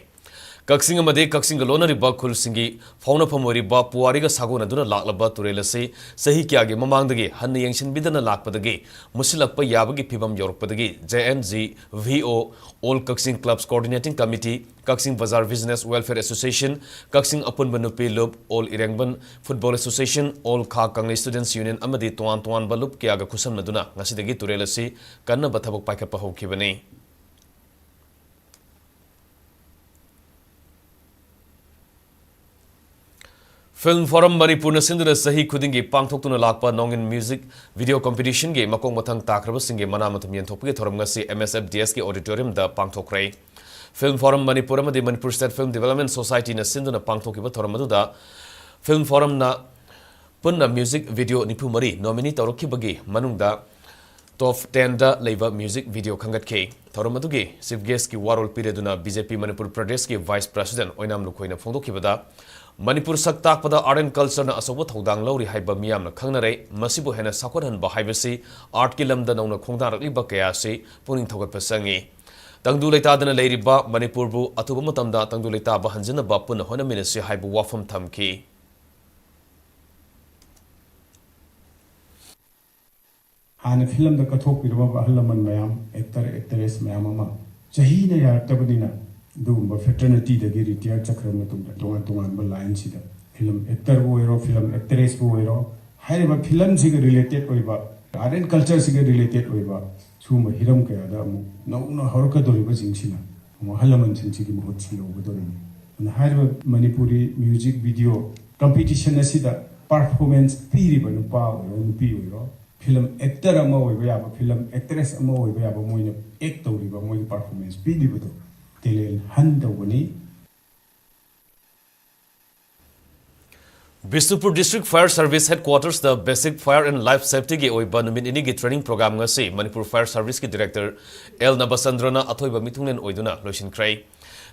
ꯀꯛꯆꯤꯡ ꯑꯃꯗꯤ ꯀꯛꯆꯤꯡꯒ ꯂꯣꯟꯅꯔꯤꯕ ꯈꯨꯜꯁꯤꯡꯒꯤ ꯐꯥꯎꯅꯐꯝ ꯑꯣꯏꯔꯤꯕ ꯄꯨꯋꯥꯔꯤꯒ ꯁꯥꯒꯣꯟꯅꯗꯨꯅ ꯂꯥꯛꯂꯕ ꯇꯨꯔꯦꯜ ꯑꯁꯤ ꯆꯍꯤ ꯀꯌꯥꯒꯤ ꯃꯃꯥꯡꯗꯒꯤ ꯍꯟꯅ ꯌꯦꯡꯁꯤꯟꯕꯤꯗꯅ ꯂꯥꯛꯄꯗꯒꯤ ꯃꯨꯁꯤꯜꯂꯛꯄ ꯌꯥꯕꯒꯤ ꯐꯤꯕꯝ ꯌꯧꯔꯛꯄꯗꯒꯤ J N G V O, All Kakching Clubs Coordinating Committee, Kakching Bazar Business Welfare Association, Kakching ꯑꯄꯨꯟꯕ ꯅꯨꯄꯤ ꯂꯨꯞ, All ꯏꯔꯦꯡꯕꯟ Football Association, All Kha Kangli Students Union ꯑꯃꯗꯤ ꯇꯣꯉꯥꯟ ꯇꯣꯉꯥꯟꯕ ꯂꯨꯞ ꯀꯌꯥꯒ ꯈꯨꯠꯁꯝꯅꯗꯨꯅ ꯉꯁꯤꯗꯒꯤ ꯇꯨꯔꯦꯜ ꯑꯁꯤ ꯀꯟꯅꯕ ꯊꯕꯛ ꯄꯥꯏꯈꯠꯄ ꯍꯧꯈꯤꯕꯅꯤ꯫ Film Forum ꯃꯅꯤꯄꯨꯔꯅ ꯁꯤꯟꯗꯨꯅ ꯆꯍꯤ ꯈꯨꯗꯤꯡꯒꯤ ꯄꯥꯡꯊꯣꯛꯇꯨꯅ ꯂꯥꯛꯄ ꯅꯣꯡꯏꯟ music video competitionꯒꯤ ꯃꯀꯣꯛ ꯃꯊꯪ ꯇꯥꯈ꯭ꯔꯕꯁꯤꯡꯒꯤ ꯃꯅꯥ ꯃꯊꯨꯝ ꯌꯦꯟꯊꯣꯛꯄꯒꯤ ꯊꯧꯔꯝ ꯉꯁꯤ M S F D Sꯒꯤ auditoriumꯗ ꯄꯥꯡꯊꯣꯛꯈ꯭ꯔꯦ꯫ Film Forum Manipur ꯑꯃꯗꯤ Manipur State Film Development Societyꯅ ꯁꯤꯟꯗꯨꯅ ꯄꯥꯡꯊꯣꯛꯈꯤꯕ ꯊꯧꯔꯝ ꯑꯗꯨꯗ Film Forumꯅ ꯄꯨꯟꯅ music video ꯅꯤꯐꯨ ꯃꯔꯤ nominee ꯇꯧꯔꯛꯈꯤꯕꯒꯤ ꯃꯅꯨꯡꯗ top tenꯗ ꯂꯩꯕ music video ꯈꯟꯒꯠꯈꯤ꯫ ꯊꯧꯔꯝ ꯑꯗꯨꯒꯤ chief guestꯀꯤ ꯋꯥꯔꯣꯜ ꯄꯤꯔꯗꯨꯅ B J P ꯃꯅꯤꯄꯨꯔ ꯄ꯭ꯔꯗꯦꯁꯀꯤ vice president ꯑꯣꯏꯅꯥꯝ ꯂꯨꯈꯣꯏꯅ ꯐꯣꯡꯗꯣꯛꯈꯤꯕꯗ, ꯃꯅꯤꯄꯨꯔ ꯁꯛ ꯇꯥꯛꯄꯗ art and cultureꯅ ꯑꯆꯧꯕ ꯊꯧꯗꯥꯡ ꯂꯧꯔꯤ ꯍꯥꯏꯕ ꯃꯤꯌꯥꯝꯅ ꯈꯪꯅꯔꯦ꯫ ꯃꯁꯤꯕꯨ ꯍꯦꯟꯅ ꯆꯥꯎꯈꯠꯍꯟꯕ ꯍꯥꯏꯕꯁꯤ artꯀꯤ ꯂꯝꯗ ꯅꯧꯅ ꯈꯣꯡꯗꯥꯔꯛꯂꯤꯕ ꯀꯌꯥ ꯑꯁꯤ ꯄꯨꯛꯅꯤꯡ ꯊꯧꯒꯠꯄ ꯆꯪꯏ꯫ ꯇꯪꯗꯨ ꯂꯩꯇꯥꯗꯅ ꯂꯩꯔꯤꯕ ꯃꯅꯤꯄꯨꯔꯕꯨ ꯑꯊꯨꯕ ꯃꯇꯝꯗ ꯇꯪꯗꯨ ꯂꯩꯇꯥꯕ ꯍꯟꯖꯤꯟꯅꯕ ꯄꯨꯟꯅ ꯍꯣꯠꯅꯃꯤꯟꯅꯁꯤ ꯍꯥꯏꯕ ꯋꯥꯐꯝ ꯊꯝꯈꯤ꯫ ꯍꯥꯟꯅ ꯐꯤꯂꯝꯗ ꯀꯠꯊꯣꯛꯄꯤꯔꯝꯃꯕ ꯑꯍꯜ ꯂꯃꯟ ꯃꯌꯥꯝ, actor, actress ꯃꯌꯥꯝ ꯑꯃ ꯆꯍꯤꯅ ꯌꯥꯔꯛꯇꯕꯅꯤꯅ ꯑꯗꯨꯒꯨꯝꯕ fraternityꯗꯒꯤ retire ꯆꯠꯈ꯭ꯔꯕ ꯃꯇꯨꯡꯗ ꯇꯣꯉꯥꯟ ꯇꯣꯉꯥꯟꯕ lineꯁꯤꯗ film actorꯕꯨ ꯑꯣꯏꯔꯣ, film actressꯄꯨ ꯑꯣꯏꯔꯣ, ꯍꯥꯏꯔꯤꯕ ꯐꯤꯂꯝꯁꯤꯒ related ꯑꯣꯏꯕ, art and cultureꯁꯤꯒ related ꯑꯣꯏꯕ ꯁꯤꯒꯨꯝꯕ ꯍꯤꯔꯝ ꯀꯌꯥꯗ ꯑꯃꯨꯛ ꯅꯧꯅ ꯍꯧꯔꯛꯀꯗꯧꯔꯤꯕꯁꯤꯡꯁꯤꯅ ꯑꯃꯨꯛ ꯑꯍꯜ ꯂꯃꯟꯁꯤꯡꯁꯤꯒꯤ ꯃꯍꯨꯠ ꯁꯤꯜꯍꯧꯒꯗꯧꯔꯤꯅꯤ꯫ ꯑꯗꯨꯅ ꯍꯥꯏꯔꯤꯕ ꯃꯅꯤꯄꯨꯔꯤ music video competition ꯑꯁꯤꯗ performance ꯄꯤꯔꯤꯕ ꯅꯨꯄꯥ ꯑꯣꯏꯔꯣ, ꯅꯨꯄꯤ ꯑꯣꯏꯔꯣ, film actor ꯑꯃ ꯑꯣꯏꯕ ꯌꯥꯕ, film actress ꯑꯃ ꯑꯣꯏꯕ ꯌꯥꯕ, ꯃꯣꯏꯅ act ꯇꯧꯔꯤꯕ, ꯃꯣꯏꯒꯤ performance ꯄꯤꯔꯤꯕꯗꯣ talent hunt ꯇꯧꯕꯅꯤ꯫ Bishnupur District Fire Service Headquartersꯇ Basic Fire and Life Safetyꯒꯤ ꯑꯣꯏꯕ ꯅꯨꯃꯤꯠ ꯅꯤꯅꯤꯒꯤ training program ꯉꯁꯤ ꯃꯅꯤꯄꯨꯔ Fire Serviceꯀꯤ Director L ꯅꯕꯆꯟꯗ꯭ꯔꯅ ꯑꯊꯣꯏꯕ ꯃꯤꯊꯨꯡꯂꯦꯟ ꯑꯣꯏꯗꯨꯅ ꯂꯣꯏꯁꯤꯟꯈ꯭ꯔꯦ꯫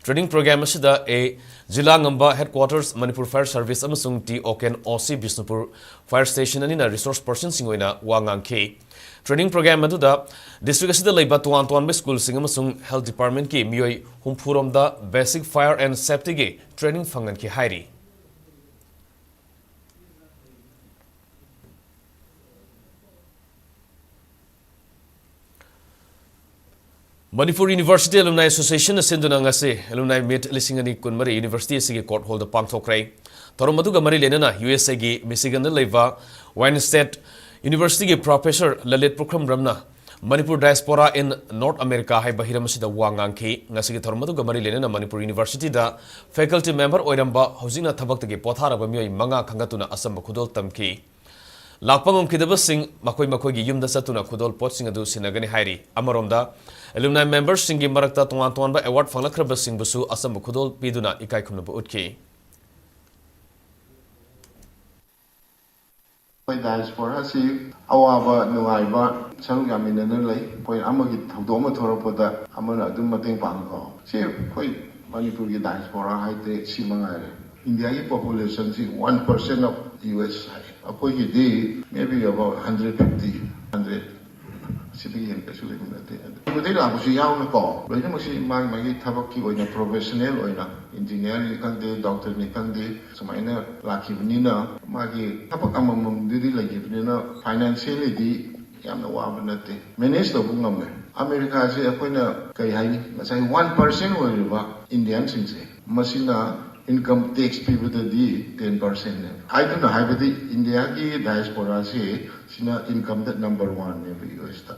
Training program ꯑꯁꯤꯗ A. ꯖꯤꯂꯥ ꯉꯝꯕ headquarters Manipur Fire Service ꯑꯃꯁꯨꯡ T. ꯑꯣꯀꯦꯟ, O C Bishnupur Fire Station ꯑꯅꯤꯅ resource personꯁꯤꯡ ꯑꯣꯏꯅ ꯋꯥ ꯉꯥꯡꯈꯤ꯫ Training program ꯑꯗꯨꯗ district ꯑꯁꯤꯗ ꯂꯩꯕ ꯇꯣꯉꯥꯟ ꯇꯣꯉꯥꯟꯕ schoolꯁꯤꯡ ꯑꯃꯁꯨꯡ health departmentꯀꯤ ꯃꯤꯑꯣꯏ ꯍꯨꯝꯐꯨ ꯔꯣꯝꯗ basic fire and safetyꯒꯤ training ꯐꯪꯍꯟꯈꯤ ꯍꯥꯏꯔꯤ꯫ Manipur University Alumni Associationꯅ ꯁꯤꯟꯗꯨꯅ ꯉꯁꯤ Alumni Meet ꯂꯤꯁꯤꯡ ꯑꯅꯤ ꯀꯨꯟꯃꯔꯤ university ꯑꯁꯤꯒꯤ court hallꯗ ꯄꯥꯡꯊꯣꯛꯈ꯭ꯔꯦ꯫ ꯊꯧꯔꯝ ꯑꯗꯨꯒ ꯃꯔꯤ ꯂꯩꯅꯅ USAꯒꯤ Michiganꯗ ꯂꯩꯕ Wayne State Universityꯒꯤ professor Lalit ꯄꯨꯈ꯭ꯔꯝꯔꯝꯅ Manipur Diaspora in North America ꯍꯥꯏꯕ ꯍꯤꯔꯝ ꯑꯁꯤꯗ ꯋꯥ ꯉꯥꯡꯈꯤ꯫ ꯉꯁꯤꯒꯤ ꯊꯧꯔꯝ ꯑꯗꯨꯒ ꯃꯔꯤ ꯂꯩꯅꯅ Manipur Universityꯗ faculty member ꯑꯣꯏꯔꯝꯕ, ꯍꯧꯖꯤꯛꯅ ꯊꯕꯛꯇꯒꯤ ꯄꯣꯊꯥꯔꯕ ꯃꯤꯑꯣꯏ ꯃꯉꯥ ꯈꯟꯒꯠꯇꯨꯅ ꯑꯆꯝꯕ ꯈꯨꯗꯣꯜ ꯇꯝꯈꯤ꯫ ꯂꯥꯛꯄ ꯉꯝꯈꯤꯗꯕꯁꯤꯡ ꯃꯈꯣꯏ ꯃꯈꯣꯏꯒꯤ ꯌꯨꯝꯗ ꯆꯠꯇꯨꯅ ꯈꯨꯗꯣꯜ ꯄꯣꯠꯁꯤꯡ ꯑꯗꯨ ꯁꯤꯟꯅꯒꯅꯤ ꯍꯥꯏꯔꯤ꯫ ꯑꯃꯔꯣꯝꯗ, alumni memberꯁꯤꯡꯒꯤ ꯃꯔꯛꯇ ꯇꯣꯉꯥꯟ ꯇꯣꯉꯥꯟꯕ award ꯐꯪꯂꯛꯈ꯭ꯔꯕꯁꯤꯡꯕꯨꯁꯨ ꯑꯆꯝꯕ ꯈꯨꯗꯣꯜ ꯄꯤꯗꯨꯅ ꯏꯀꯥꯏ ꯈꯨꯝꯅꯕ ꯎꯠꯈꯤ꯫ ꯑꯩꯈꯣꯏ diasporaꯁꯤ ꯑꯋꯥꯕ ꯅꯨꯡꯉꯥꯏꯕ ꯁꯔꯨꯛ ꯌꯥꯃꯤꯟꯅꯗꯨꯅ ꯂꯩ꯫ ꯑꯩꯈꯣꯏ ꯑꯃꯒꯤ ꯊꯧꯗꯣꯛ ꯑꯃ ꯊꯣꯔꯛꯄꯗ ꯑꯃꯅ ꯑꯗꯨꯝ ꯃꯇꯦꯡ ꯄꯥꯡꯕꯀꯣ꯫ ꯁꯤ ꯑꯩꯈꯣꯏ ꯃꯅꯤꯄꯨꯔꯒꯤ diaspora ꯍꯥꯏꯗ꯭ꯔꯦ, ꯁꯤ ꯃꯉꯥꯏꯔꯦ꯫ Indiaꯒꯤ populationꯁꯤ one percent of US ꯍꯥꯏ꯫ ꯑꯩꯈꯣꯏꯒꯤꯗꯤ maybe about hundred fifty, hundred, ꯁꯤꯗꯒꯤ ꯍꯦꯟꯅ ꯀꯩꯁꯨ ꯂꯩꯕ ꯅꯠꯇꯦ꯫ ꯑꯗꯨꯗꯩ ꯂꯥꯛꯄꯁꯨ ꯌꯥꯎꯅꯀꯣ, ꯂꯣꯏꯅꯃꯛꯁꯤ ꯃꯥꯒꯤ ꯃꯥꯒꯤ ꯊꯕꯛꯀꯤ ꯑꯣꯏꯅ, professional ꯑꯣꯏꯅ, engineerꯅꯤ ꯈꯪꯗꯦ, doctorꯅꯤ ꯈꯪꯗꯦ, ꯁꯨꯃꯥꯏꯅ ꯂꯥꯛꯈꯤꯕꯅꯤꯅ ꯃꯥꯒꯤ ꯊꯕꯛ ꯑꯃꯃꯝꯗꯨꯗꯤ ꯂꯩꯈꯤꯕꯅꯤꯅ financiallyꯗꯤ ꯌꯥꯝꯅ ꯋꯥꯕ ꯅꯠꯇꯦ, manage ꯇꯧꯕ ꯉꯝꯃꯦ꯫ ꯑꯃꯦꯔꯤꯀꯥꯁꯦ ꯑꯩꯈꯣꯏꯅ ꯀꯩ ꯍꯥꯏꯅꯤ, ꯉꯁꯥꯏ one percent ꯑꯣꯏꯔꯤꯕ Indianꯁꯤꯡꯁꯦ, ꯃꯁꯤꯅ income tax ꯄꯤꯕꯗꯗꯤ ten percentꯅꯦ꯫ ꯍꯥꯏꯗꯨꯅ ꯍꯥꯏꯕꯗꯤ Indiaꯒꯤ diasporaꯁꯦ ꯁꯤꯅ incomeꯗ number oneꯅꯦꯕ USꯇ꯫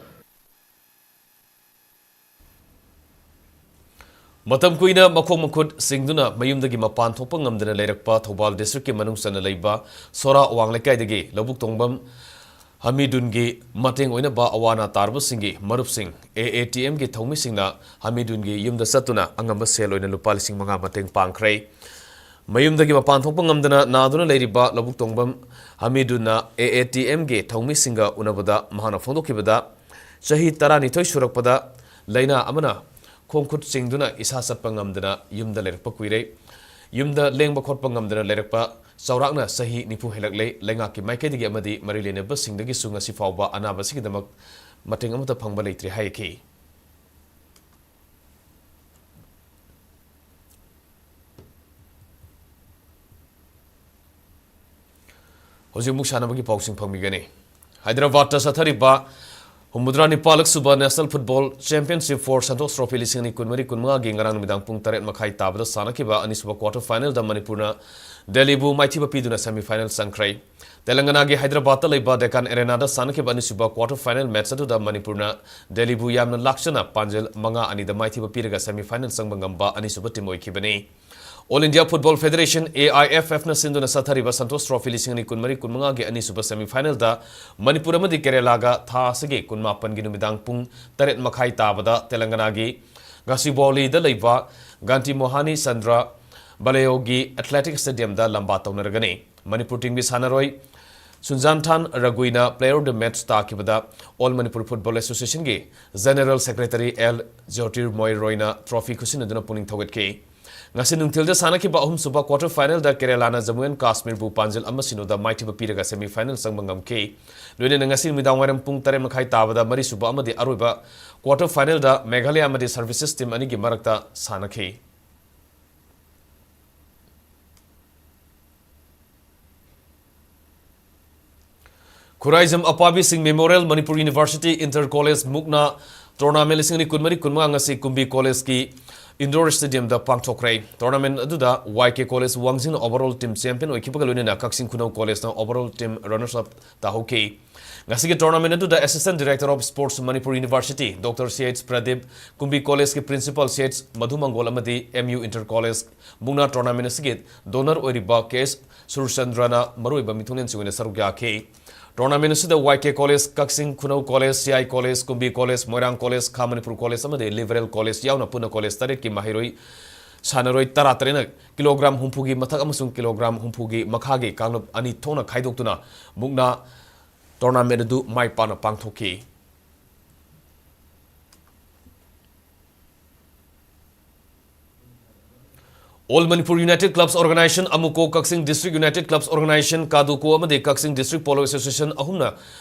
ꯃꯇꯝ ꯀꯨꯏꯅ ꯃꯈꯣꯡ ꯃꯈꯨꯠ ꯁꯤꯡꯗꯨꯅ ꯃꯌꯨꯝꯗꯒꯤ ꯃꯄꯥꯟ ꯊꯣꯛꯄ ꯉꯝꯗꯅ ꯂꯩꯔꯛꯄ ꯊꯧꯕꯥꯜ districtꯀꯤ ꯃꯅꯨꯡ ꯆꯟꯅ ꯂꯩꯕ ꯁꯣꯔꯥ ꯑꯋꯥꯡ ꯂꯩꯀꯥꯏꯗꯒꯤ ꯂꯧꯕꯨꯛ ꯇꯣꯡꯕꯝ ꯍꯃꯤꯗꯨꯟꯒꯤ ꯃꯇꯦꯡ ꯑꯣꯏꯅꯕ ꯑꯋꯥ ꯑꯅꯥ ꯇꯥꯔꯕꯁꯤꯡꯒꯤ ꯃꯔꯨꯞꯁꯤꯡ, AATMꯒꯤ ꯊꯧꯃꯤꯁꯤꯡꯅ ꯍꯃꯤꯗꯨꯟꯒꯤ ꯌꯨꯝꯗ ꯆꯠꯇꯨꯅ ꯑꯉꯝꯕ ꯁꯦꯜ ꯑꯣꯏꯅ ꯂꯨꯄꯥ ꯂꯤꯁꯤꯡ ꯃꯉꯥ ꯃꯇꯦꯡ ꯄꯥꯡꯈ꯭ꯔꯦ꯫ ꯃꯌꯨꯝꯗꯒꯤ ꯃꯄꯥꯟ ꯊꯣꯛꯄ ꯉꯝꯗꯅ ꯅꯥꯗꯨꯅ ꯂꯩꯔꯤꯕ ꯂꯧꯕꯨꯛ ꯇꯣꯡꯕꯝ ꯍꯃꯤꯗꯨꯟꯅ AATMꯒꯤ ꯊꯧꯃꯤꯁꯤꯡꯒ ꯎꯅꯕꯗ ꯃꯍꯥꯛꯅ ꯐꯣꯡꯗꯣꯛꯈꯤꯕꯗ, ꯆꯍꯤ ꯇꯔꯥꯅꯤꯊꯣꯏ ꯁꯨꯔꯛꯄꯗ ꯂꯥꯏꯅꯥ ꯑꯃꯅ ꯈꯣꯡ ꯈꯨꯠ ꯆꯤꯡꯗꯨꯅ ꯏꯁꯥ ꯆꯠꯄ ꯉꯝꯗꯅ ꯌꯨꯝꯗ ꯂꯩꯔꯛꯄ ꯀꯨꯏꯔꯦ꯫ ꯌꯨꯝꯗ ꯂꯦꯡꯕ ꯈꯣꯠꯄ ꯉꯝꯗꯅ ꯂꯩꯔꯛꯄ ꯆꯥꯎꯔꯥꯛꯅ ꯆꯍꯤ ꯅꯤꯐꯨ ꯍꯦꯜꯂꯛꯂꯦ꯫ ꯂꯩꯉꯥꯛꯀꯤ ꯃꯥꯏꯀꯩꯗꯒꯤ ꯑꯃꯗꯤ ꯃꯔꯤ ꯂꯩꯅꯕꯁꯤꯡꯗꯒꯤꯁꯨ ꯉꯁꯤ ꯐꯥꯎꯕ ꯑꯅꯥꯕꯁꯤꯒꯤꯗꯃꯛ ꯃꯇꯦꯡ ꯑꯃꯠꯇ ꯐꯪꯕ ꯂꯩꯇ꯭ꯔꯤ ꯍꯥꯏꯈꯤ꯫ ꯍꯧꯖꯤꯛ ꯑꯃꯨꯛ ꯁꯥꯟꯅꯕꯒꯤ ꯄꯥꯎꯁꯤꯡ ꯐꯪꯕꯤꯒꯅꯤ꯫ ꯍꯥꯏꯗ꯭ꯔꯕꯥꯗꯇ ꯆꯠꯊꯔꯤꯕ ꯍꯨꯝꯐꯨꯇꯔꯥ ꯅꯤꯄꯥꯜꯂꯛ ꯁꯨꯕ National Football Championship for Santosh Trophy ꯂꯤꯁꯤꯡ ꯑꯅꯤ ꯀꯨꯟꯃꯔꯤ ꯀꯨꯟꯃꯉꯥꯒꯤ ꯉꯔꯥꯡ ꯅꯨꯃꯤꯗꯥꯡ ꯄꯨꯡ ꯇꯔꯦꯠ ꯃꯈꯥꯏ ꯇꯥꯕꯗ ꯁꯥꯟꯅꯈꯤꯕ ꯑꯅꯤꯁꯨꯕ quarter finalꯗ ꯃꯅꯤꯄꯨꯔꯅ ꯗꯦꯜꯂꯤꯕꯨ ꯃꯥꯏꯊꯤꯕ ꯄꯤꯗꯨꯅ semi final ꯆꯪꯈ꯭ꯔꯦ꯫ ꯇꯦꯂꯪꯒꯅꯥꯒꯤ ꯍꯥꯏꯗ꯭ꯔꯕꯥꯗꯇ ꯂꯩꯕ Deccan Arenaꯗ ꯁꯥꯟꯅꯈꯤꯕ ꯑꯅꯤꯁꯨꯕ quarter final match ꯑꯗꯨꯗ ꯃꯅꯤꯄꯨꯔꯅ ꯗꯦꯜꯂꯤꯕꯨ ꯌꯥꯝꯅ ꯂꯥꯛꯆꯅ ꯄꯥꯟꯖꯜ ꯃꯉꯥ ꯑꯅꯤꯗ ꯃꯥꯏꯊꯤꯕ ꯄꯤꯔꯒ semi final ꯆꯪꯕ ꯉꯝꯕ ꯑꯅꯤꯁꯨꯕ team ꯑꯣꯏꯈꯤꯕꯅꯤ꯫ All India Football Federation, A I F F ꯅ ꯁꯤꯟꯗꯨꯅ ꯆꯠꯊꯔꯤꯕ Santosh Trophy ꯂꯤꯁꯤꯡ ꯑꯅꯤ ꯀꯨꯟꯃꯔꯤ ꯀꯨꯟꯃꯉꯥꯒꯤ ꯑꯅꯤꯁꯨꯕ semi finalꯗ ꯃꯅꯤꯄꯨꯔ ꯑꯃꯗꯤ ꯀꯦꯔꯦꯂꯥꯒ ꯊꯥ ꯑꯁꯤꯒꯤ ꯀꯨꯟꯃꯥꯄꯟꯒꯤ ꯅꯨꯃꯤꯗꯥꯡ ꯄꯨꯡ ꯇꯔꯦꯠ ꯃꯈꯥꯏ ꯇꯥꯕꯗ ꯇꯦꯂꯪꯒꯅꯥꯒꯤ ꯒꯥꯆꯤꯕꯧꯂꯤꯗ ꯂꯩꯕ ꯒꯥꯟꯙꯤ ꯃꯣꯍꯥꯅꯤ ꯆꯟꯗ꯭ꯔ ꯕꯂꯦꯌꯣꯒꯤ Athletic Stadiumꯗ ꯂꯝꯕꯥ ꯇꯧꯅꯔꯒꯅꯤ꯫ ꯃꯅꯤꯄꯨꯔ teamꯒꯤ ꯁꯥꯟꯅꯔꯣꯏ ꯁꯨꯟꯖꯥꯟꯊꯥꯟ ꯔꯒꯨꯏꯅ Player of the Match ꯇꯥꯈꯤꯕꯗ All Manipur Football Associationꯒꯤ General Secretary L ꯖ꯭ꯌꯣꯇꯤꯔꯃꯣꯏ ꯔꯣꯏꯅ trophy ꯈꯨꯠꯁꯤꯟꯅꯗꯨꯅ ꯄꯨꯛꯅꯤꯡ ꯊꯧꯒꯠꯈꯤ꯫ ꯉꯁꯤ ꯅꯨꯡꯊꯤꯜꯗ ꯁꯥꯟꯅꯈꯤꯕ ꯑꯍꯨꯝꯁꯨꯕ quarter finalꯗ ꯀꯦꯔꯦꯂꯥꯅ ꯖꯝꯃꯨ ꯑꯦꯟ ꯀꯥꯁꯃꯤꯔꯕꯨ ꯄꯥꯟꯖꯜ ꯑꯃ ꯁꯤꯅꯣꯗ ꯃꯥꯏꯊꯤꯕ ꯄꯤꯔꯒ semi final ꯆꯪꯕ ꯉꯝꯈꯤ꯫ ꯂꯣꯏꯅꯅ ꯉꯁꯤ ꯅꯨꯃꯤꯗꯥꯡ ꯋꯥꯏꯔꯝ ꯄꯨꯡ ꯇꯔꯦꯠ ꯃꯈꯥꯏ ꯇꯥꯕꯗ ꯃꯔꯤꯁꯨꯕ ꯑꯃꯗꯤ ꯑꯔꯣꯏꯕ quarter finalꯗ ꯃꯦꯘꯥꯂꯌꯥ ꯑꯃꯗꯤ Services team ꯑꯅꯤꯒꯤ ꯃꯔꯛꯇ ꯁꯥꯟꯅꯈꯤ꯫ Khuraijam ꯑꯄꯥꯕꯤꯁꯤꯡ Memorial Manipur University Inter College ꯃꯨꯛꯅꯥ Tournament ꯂꯤꯁꯤꯡ ꯑꯅꯤ ꯀꯨꯟꯃꯔꯤ ꯀꯨꯟꯃꯉꯥ ꯉꯁꯤ ꯀꯨꯝꯕꯤ Collegeꯀꯤ Indoor Stadiumꯗ ꯄꯥꯡꯊꯣꯛꯈ꯭ꯔꯦ꯫ Tournament ꯑꯗꯨꯗ Y K College ꯋꯥꯡꯖꯤꯡꯅ overall team champion ꯑꯣꯏꯈꯤꯕꯒ ꯂꯣꯏꯅꯅ ꯀꯛꯆꯤꯡ ꯈꯨꯅꯧ Collegeꯅ overall team runners up ꯇꯥꯍꯧꯈꯤ꯫ ꯉꯁꯤꯒꯤ tournament ꯑꯗꯨꯗ Assistant Director of Sports Manipur University Doctor C H Pradeep, ꯀꯨꯝꯕꯤ Collegeꯀꯤ Principal C H ꯃꯙꯨꯃꯪꯒꯣꯜ ꯑꯃꯗꯤ M U Inter College ꯃꯨꯛꯅꯥ tournament ꯑꯁꯤꯒꯤ donor ꯑꯣꯏꯔꯤꯕ K S ꯁꯨꯔꯆꯟꯗ꯭ꯔꯅ ꯃꯔꯨꯑꯣꯏꯕ ꯃꯤꯊꯨꯡꯂꯦꯟꯁꯤꯡ ꯑꯣꯏꯅ ꯁꯔꯨꯛ ꯌꯥꯈꯤ꯫ Tournament ꯑꯁꯤꯗ Y K College, Kakching ꯈꯨꯅꯧ College, C I College, ꯀꯨꯝꯕꯤ College, Moirang College, ꯈꯥ ꯃꯅꯤꯄꯨꯔ College ꯑꯃꯗꯤ Liberal College ꯌꯥꯎꯅ ꯄꯨꯟꯅ college ꯇꯔꯦꯠꯀꯤ ꯃꯍꯩꯔꯣꯏ ꯁꯥꯟꯅꯔꯣꯏ ꯇꯔꯥꯇꯔꯦꯠꯅ kilogram ꯍꯨꯝꯐꯨꯒꯤ ꯃꯊꯛ ꯑꯃꯁꯨꯡ kilogram ꯍꯨꯝꯐꯨꯒꯤ ꯃꯈꯥꯒꯤ ꯀꯥꯡꯂꯨꯞ ꯑꯅꯤ ꯊꯣꯛꯅ ꯈꯥꯏꯗꯣꯛꯇꯨꯅ ꯃꯨꯛꯅꯥ tournament ꯑꯗꯨ ꯃꯥꯏ ꯄꯥꯛꯅ ꯄꯥꯡꯊꯣꯛꯈꯤ꯫ All Manipur United Clubs Organization, ꯑꯃꯨꯀꯣ, ꯀꯛꯆꯤꯡ District United Clubs Organization, ꯀꯥꯗꯨꯀꯣ ꯑꯃꯗꯤ ꯀꯛꯆꯤꯡ District Polo Association ꯑꯍꯨꯝꯅ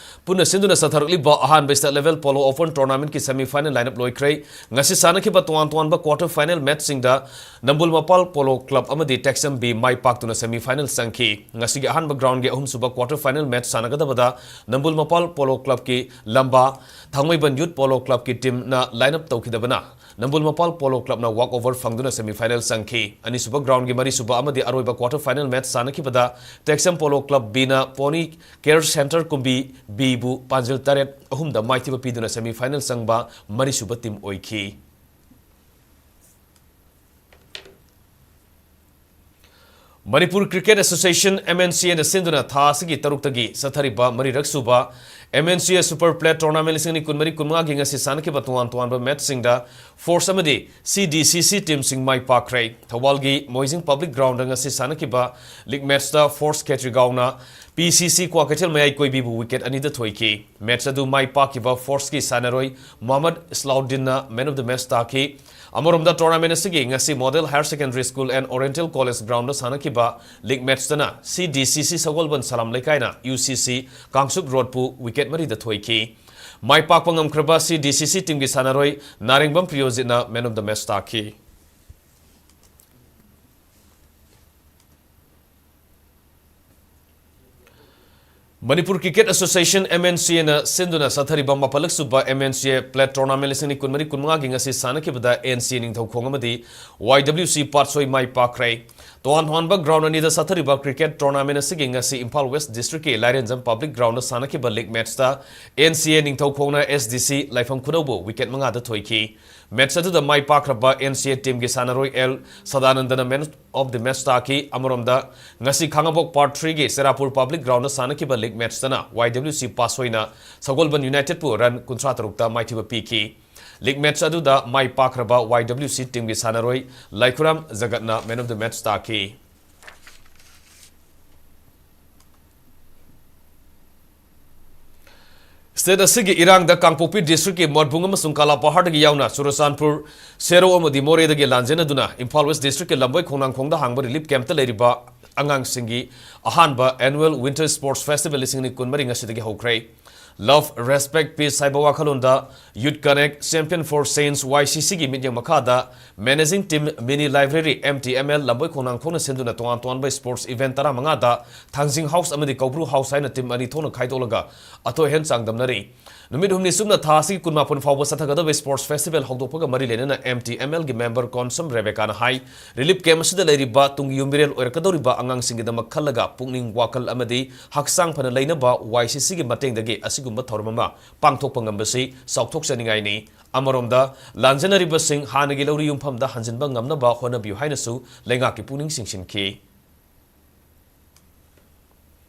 ꯄꯨꯟꯅ ꯁꯤꯟꯗꯨꯅ ꯆꯠꯊꯔꯛꯂꯤꯕ ꯑꯍꯥꯟꯕ State Level Polo Open Tournamentꯀꯤ semi final lineup ꯂꯣꯏꯈ꯭ꯔꯦ꯫ ꯉꯁꯤ ꯁꯥꯟꯅꯈꯤꯕ ꯇꯣꯉꯥꯟ ꯇꯣꯉꯥꯟꯕ quarter final matchꯁꯤꯡꯗ ꯅꯝꯕꯨꯜ ꯃꯄꯥꯜ Polo Club ꯑꯃꯗꯤ ꯇꯦꯛꯁꯝ B ꯃꯥꯏ ꯄꯥꯛꯇꯨꯅ semi final ꯆꯪꯈꯤ꯫ ꯉꯁꯤꯒꯤ ꯑꯍꯥꯟꯕ groundꯒꯤ ꯑꯍꯨꯝꯁꯨꯕ quarter final match ꯁꯥꯟꯅꯒꯗꯕꯗ ꯅꯝꯕꯨꯜ ꯃꯄꯥꯜ Polo Clubꯀꯤ ꯂꯝꯕꯥ, ꯊꯥꯡꯃꯩꯕꯟ Youth Polo Clubꯀꯤ teamꯅ lineup ꯇꯧꯈꯤꯗꯕꯅ ꯅꯝꯕꯨꯜ ꯃꯄꯥꯜ Polo Clubꯅ walk over ꯐꯪꯗꯨꯅ semi final ꯆꯪꯈꯤ꯫ ꯑꯅꯤꯁꯨꯕ groundꯒꯤ ꯃꯔꯤꯁꯨꯕ ꯑꯃꯗꯤ ꯑꯔꯣꯏꯕ quarter final match ꯁꯥꯟꯅꯈꯤꯕꯗ ꯇꯦꯛꯁꯝ Polo Club Bꯅ Pony Care Center ꯀꯨꯝꯕꯤ Bꯕꯨ ꯄꯥꯟꯖꯤꯜ ꯇꯔꯦꯠ ꯑꯍꯨꯝꯗ ꯃꯥꯏꯊꯤꯕ ꯄꯤꯗꯨꯅ semi final ꯆꯪꯕ ꯃꯔꯤꯁꯨꯕ team ꯑꯣꯏꯈꯤ꯫ Manipur Cricket Association, MNCAꯅ ꯁꯤꯟꯗꯨꯅ ꯊꯥ ꯑꯁꯤꯒꯤ ꯇꯔꯨꯛꯇꯒꯤ ꯆꯠꯊꯔꯤꯕ ꯃꯔꯤꯔꯛ ꯁꯨꯕ MNCA Super Plate Tournament ꯂꯤꯁꯤꯡ ꯑꯅꯤ ꯀꯨꯟꯃꯔꯤ ꯀꯨꯟꯃꯉꯥꯒꯤ ꯉꯁꯤ ꯁꯥꯟꯅꯈꯤꯕ ꯇꯣꯉꯥꯟ ꯇꯣꯉꯥꯟꯕ matchꯁꯤꯡꯗ Force ꯑꯃꯗꯤ CDCC teamꯁꯤꯡ ꯃꯥꯏ ꯄꯥꯛꯈ꯭ꯔꯦ꯫ ꯊꯧꯕꯥꯜꯒꯤ ꯃꯣꯏꯖꯤꯡ Public Groundꯗ ꯉꯁꯤ ꯁꯥꯟꯅꯈꯤꯕ league matchꯇ Force ꯈꯦꯇ꯭ꯔꯤꯒꯥꯎꯅ PCC ꯀ꯭ꯋꯥꯀꯩꯊꯦꯜ ꯃꯌꯥꯏ ꯀꯣꯏꯕꯤꯕꯨ wicket ꯑꯅꯤꯗ ꯊꯣꯏꯈꯤ꯫ Match ꯑꯗꯨ ꯃꯥꯏ ꯄꯥꯛꯈꯤꯕ Forceꯀꯤ ꯁꯥꯟꯅꯔꯣꯏ Mohammad ꯏꯁꯂꯥꯎꯗꯤꯟꯅ man of the match ꯇꯥꯈꯤ꯫ ꯑꯃꯔꯣꯝꯗ tournament ꯑꯁꯤꯒꯤ ꯉꯁꯤ Model Higher Secondary School and Oriental College groundꯗ ꯁꯥꯟꯅꯈꯤꯕ league matchꯇꯅ CDCC ꯁꯒꯣꯜꯕꯟ ꯁꯂꯥꯝ ꯂꯩꯀꯥꯏꯅ UCC ꯀꯥꯡꯆꯨꯞ ꯔꯣꯗꯄꯨ wicket ꯃꯔꯤꯗ ꯊꯣꯏꯈꯤ꯫ ꯃꯥꯏ ꯄꯥꯛꯄ ꯉꯝꯈ꯭ꯔꯕ CDCC teamꯒꯤ ꯁꯥꯟꯅꯔꯣꯏ ꯅꯥꯔꯦꯡꯕꯝ ꯄ꯭ꯔꯤꯌꯣꯖꯤꯠꯅ man of the match ꯇꯥꯈꯤ꯫ Manipur Cricket Association, MNCAꯅ ꯁꯤꯟꯗꯨꯅ ꯆꯠꯊꯔꯤꯕ ꯃꯥꯄꯜꯂꯛ ꯁꯨꯕ MNCA Plate Tournament ꯂꯤꯁꯤꯡ ꯑꯅꯤ ꯀꯨꯟꯃꯔꯤ ꯀꯨꯟꯃꯉꯥꯒꯤ ꯉꯁꯤ ꯁꯥꯟꯅꯈꯤꯕꯗ NCA ꯅꯤꯡꯊꯧꯈꯣꯡ ꯑꯃꯗꯤ YWC ꯄꯥꯠꯁꯣꯏ ꯃꯥꯏ ꯄꯥꯛꯈ꯭ꯔꯦ꯫ ꯇꯣꯉꯥꯟ ꯇꯣꯉꯥꯟꯕ ground ꯑꯅꯤꯗ ꯆꯠꯊꯔꯤꯕ cricket tournament ꯑꯁꯤꯒꯤ ꯉꯁꯤ Imphal West Districtꯀꯤ ꯂꯥꯏꯔꯦꯟꯖꯝ Public Groundꯗ ꯁꯥꯟꯅꯈꯤꯕ league matchꯇ NCA ꯅꯤꯡꯊꯧꯈꯣꯡꯅ SDC ꯂꯥꯏꯐꯝ ꯈꯨꯅꯧꯕꯨ wicket ꯃꯉꯥꯗ ꯊꯣꯏꯈꯤ꯫ Match ꯑꯗꯨꯗ ꯃꯥꯏ ꯄꯥꯛꯈ꯭ꯔꯕ NCA teamꯒꯤ ꯁꯥꯟꯅꯔꯣꯏ L ꯁꯗꯥꯅꯟꯗꯅ man of the match ꯇꯥꯈꯤ꯫ ꯑꯃꯔꯣꯝꯗ, ꯉꯁꯤ ꯈꯥꯉꯕꯣꯛ Part Threeꯒꯤ ꯁꯦꯔꯥꯄꯨꯔ Public Groundꯗ ꯁꯥꯟꯅꯈꯤꯕ league matchꯇꯅ YWC ꯄꯥꯠꯁꯣꯏꯅ ꯁꯒꯣꯜꯕꯟ Unitedꯄꯨ run ꯀꯨꯟꯊ꯭ꯔꯥ ꯇꯔꯨꯛꯇ ꯃꯥꯏꯊꯤꯕ ꯄꯤꯈꯤ꯫ League match ꯑꯗꯨꯗ ꯃꯥꯏ ꯄꯥꯛꯈ꯭ꯔꯕ YWC teamꯒꯤ ꯁꯥꯟꯅꯔꯣꯏ ꯂꯥꯏꯈꯨꯔꯥꯝ ꯖꯒꯠꯅ man of the match ꯇꯥꯈꯤ꯫ ꯁ꯭ꯇꯦꯠ ꯑꯁꯤꯒꯤ ꯏꯔꯥꯡꯗ ꯀꯥꯡꯄꯣꯛꯄꯤ ꯗꯤꯁꯇ꯭ꯔꯤꯛꯀꯤ ꯃꯣꯠꯕꯨꯡ ꯑꯃꯁꯨꯡ ꯀꯥꯂꯥꯄꯥꯍꯥꯔꯗꯒꯤ ꯌꯥꯎꯅ ꯆꯨꯔꯆꯥꯟꯄꯨꯔ, ꯁꯦꯔꯣ ꯑꯃꯗꯤ ꯃꯣꯔꯦꯗꯒꯤ ꯂꯥꯟꯖꯦꯟꯅꯗꯨꯅ ꯏꯝꯐꯥꯜ ꯋꯦꯁ ꯗꯤꯁꯇ꯭ꯔꯤꯛꯀꯤ ꯂꯝꯕꯣꯏ ꯈꯣꯡꯅꯥꯡꯈꯣꯡꯗ ꯍꯥꯡꯕ ꯔꯤꯂꯤꯐ ꯀꯦꯝꯞꯇ ꯂꯩꯔꯤꯕ ꯑꯉꯥꯡꯁꯤꯡꯒꯤ ꯑꯍꯥꯟꯕ annual winter sports festival ꯂꯤꯁꯤꯡ ꯑꯅꯤ ꯀꯨꯟꯃꯔꯤ ꯉꯁꯤꯗꯒꯤ ꯍꯧꯈ꯭ꯔꯦ꯫ Love, Respect, Peace ꯍꯥꯏꯕ ꯋꯥꯈꯜꯂꯣꯟꯗ Youth Connect, Champion for Change, Y C C ꯒꯤ ꯃꯤꯠꯌꯦꯡ ꯃꯈꯥꯗ Managing Team Mini Library, M T M L, ꯂꯝꯕꯣꯏ ꯈꯣꯡꯅꯥꯡꯈꯣꯡꯅ ꯁꯤꯟꯗꯨꯅ ꯇꯣꯉꯥꯟ ꯇꯣꯉꯥꯟꯕ sports event ꯇꯔꯥꯃꯉꯥꯗ ꯊꯥꯡꯖꯤꯡ ꯍꯥꯎꯁ ꯑꯃꯗꯤ ꯀꯧꯕ꯭ꯔꯨ ꯍꯥꯎꯁ ꯍꯥꯏꯅ team ꯑꯅꯤ ꯊꯣꯛꯅ ꯈꯥꯏꯗꯣꯛꯂꯒ ꯑꯊꯣꯏ ꯑꯍꯦꯟ ꯆꯥꯡꯗꯝꯅꯔꯤ꯫ ꯅꯨꯃꯤꯠ ꯍꯨꯝꯅꯤ ꯆꯨꯞꯅ ꯊꯥ ꯑꯁꯤꯒꯤ ꯀꯨꯟꯃꯥꯄꯟ ꯐꯥꯎꯕ ꯆꯠꯊꯒꯗꯕ sports festival ꯍꯧꯗꯣꯛꯄꯒ ꯃꯔꯤ ꯂꯩꯅꯅ M T M L ꯒꯤ member ꯀꯣꯟꯁꯝ ꯔꯦꯕꯦꯀꯥꯅ ꯍꯥꯏ, ꯔꯤꯂꯤꯐ ꯀꯦꯝꯞ ꯑꯁꯤꯗ ꯂꯩꯔꯤꯕ ꯇꯨꯡꯒꯤ ꯌꯨꯝꯕꯤꯔꯦꯜ ꯑꯣꯏꯔꯛꯀꯗꯧꯔꯤꯕ ꯑꯉꯥꯡꯁꯤꯡꯒꯤꯗꯃꯛ ꯈꯜꯂꯒ ꯄꯨꯛꯅꯤꯡ ꯋꯥꯈꯜ ꯑꯃꯗꯤ ꯍꯛꯆꯥꯡ ꯐꯅ ꯂꯩꯅꯕ Y C C ꯒꯤ ꯃꯇꯦꯡꯗꯒꯤ ꯑꯁꯤꯒꯨꯝꯕ ꯊꯧꯔꯝ ꯑꯃ ꯄꯥꯡꯊꯣꯛꯄ ꯉꯝꯕꯁꯤ ꯆꯥꯎꯊꯣꯛꯆꯅꯤꯡꯉꯥꯏꯅꯤ꯫ ꯑꯃꯔꯣꯝꯗ, ꯂꯥꯟꯖꯦꯟꯅꯔꯤꯕꯁꯤꯡ ꯍꯥꯟꯅꯒꯤ ꯂꯧꯔꯤ ꯌꯨꯝꯐꯝꯗ ꯍꯟꯖꯤꯟꯕ ꯉꯝꯅꯕ ꯍꯣꯠꯅꯕꯤꯌꯨ ꯍꯥꯏꯅꯁꯨ ꯂꯩꯉꯥꯛꯀꯤ ꯄꯨꯛꯅꯤꯡ ꯆꯤꯡꯁꯤꯟꯈꯤ꯫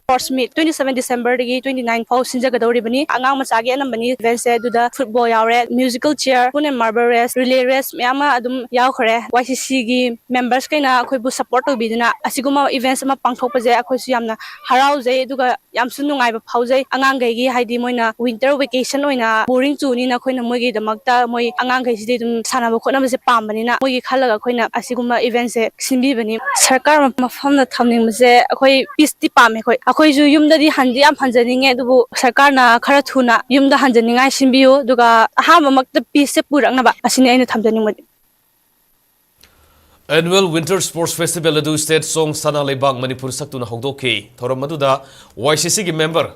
Sports meet twenty seven December ꯗꯒꯤ twenty nine ꯐꯥꯎ ꯁꯤꯟꯖꯒꯗꯧꯔꯤꯕꯅꯤ꯫ ꯑꯉꯥꯡ ꯃꯆꯥꯒꯤ ꯑꯅꯝꯕꯅꯤ event ꯁꯦ, ꯑꯗꯨꯗ football ꯌꯥꯎꯔꯦ, musical chair, spoon and marble race, relay race ꯃꯌꯥꯝ ꯑꯃ ꯑꯗꯨꯝ ꯌꯥꯎꯈ꯭ꯔꯦ꯫ Y C C ꯒꯤ members ꯈꯩꯅ ꯑꯩꯈꯣꯏꯕꯨ support ꯇꯧꯕꯤꯗꯨꯅ ꯑꯁꯤꯒꯨꯝꯕ events ꯑꯃ ꯄꯥꯡꯊꯣꯛꯄꯁꯦ ꯑꯩꯈꯣꯏꯁꯨ ꯌꯥꯝꯅ ꯍꯔꯥꯎꯖꯩ, ꯑꯗꯨꯒ ꯌꯥꯝꯁꯨ ꯅꯨꯡꯉꯥꯏꯕ ꯐꯥꯎꯖꯩ꯫ ꯑꯉꯥꯡꯈꯩꯒꯤ, ꯍꯥꯏꯗꯤ, ꯃꯣꯏꯅ winter vacation ꯑꯣꯏꯅ boring ꯆꯨꯅꯤꯅ ꯑꯩꯈꯣꯏꯅ ꯃꯣꯏꯒꯤꯗꯃꯛꯇ, ꯃꯣꯏ ꯑꯉꯥꯡꯈꯩꯁꯤꯗꯤ ꯑꯗꯨꯝ ꯁꯥꯟꯅꯕ ꯈꯣꯠꯅꯕꯁꯦ ꯄꯥꯝꯕꯅꯤꯅ, ꯃꯣꯏꯒꯤ ꯈꯜꯂꯒ ꯑꯩꯈꯣꯏꯅ ꯑꯁꯤꯒꯨꯝꯕ event ꯁꯦ ꯁꯤꯟꯕꯤꯕꯅꯤ꯫ ꯁꯔꯀꯥꯔ ꯃꯐꯝꯗ ꯊꯝꯅꯤꯡꯕꯁꯦ, ꯑꯩꯈꯣꯏ peace ꯇꯤ ꯄꯥꯝꯃꯦ꯫ ꯑꯩꯈꯣꯏ, ꯑꯩꯈꯣꯏꯁꯨ ꯌꯨꯝꯗꯗꯤ ꯍꯟꯗꯤ ꯌꯥꯝ ꯍꯟꯖꯅꯤꯡꯉꯦ, ꯑꯗꯨꯕꯨ ꯁꯔꯀꯥꯔꯅ ꯈꯔ ꯊꯨꯅ ꯌꯨꯝꯗ ꯍꯟꯖꯅꯤꯡꯉꯥꯏ ꯁꯤꯟꯕꯤꯌꯨ, ꯑꯗꯨꯒ ꯑꯍꯥꯟꯕꯃꯛꯇ peace ꯁꯦ ꯄꯨꯔꯛꯅꯕ, ꯑꯁꯤꯅꯤ ꯑꯩꯅ ꯊꯝꯖꯅꯤꯡꯕꯗꯤ꯫ Annual Winter Sports Festival ꯑꯗꯨ state song ꯁꯅꯥ ꯂꯩꯕꯥꯛ ꯃꯅꯤꯄꯨꯔ ꯁꯛꯇꯨꯅ ꯍꯧꯗꯣꯛꯈꯤ꯫ ꯊꯧꯔꯝ ꯑꯗꯨꯗ Y C C ꯒꯤ member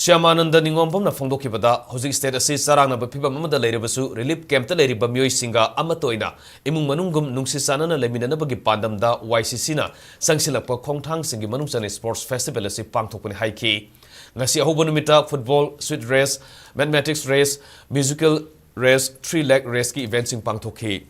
ꯁ꯭ꯌꯥꯃꯥꯅꯟꯗ ꯅꯤꯉꯣꯝꯕꯝꯅ ꯐꯣꯡꯗꯣꯛꯈꯤꯕꯗ, ꯍꯧꯖꯤꯛ state ꯑꯁꯤ ꯆꯔꯥꯡꯅꯕ ꯐꯤꯚꯝ ꯑꯃꯗ ꯂꯩꯔꯕꯁꯨ, relief camp ꯇ ꯂꯩꯔꯤꯕ ꯃꯤꯑꯣꯏꯁꯤꯡꯒ ꯑꯃꯠꯇ ꯑꯣꯏꯅ ꯏꯃꯨꯡ ꯃꯅꯨꯡꯒꯨꯝ ꯅꯨꯡꯁꯤ ꯆꯥꯟꯅꯅ ꯂꯩꯃꯤꯟꯅꯅꯕꯒꯤ ꯄꯥꯟꯗꯝꯗ Y C C ꯅ ꯆꯪꯁꯤꯜꯂꯛꯄ ꯈꯣꯡꯊꯥꯡꯁꯤꯡꯒꯤ ꯃꯅꯨꯡ ꯆꯟꯅ sports festival ꯑꯁꯤ ꯄꯥꯡꯊꯣꯛꯄꯅꯤ ꯍꯥꯏꯈꯤ꯫ ꯉꯁꯤ ꯑꯍꯧꯕ ꯅꯨꯃꯤꯠꯇ football, sweat race, mathematics race, musical race, three leg race ꯀꯤ event ꯁꯤꯡ ꯄꯥꯡꯊꯣꯛꯈꯤ꯫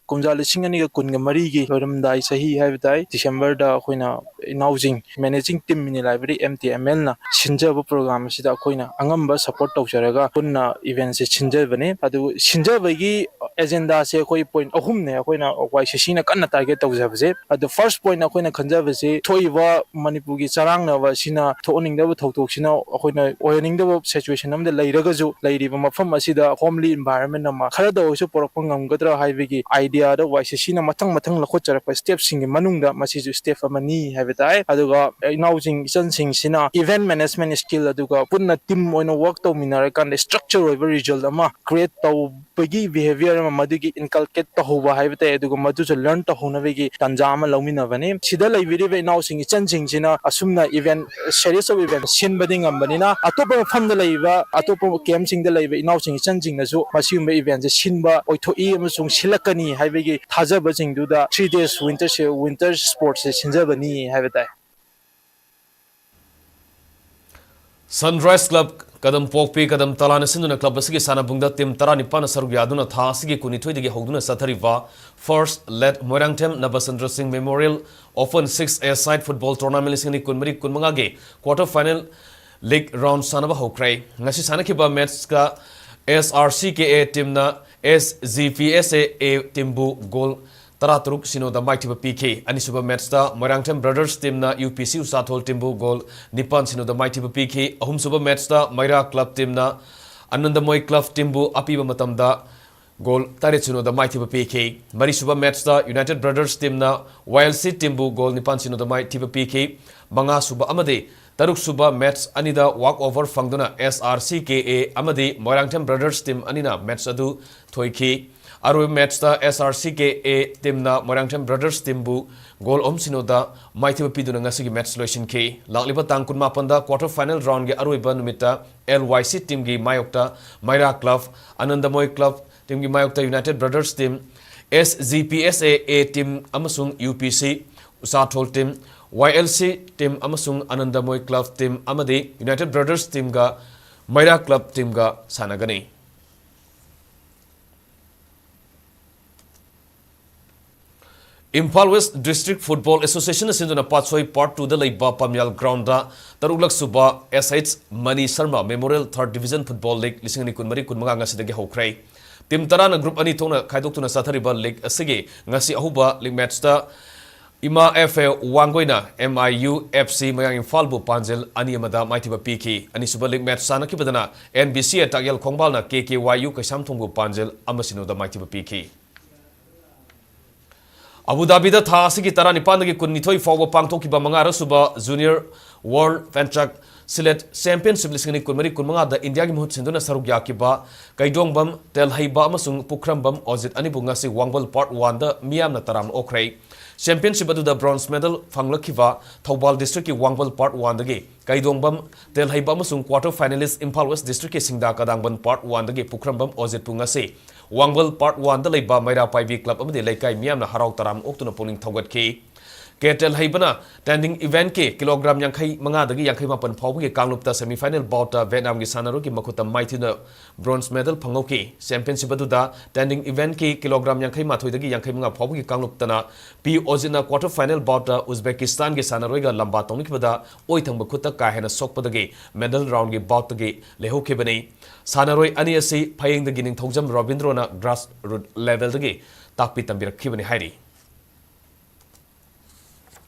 ꯀꯨꯝꯖꯥ ꯂꯤꯁꯤꯡ ꯑꯅꯤꯒ ꯀꯨꯟꯒ ꯃꯔꯤꯒꯤ ꯂꯣꯏꯔꯝꯗꯥꯏ ꯆꯍꯤ ꯍꯥꯏꯕ ꯇꯥꯏ, December ꯗ ꯑꯩꯈꯣꯏꯅ ꯏꯅꯥꯎꯁꯤꯡ Managing Team Mini Library, M T M L ꯅ ꯁꯤꯟꯖꯕ program ꯑꯁꯤꯗ ꯑꯩꯈꯣꯏꯅ ꯑꯉꯝꯕ support ꯇꯧꯖꯔꯒ ꯄꯨꯟꯅ event ꯁꯦ ꯁꯤꯟꯖꯕꯅꯤ꯫ ꯑꯗꯨ ꯁꯤꯟꯖꯕꯒꯤ ꯑꯦꯖꯦꯟꯗꯥꯁꯦ ꯑꯩꯈꯣꯏ ꯄꯣꯏꯟ ꯑꯍꯨꯝꯅꯦ ꯑꯩꯈꯣꯏꯅ ꯋꯥꯏ ꯁꯤ ꯁꯤꯅ ꯀꯟꯅ ꯇꯥꯔꯒꯦꯠ ꯇꯧꯖꯕꯁꯦ꯫ ꯑꯗꯣ ꯐꯥꯔꯁ ꯄꯣꯏꯟ ꯑꯩꯈꯣꯏꯅ ꯈꯟꯖꯕꯁꯦ, ꯊꯣꯛꯏꯕ ꯃꯅꯤꯄꯨꯔꯒꯤ ꯆꯔꯥꯡꯅꯕ ꯑꯁꯤꯅ, ꯊꯣꯛꯍꯟꯅꯤꯡꯗꯕ ꯊꯧꯗꯣꯛꯁꯤꯅ ꯑꯩꯈꯣꯏꯅ ꯑꯣꯏꯍꯟꯅꯤꯡꯗꯕ ꯁꯤꯆꯨꯋꯦꯁꯟ ꯑꯃꯗ ꯂꯩꯔꯒꯁꯨ, ꯂꯩꯔꯤꯕ ꯃꯐꯝ ꯑꯁꯤꯗ ꯍꯣꯝꯂꯤ ꯏꯟꯚꯥꯏꯔꯣꯟꯃꯦꯟ ꯑꯃ ꯈꯔꯗ ꯑꯣꯏꯔꯁꯨ ꯄꯨꯔꯛꯄ ꯉꯝꯒꯗ꯭ꯔꯥ ꯍꯥꯏꯕꯒꯤ ꯑꯥꯏꯗꯤꯌꯥꯗ ꯋꯥꯏ ꯁꯤ ꯁꯤꯅ ꯃꯊꯪ ꯃꯊꯪ ꯂꯧꯈꯠꯆꯔꯛꯄ ꯁ꯭ꯇꯦꯞꯁꯤꯡꯒꯤ ꯃꯅꯨꯡꯗ ꯃꯁꯤꯁꯨ ꯁ꯭ꯇꯦꯞ ꯑꯃꯅꯤ ꯍꯥꯏꯕ ꯇꯥꯏ꯫ ꯑꯗꯨꯒ ꯏꯅꯥꯎꯁꯤꯡ, ꯏꯆꯟꯁꯤꯡꯁꯤꯅ ꯏꯚꯦꯟꯠ ꯃꯦꯅꯦꯖꯃꯦꯟꯠ ꯁ꯭ꯀꯤꯜ, ꯑꯗꯨꯒ ꯄꯨꯟꯅ ꯇꯤꯝ ꯑꯣꯏꯅ ꯋꯥꯔꯛ ꯇꯧꯃꯤꯟꯅꯔꯀꯥꯟꯗ ꯁ꯭ꯇ꯭ꯔꯛꯆꯔ ꯑꯣꯏꯕ ꯔꯤꯖꯜꯠ ꯑꯃ ꯀ꯭ꯔꯤꯌꯦꯠ ꯇꯧꯕꯒꯤ ꯕꯤꯍꯦꯕꯤꯌꯔ ꯑꯃ, ꯃꯗꯨꯒꯤ ꯏꯟꯀꯜꯀꯦꯠ ꯇꯧꯍꯧꯕ ꯍꯥꯏꯕ ꯇꯥꯏ, ꯑꯗꯨꯒ ꯃꯗꯨꯁꯨ ꯂꯔꯟ ꯇꯧꯍꯧꯅꯕꯒꯤ ꯇꯥꯟꯖꯥ ꯑꯃ ꯂꯧꯃꯤꯟꯅꯕꯅꯤ꯫ ꯁꯤꯗ ꯂꯩꯕꯤꯔꯤꯕ ꯏꯅꯥꯎꯁꯤꯡ, ꯏꯆꯟꯁꯤꯡꯁꯤꯅ ꯑꯁꯨꯝꯅ ꯏꯚꯦꯟꯠ, ꯁꯦꯔꯤꯁ ꯑꯣꯐ ꯏꯚꯦꯟꯠ ꯁꯤꯟꯕꯗꯤ ꯉꯝꯕꯅꯤꯅ, ꯑꯇꯣꯞꯄ ꯃꯐꯝꯗ ꯂꯩꯔꯤꯕ, ꯑꯇꯣꯞꯄ ꯀꯦꯝꯞꯁꯤꯡꯗ ꯂꯩꯔꯤꯕ ꯏꯅꯥꯎꯁꯤꯡ, ꯏꯆꯟꯁꯤꯡꯅꯁꯨ ꯃꯁꯤꯒꯨꯝꯕ ꯏꯚꯦꯟꯠꯁꯦ ꯁꯤꯟꯕ ꯑꯣꯏꯊꯣꯛꯏ ꯑꯃꯁꯨꯡ ꯁꯤꯜꯂꯛꯀꯅꯤ ꯍꯥꯏꯕꯒꯤ ꯊꯥꯖꯕꯁꯤꯡꯗꯨꯗ ꯊ꯭ꯔꯤ ꯗꯦꯖ ꯋꯤꯟꯇꯔ ꯁꯦ-, ꯋꯤꯟꯇꯔ ꯁ꯭ꯄꯣꯔꯠꯁꯁꯦ ꯁꯤꯟꯖꯕꯅꯤ ꯍꯥꯏꯕ ꯇꯥꯏ꯫ ꯁꯟꯔꯥꯏꯖ ꯀ꯭ꯂꯕ ꯀꯗꯝ ꯄꯣꯛꯄꯤ ꯀꯗꯝ ꯇꯂꯥꯅ ꯁꯤꯟꯗꯨꯅ ꯀ꯭ꯂꯕ ꯑꯁꯤꯒꯤ ꯁꯥꯟꯅꯄꯨꯡꯗ ꯇꯤꯝ ꯇꯔꯥꯅꯤꯄꯥꯟꯅ ꯁꯔꯨꯛ ꯌꯥꯗꯨꯅ ꯊꯥ ꯑꯁꯤꯒꯤ ꯀꯨꯟꯅꯤꯊꯣꯏꯗꯒꯤ ꯍꯧꯗꯨꯅ ꯆꯠꯊꯔꯤꯕ ꯐꯥꯔꯁ ꯂꯦꯠ ꯃꯣꯏꯔꯥꯡꯊꯦꯝ ꯅꯕꯆꯟꯗ꯭ꯔ ꯁꯤꯡ ꯃꯦꯃꯣꯔꯤꯌꯦꯜ ꯑꯣꯄꯟ ꯁꯤꯛꯁ ꯑꯦ ꯁꯥꯏꯠ ꯐꯨꯠꯕꯣꯜ ꯇꯣꯔꯅꯥꯃꯦꯟꯠ ꯂꯤꯁꯤꯡ ꯑꯅꯤ ꯀꯨꯟꯃꯔꯤ ꯀꯨꯟꯃꯉꯥꯒꯤ ꯀ꯭ꯋꯥꯔꯇꯔ ꯐꯥꯏꯅꯦꯜ ꯂꯤꯒ ꯔꯥꯎꯟ ꯁꯥꯟꯅꯕ ꯍꯧꯈ꯭ꯔꯦ꯫ ꯉꯁꯤ ꯁꯥꯟꯅꯈꯤꯕ ꯃꯦꯠꯆꯀ ꯑꯦꯁ R C K A ꯇꯤꯝꯅ S G P S A A ꯇꯤꯝꯕꯨ goal ꯇꯔꯥꯇꯔꯨꯛ ꯁꯤꯅꯣꯗ ꯃꯥꯏꯊꯤꯕ ꯄꯤꯈꯤ꯫ ꯑꯅꯤꯁꯨꯕ ꯃꯦꯠꯆꯇ ꯃꯣꯏꯔꯥꯡꯊꯦꯝ ꯕ꯭ꯔꯗꯔꯁ ꯇꯤꯝꯅ ꯌꯨ ꯄꯤ ꯁꯤ ꯎꯁꯥꯊꯣꯜ ꯇꯤꯝꯕꯨ ꯒꯣꯜ ꯅꯤꯄꯥꯟ ꯁꯤꯅꯣꯗ ꯃꯥꯏꯊꯤꯕ ꯄꯤꯈꯤ꯫ ꯑꯍꯨꯝꯁꯨꯕ ꯃꯦꯠꯆꯇ ꯃꯩꯔꯥ ꯀ꯭ꯂꯕ ꯇꯤꯝꯅ ꯑꯅꯟꯗꯃꯣꯏ ꯀ꯭ꯂꯕ ꯇꯤꯝꯕꯨ ꯑꯄꯤꯕ ꯃꯇꯝꯗ ꯒꯣꯜ ꯇꯔꯦꯠ ꯁꯤꯅꯣꯗ ꯃꯥꯏꯊꯤꯕ ꯄꯤꯈꯤ꯫ ꯃꯔꯤꯁꯨꯕ ꯃꯦꯠꯆꯇ ꯌꯨꯅꯥꯏꯇꯦꯗ ꯕ꯭ꯔꯗꯔꯁ ꯇꯤꯝꯅ ꯋꯥꯏ ꯑꯦꯜ ꯁꯤ ꯇꯤꯝꯕꯨ ꯒꯣꯜ ꯅꯤꯄꯥꯟ ꯁꯤꯅꯣꯗ ꯃꯥꯏꯊꯤꯕ ꯄꯤꯈꯤ꯫ ꯃꯉꯥꯁꯨꯕ ꯑꯃꯗꯤ ꯇꯔꯨꯛꯁꯨꯕ ꯃꯦꯠꯆ ꯑꯅꯤꯗ ꯋꯥꯛ over ꯐꯪꯗꯨꯅ S R C K A ꯑꯃꯗꯤ ꯃꯣꯏꯔꯥꯡꯊꯦꯝ ꯕ꯭ꯔꯗꯔꯁ ꯇꯤꯝ ꯑꯅꯤꯅ ꯃꯦꯠꯆ ꯑꯗꯨ ꯊꯣꯏꯈꯤ꯫ ꯑꯔꯣꯏꯕ ꯃꯦꯠꯆꯇ ꯑꯦꯁ R C K A ꯇꯤꯝꯅ Moirangthem brothers ꯇꯤꯝꯕꯨ goal ꯑꯍꯨꯝ ꯁꯤꯅꯣꯗ ꯃꯥꯏꯊꯤꯕ ꯄꯤꯗꯨꯅ ꯉꯁꯤꯒꯤ ꯃꯦꯠꯆ ꯂꯣꯏꯁꯤꯟꯈꯤ꯫ ꯂꯥꯛꯂꯤꯕ ꯇꯥꯡ ꯀꯨꯟꯃꯥꯄꯟꯗ ꯀ꯭ꯋꯥꯔꯇꯔ ꯐꯥꯏꯅꯦꯜ ꯔꯥꯎꯟꯒꯤ ꯑꯔꯣꯏꯕ ꯅꯨꯃꯤꯠꯇ ꯑꯦꯜ ꯋꯥꯏ ꯁꯤ ꯇꯤꯝꯒꯤ ꯃꯥꯌꯣꯛꯇ ꯃꯩꯔꯥ ꯀ꯭ꯂꯕ, ꯑꯅꯟꯗꯃꯣꯏ ꯀ꯭ꯂꯕ ꯇꯤꯝꯒꯤ ꯃꯥꯌꯣꯛꯇ ꯌꯨꯅꯥꯏꯇꯦꯗ ꯕ꯭ꯔꯗꯔꯁ ꯇꯤꯝ, ꯑꯦꯁ ꯖꯤ ꯄꯤ ꯑꯦꯁ ꯑꯦ ꯑꯦ ꯇꯤꯝ ꯑꯃꯁꯨꯡ ꯌꯨ ꯄꯤ ꯁꯤ ꯎꯁꯥꯊꯣꯜ ꯇꯤꯝ, ꯋꯥꯏ ꯑꯦꯜ ꯁꯤ ꯇꯤꯝ ꯑꯃꯁꯨꯡ ꯑꯅꯟꯗꯃꯣꯏ ꯀ꯭ꯂꯕ ꯇꯤꯝ ꯑꯃꯗꯤ ꯌꯨꯅꯥꯏꯇꯦꯗ ꯕ꯭ꯔꯗꯔꯁ ꯇꯤꯝꯒ ꯃꯩꯔꯥ ꯀ꯭ꯂꯕ ꯇꯤꯝꯒ ꯁꯥꯟꯅꯒꯅꯤ꯫ ꯏꯝꯐꯥꯜ ꯋꯦꯁ ꯗꯤꯁꯇ꯭ꯔꯤꯛ ꯐꯨꯠꯕꯣꯜ ꯑꯦꯁꯣꯁꯤꯌꯦꯁꯟꯅ ꯁꯤꯟꯗꯨꯅ ꯄꯥꯠꯁꯣꯏ ꯄꯥꯔꯠ ꯇꯨꯗ ꯂꯩꯕ ꯄꯥꯝꯌꯥꯜ ꯒ꯭ꯔꯥꯎꯟꯗ ꯇꯔꯨꯛꯂꯛ ꯁꯨꯕ ꯑꯦꯁ ꯑꯩꯆ ꯃꯅꯤ ꯁꯔꯃ ꯃꯦꯃꯣꯔꯤꯌꯦꯜ ꯊꯥꯔꯠ ꯗꯤꯕꯤꯖꯟ ꯐꯨꯠꯕꯣꯜ ꯂꯤꯒ ꯂꯤꯁꯤꯡ ꯑꯅꯤ ꯀꯨꯟꯃꯔꯤ ꯀꯨꯟꯃꯉꯥ ꯉꯁꯤꯗꯒꯤ ꯍꯧꯈ꯭ꯔꯦ꯫ ꯇꯤꯝ ꯇꯔꯥꯅ ꯒ꯭ꯔꯨꯞ ꯑꯅꯤ ꯊꯣꯛꯅ ꯈꯥꯏꯗꯣꯛꯇꯨꯅ ꯆꯠꯊꯔꯤꯕ ꯂꯤꯒ ꯑꯁꯤꯒꯤ ꯉꯁꯤ ꯑꯍꯧꯕ ꯂꯤꯒ ꯃꯦꯆꯇ ꯏꯃꯥ ꯑꯦꯐ ꯑꯦ ꯋꯥꯡꯒꯣꯏꯅ M I U F C ꯃꯌꯥꯡ ꯏꯝꯐꯥꯜꯕꯨ ꯄꯥꯟꯖꯤꯜ ꯑꯅꯤ ꯑꯃꯗ ꯃꯥꯏꯊꯤꯕ ꯄꯤꯈꯤ꯫ ꯑꯅꯤꯁꯨꯕ ꯂꯤꯒ ꯃꯦꯆ ꯁꯥꯟꯅꯈꯤꯕꯗꯅ N B C A Takyel ꯈꯣꯡꯕꯥꯜꯅ K K Y U ꯀꯩꯁꯥꯝꯊꯣꯡꯕꯨ ꯄꯥꯟꯖꯤꯜ ꯑꯃ ꯁꯤꯅꯣꯗ ꯃꯥꯏꯊꯤꯕ ꯄꯤꯈꯤ꯫ ꯑꯕꯨ ꯙꯥꯕꯤꯗ ꯊꯥ ꯑꯁꯤꯒꯤ ꯇꯔꯥꯅꯤꯄꯥꯟꯗꯒꯤ ꯀꯨꯟꯅꯤꯊꯣꯏ ꯐꯥꯎꯕ ꯄꯥꯡꯊꯣꯛꯈꯤꯕ ꯃꯉꯥꯔꯛ ꯁꯨꯕ ꯖꯨꯅꯤꯌꯔ ꯋꯥꯔꯜꯗ ꯄꯦꯟꯆꯥꯛ ꯁꯤꯂꯦꯠ ꯆꯦꯝꯄꯤꯌꯟꯁꯤꯞ ꯂꯤꯁꯤꯡ ꯑꯅꯤ ꯀꯨꯟꯃꯔꯤ ꯀꯨꯟꯃꯉꯥꯗ ꯏꯟꯗꯤꯌꯥꯒꯤ ꯃꯍꯨꯠ ꯁꯤꯟꯗꯨꯅ ꯁꯔꯨꯛ ꯌꯥꯈꯤꯕ ꯀꯩꯗꯣꯡꯕꯝ ꯇꯦꯜꯍꯩꯕ ꯑꯃꯁꯨꯡ ꯄꯨꯈ꯭ꯔꯝꯕꯝ ꯑꯣꯖꯤꯠ ꯑꯅꯤꯕꯨ ꯉꯁꯤ ꯋꯥꯡꯕꯜ ꯄꯥꯔꯠ ꯋꯥꯟꯗ ꯃꯤꯌꯥꯝꯅ ꯇꯔꯥꯝꯅ ꯑꯣꯛꯈ꯭ꯔꯦ꯫ ꯆꯦꯝꯄꯤꯌꯟꯁꯤꯞ ꯑꯗꯨꯗ ꯕ꯭ꯔꯣꯟꯖ ꯃꯦꯗꯜ ꯐꯪꯂꯛꯈꯤꯕ ꯊꯧꯕꯥꯜ ꯗꯤꯁꯇ꯭ꯔꯤꯛꯀꯤ ꯋꯥꯡꯕꯜ ꯄꯥꯔꯠ ꯋꯥꯟꯗꯒꯤ ꯀꯩꯗꯣꯡꯕꯝ ꯇꯦꯜꯍꯩꯕ ꯑꯃꯁꯨꯡ ꯀ꯭ꯋꯥꯔꯇꯔ ꯐꯥꯏꯅꯦꯂꯤꯁ ꯏꯝꯐꯥꯜ ꯋꯦꯁ ꯗꯤꯁꯇ꯭ꯔꯤꯛꯀꯤ ꯁꯤꯡꯗꯥ ꯀꯗꯥꯡꯕꯟ ꯄꯥꯔꯠ ꯋꯥꯟꯗꯒꯤ ꯄꯨꯈ꯭ꯔꯝꯕꯝ ꯑꯣꯖꯤꯠꯄꯨ ꯉꯁꯤ ꯋꯥꯡꯕꯜ ꯄꯥꯔꯠ ꯋꯥꯟꯗ ꯂꯩꯕ ꯃꯩꯔꯥ ꯄꯥꯏꯕꯤ ꯀ꯭ꯂꯕ ꯑꯃꯗꯤ ꯂꯩꯀꯥꯏ ꯃꯤꯌꯥꯝꯅ ꯍꯔꯥꯎ ꯇꯔꯥꯝ ꯑꯣꯛꯇꯨꯅ ꯄꯨꯛꯅꯤꯡ ꯊꯧꯒꯠꯈꯤ꯫ ꯀꯦ ꯇꯦꯜꯍꯩꯕꯅ ꯇꯦꯟꯗꯤꯡ ꯏꯚꯦꯟꯠꯀꯤ ꯀꯤꯂꯣꯒ꯭ꯔꯥꯝ ꯌꯥꯡꯈꯩ ꯃꯉꯥꯗꯒꯤ ꯌꯥꯡꯈꯩ ꯃꯥꯄꯟ ꯐꯥꯎꯕꯒꯤ ꯀꯥꯡꯂꯨꯞꯇ ꯁꯦꯃꯤꯐꯥꯏꯅꯦꯜ ꯕꯥꯎꯠꯇ ꯚꯦꯠꯅꯥꯝꯒꯤ ꯁꯥꯟꯅꯔꯣꯏꯒꯤ ꯃꯈꯨꯠꯇ ꯃꯥꯏꯊꯤꯅ ꯕ꯭ꯔꯣꯟꯖ ꯃꯦꯗꯜ ꯐꯪꯍꯧꯈꯤ꯫ ꯆꯦꯝꯄꯤꯌꯟꯁꯤꯞ ꯑꯗꯨꯗ ꯇꯦꯟꯗꯤꯡ ꯏꯚꯦꯟꯠꯀꯤ ꯀꯤꯂꯣꯒ꯭ꯔꯥꯝ ꯌꯥꯡꯈꯩ ꯃꯥꯊꯣꯏꯗꯒꯤ ꯌꯥꯡꯈꯩ ꯃꯉꯥ ꯐꯥꯎꯕꯒꯤ ꯀꯥꯡꯂꯨꯞꯇꯅ ꯄꯤ ꯑꯣꯖꯤꯠꯅ ꯀ꯭ꯋꯥꯔꯇꯔ ꯐꯥꯏꯅꯦꯜ ꯕꯥꯎꯠꯇ ꯎꯖꯕꯦꯀꯤꯁꯇꯥꯟꯒꯤ ꯁꯥꯟꯅꯔꯣꯏꯒ ꯂꯝꯕꯥ ꯇꯧꯅꯈꯤꯕꯗ ꯑꯣꯏ ꯊꯪꯕ ꯈꯨꯠꯇ ꯀꯥ ꯍꯦꯟꯅ ꯁꯣꯛꯄꯗꯒꯤ ꯃꯦꯗꯜ ꯔꯥꯎꯟꯒꯤ ꯕꯥꯎꯠꯇꯒꯤ ꯂꯩꯍꯧꯈꯤꯕꯅꯤ꯫ ꯁꯥꯟꯅꯔꯣꯏ ꯑꯅꯤ ꯑꯁꯤ ꯐꯌꯦꯡꯗꯒꯤ ꯅꯤꯡꯊꯧꯖꯝ ꯔꯣꯕꯤꯟꯗ꯭ꯔꯣꯅ ꯒ꯭ꯔꯥꯁ ꯔꯨꯠ ꯂꯦꯚꯦꯜꯗꯒꯤ ꯇꯥꯛꯄꯤ ꯇꯝꯕꯤꯔꯛꯈꯤꯕꯅꯤ ꯍꯥꯏꯔꯤ꯫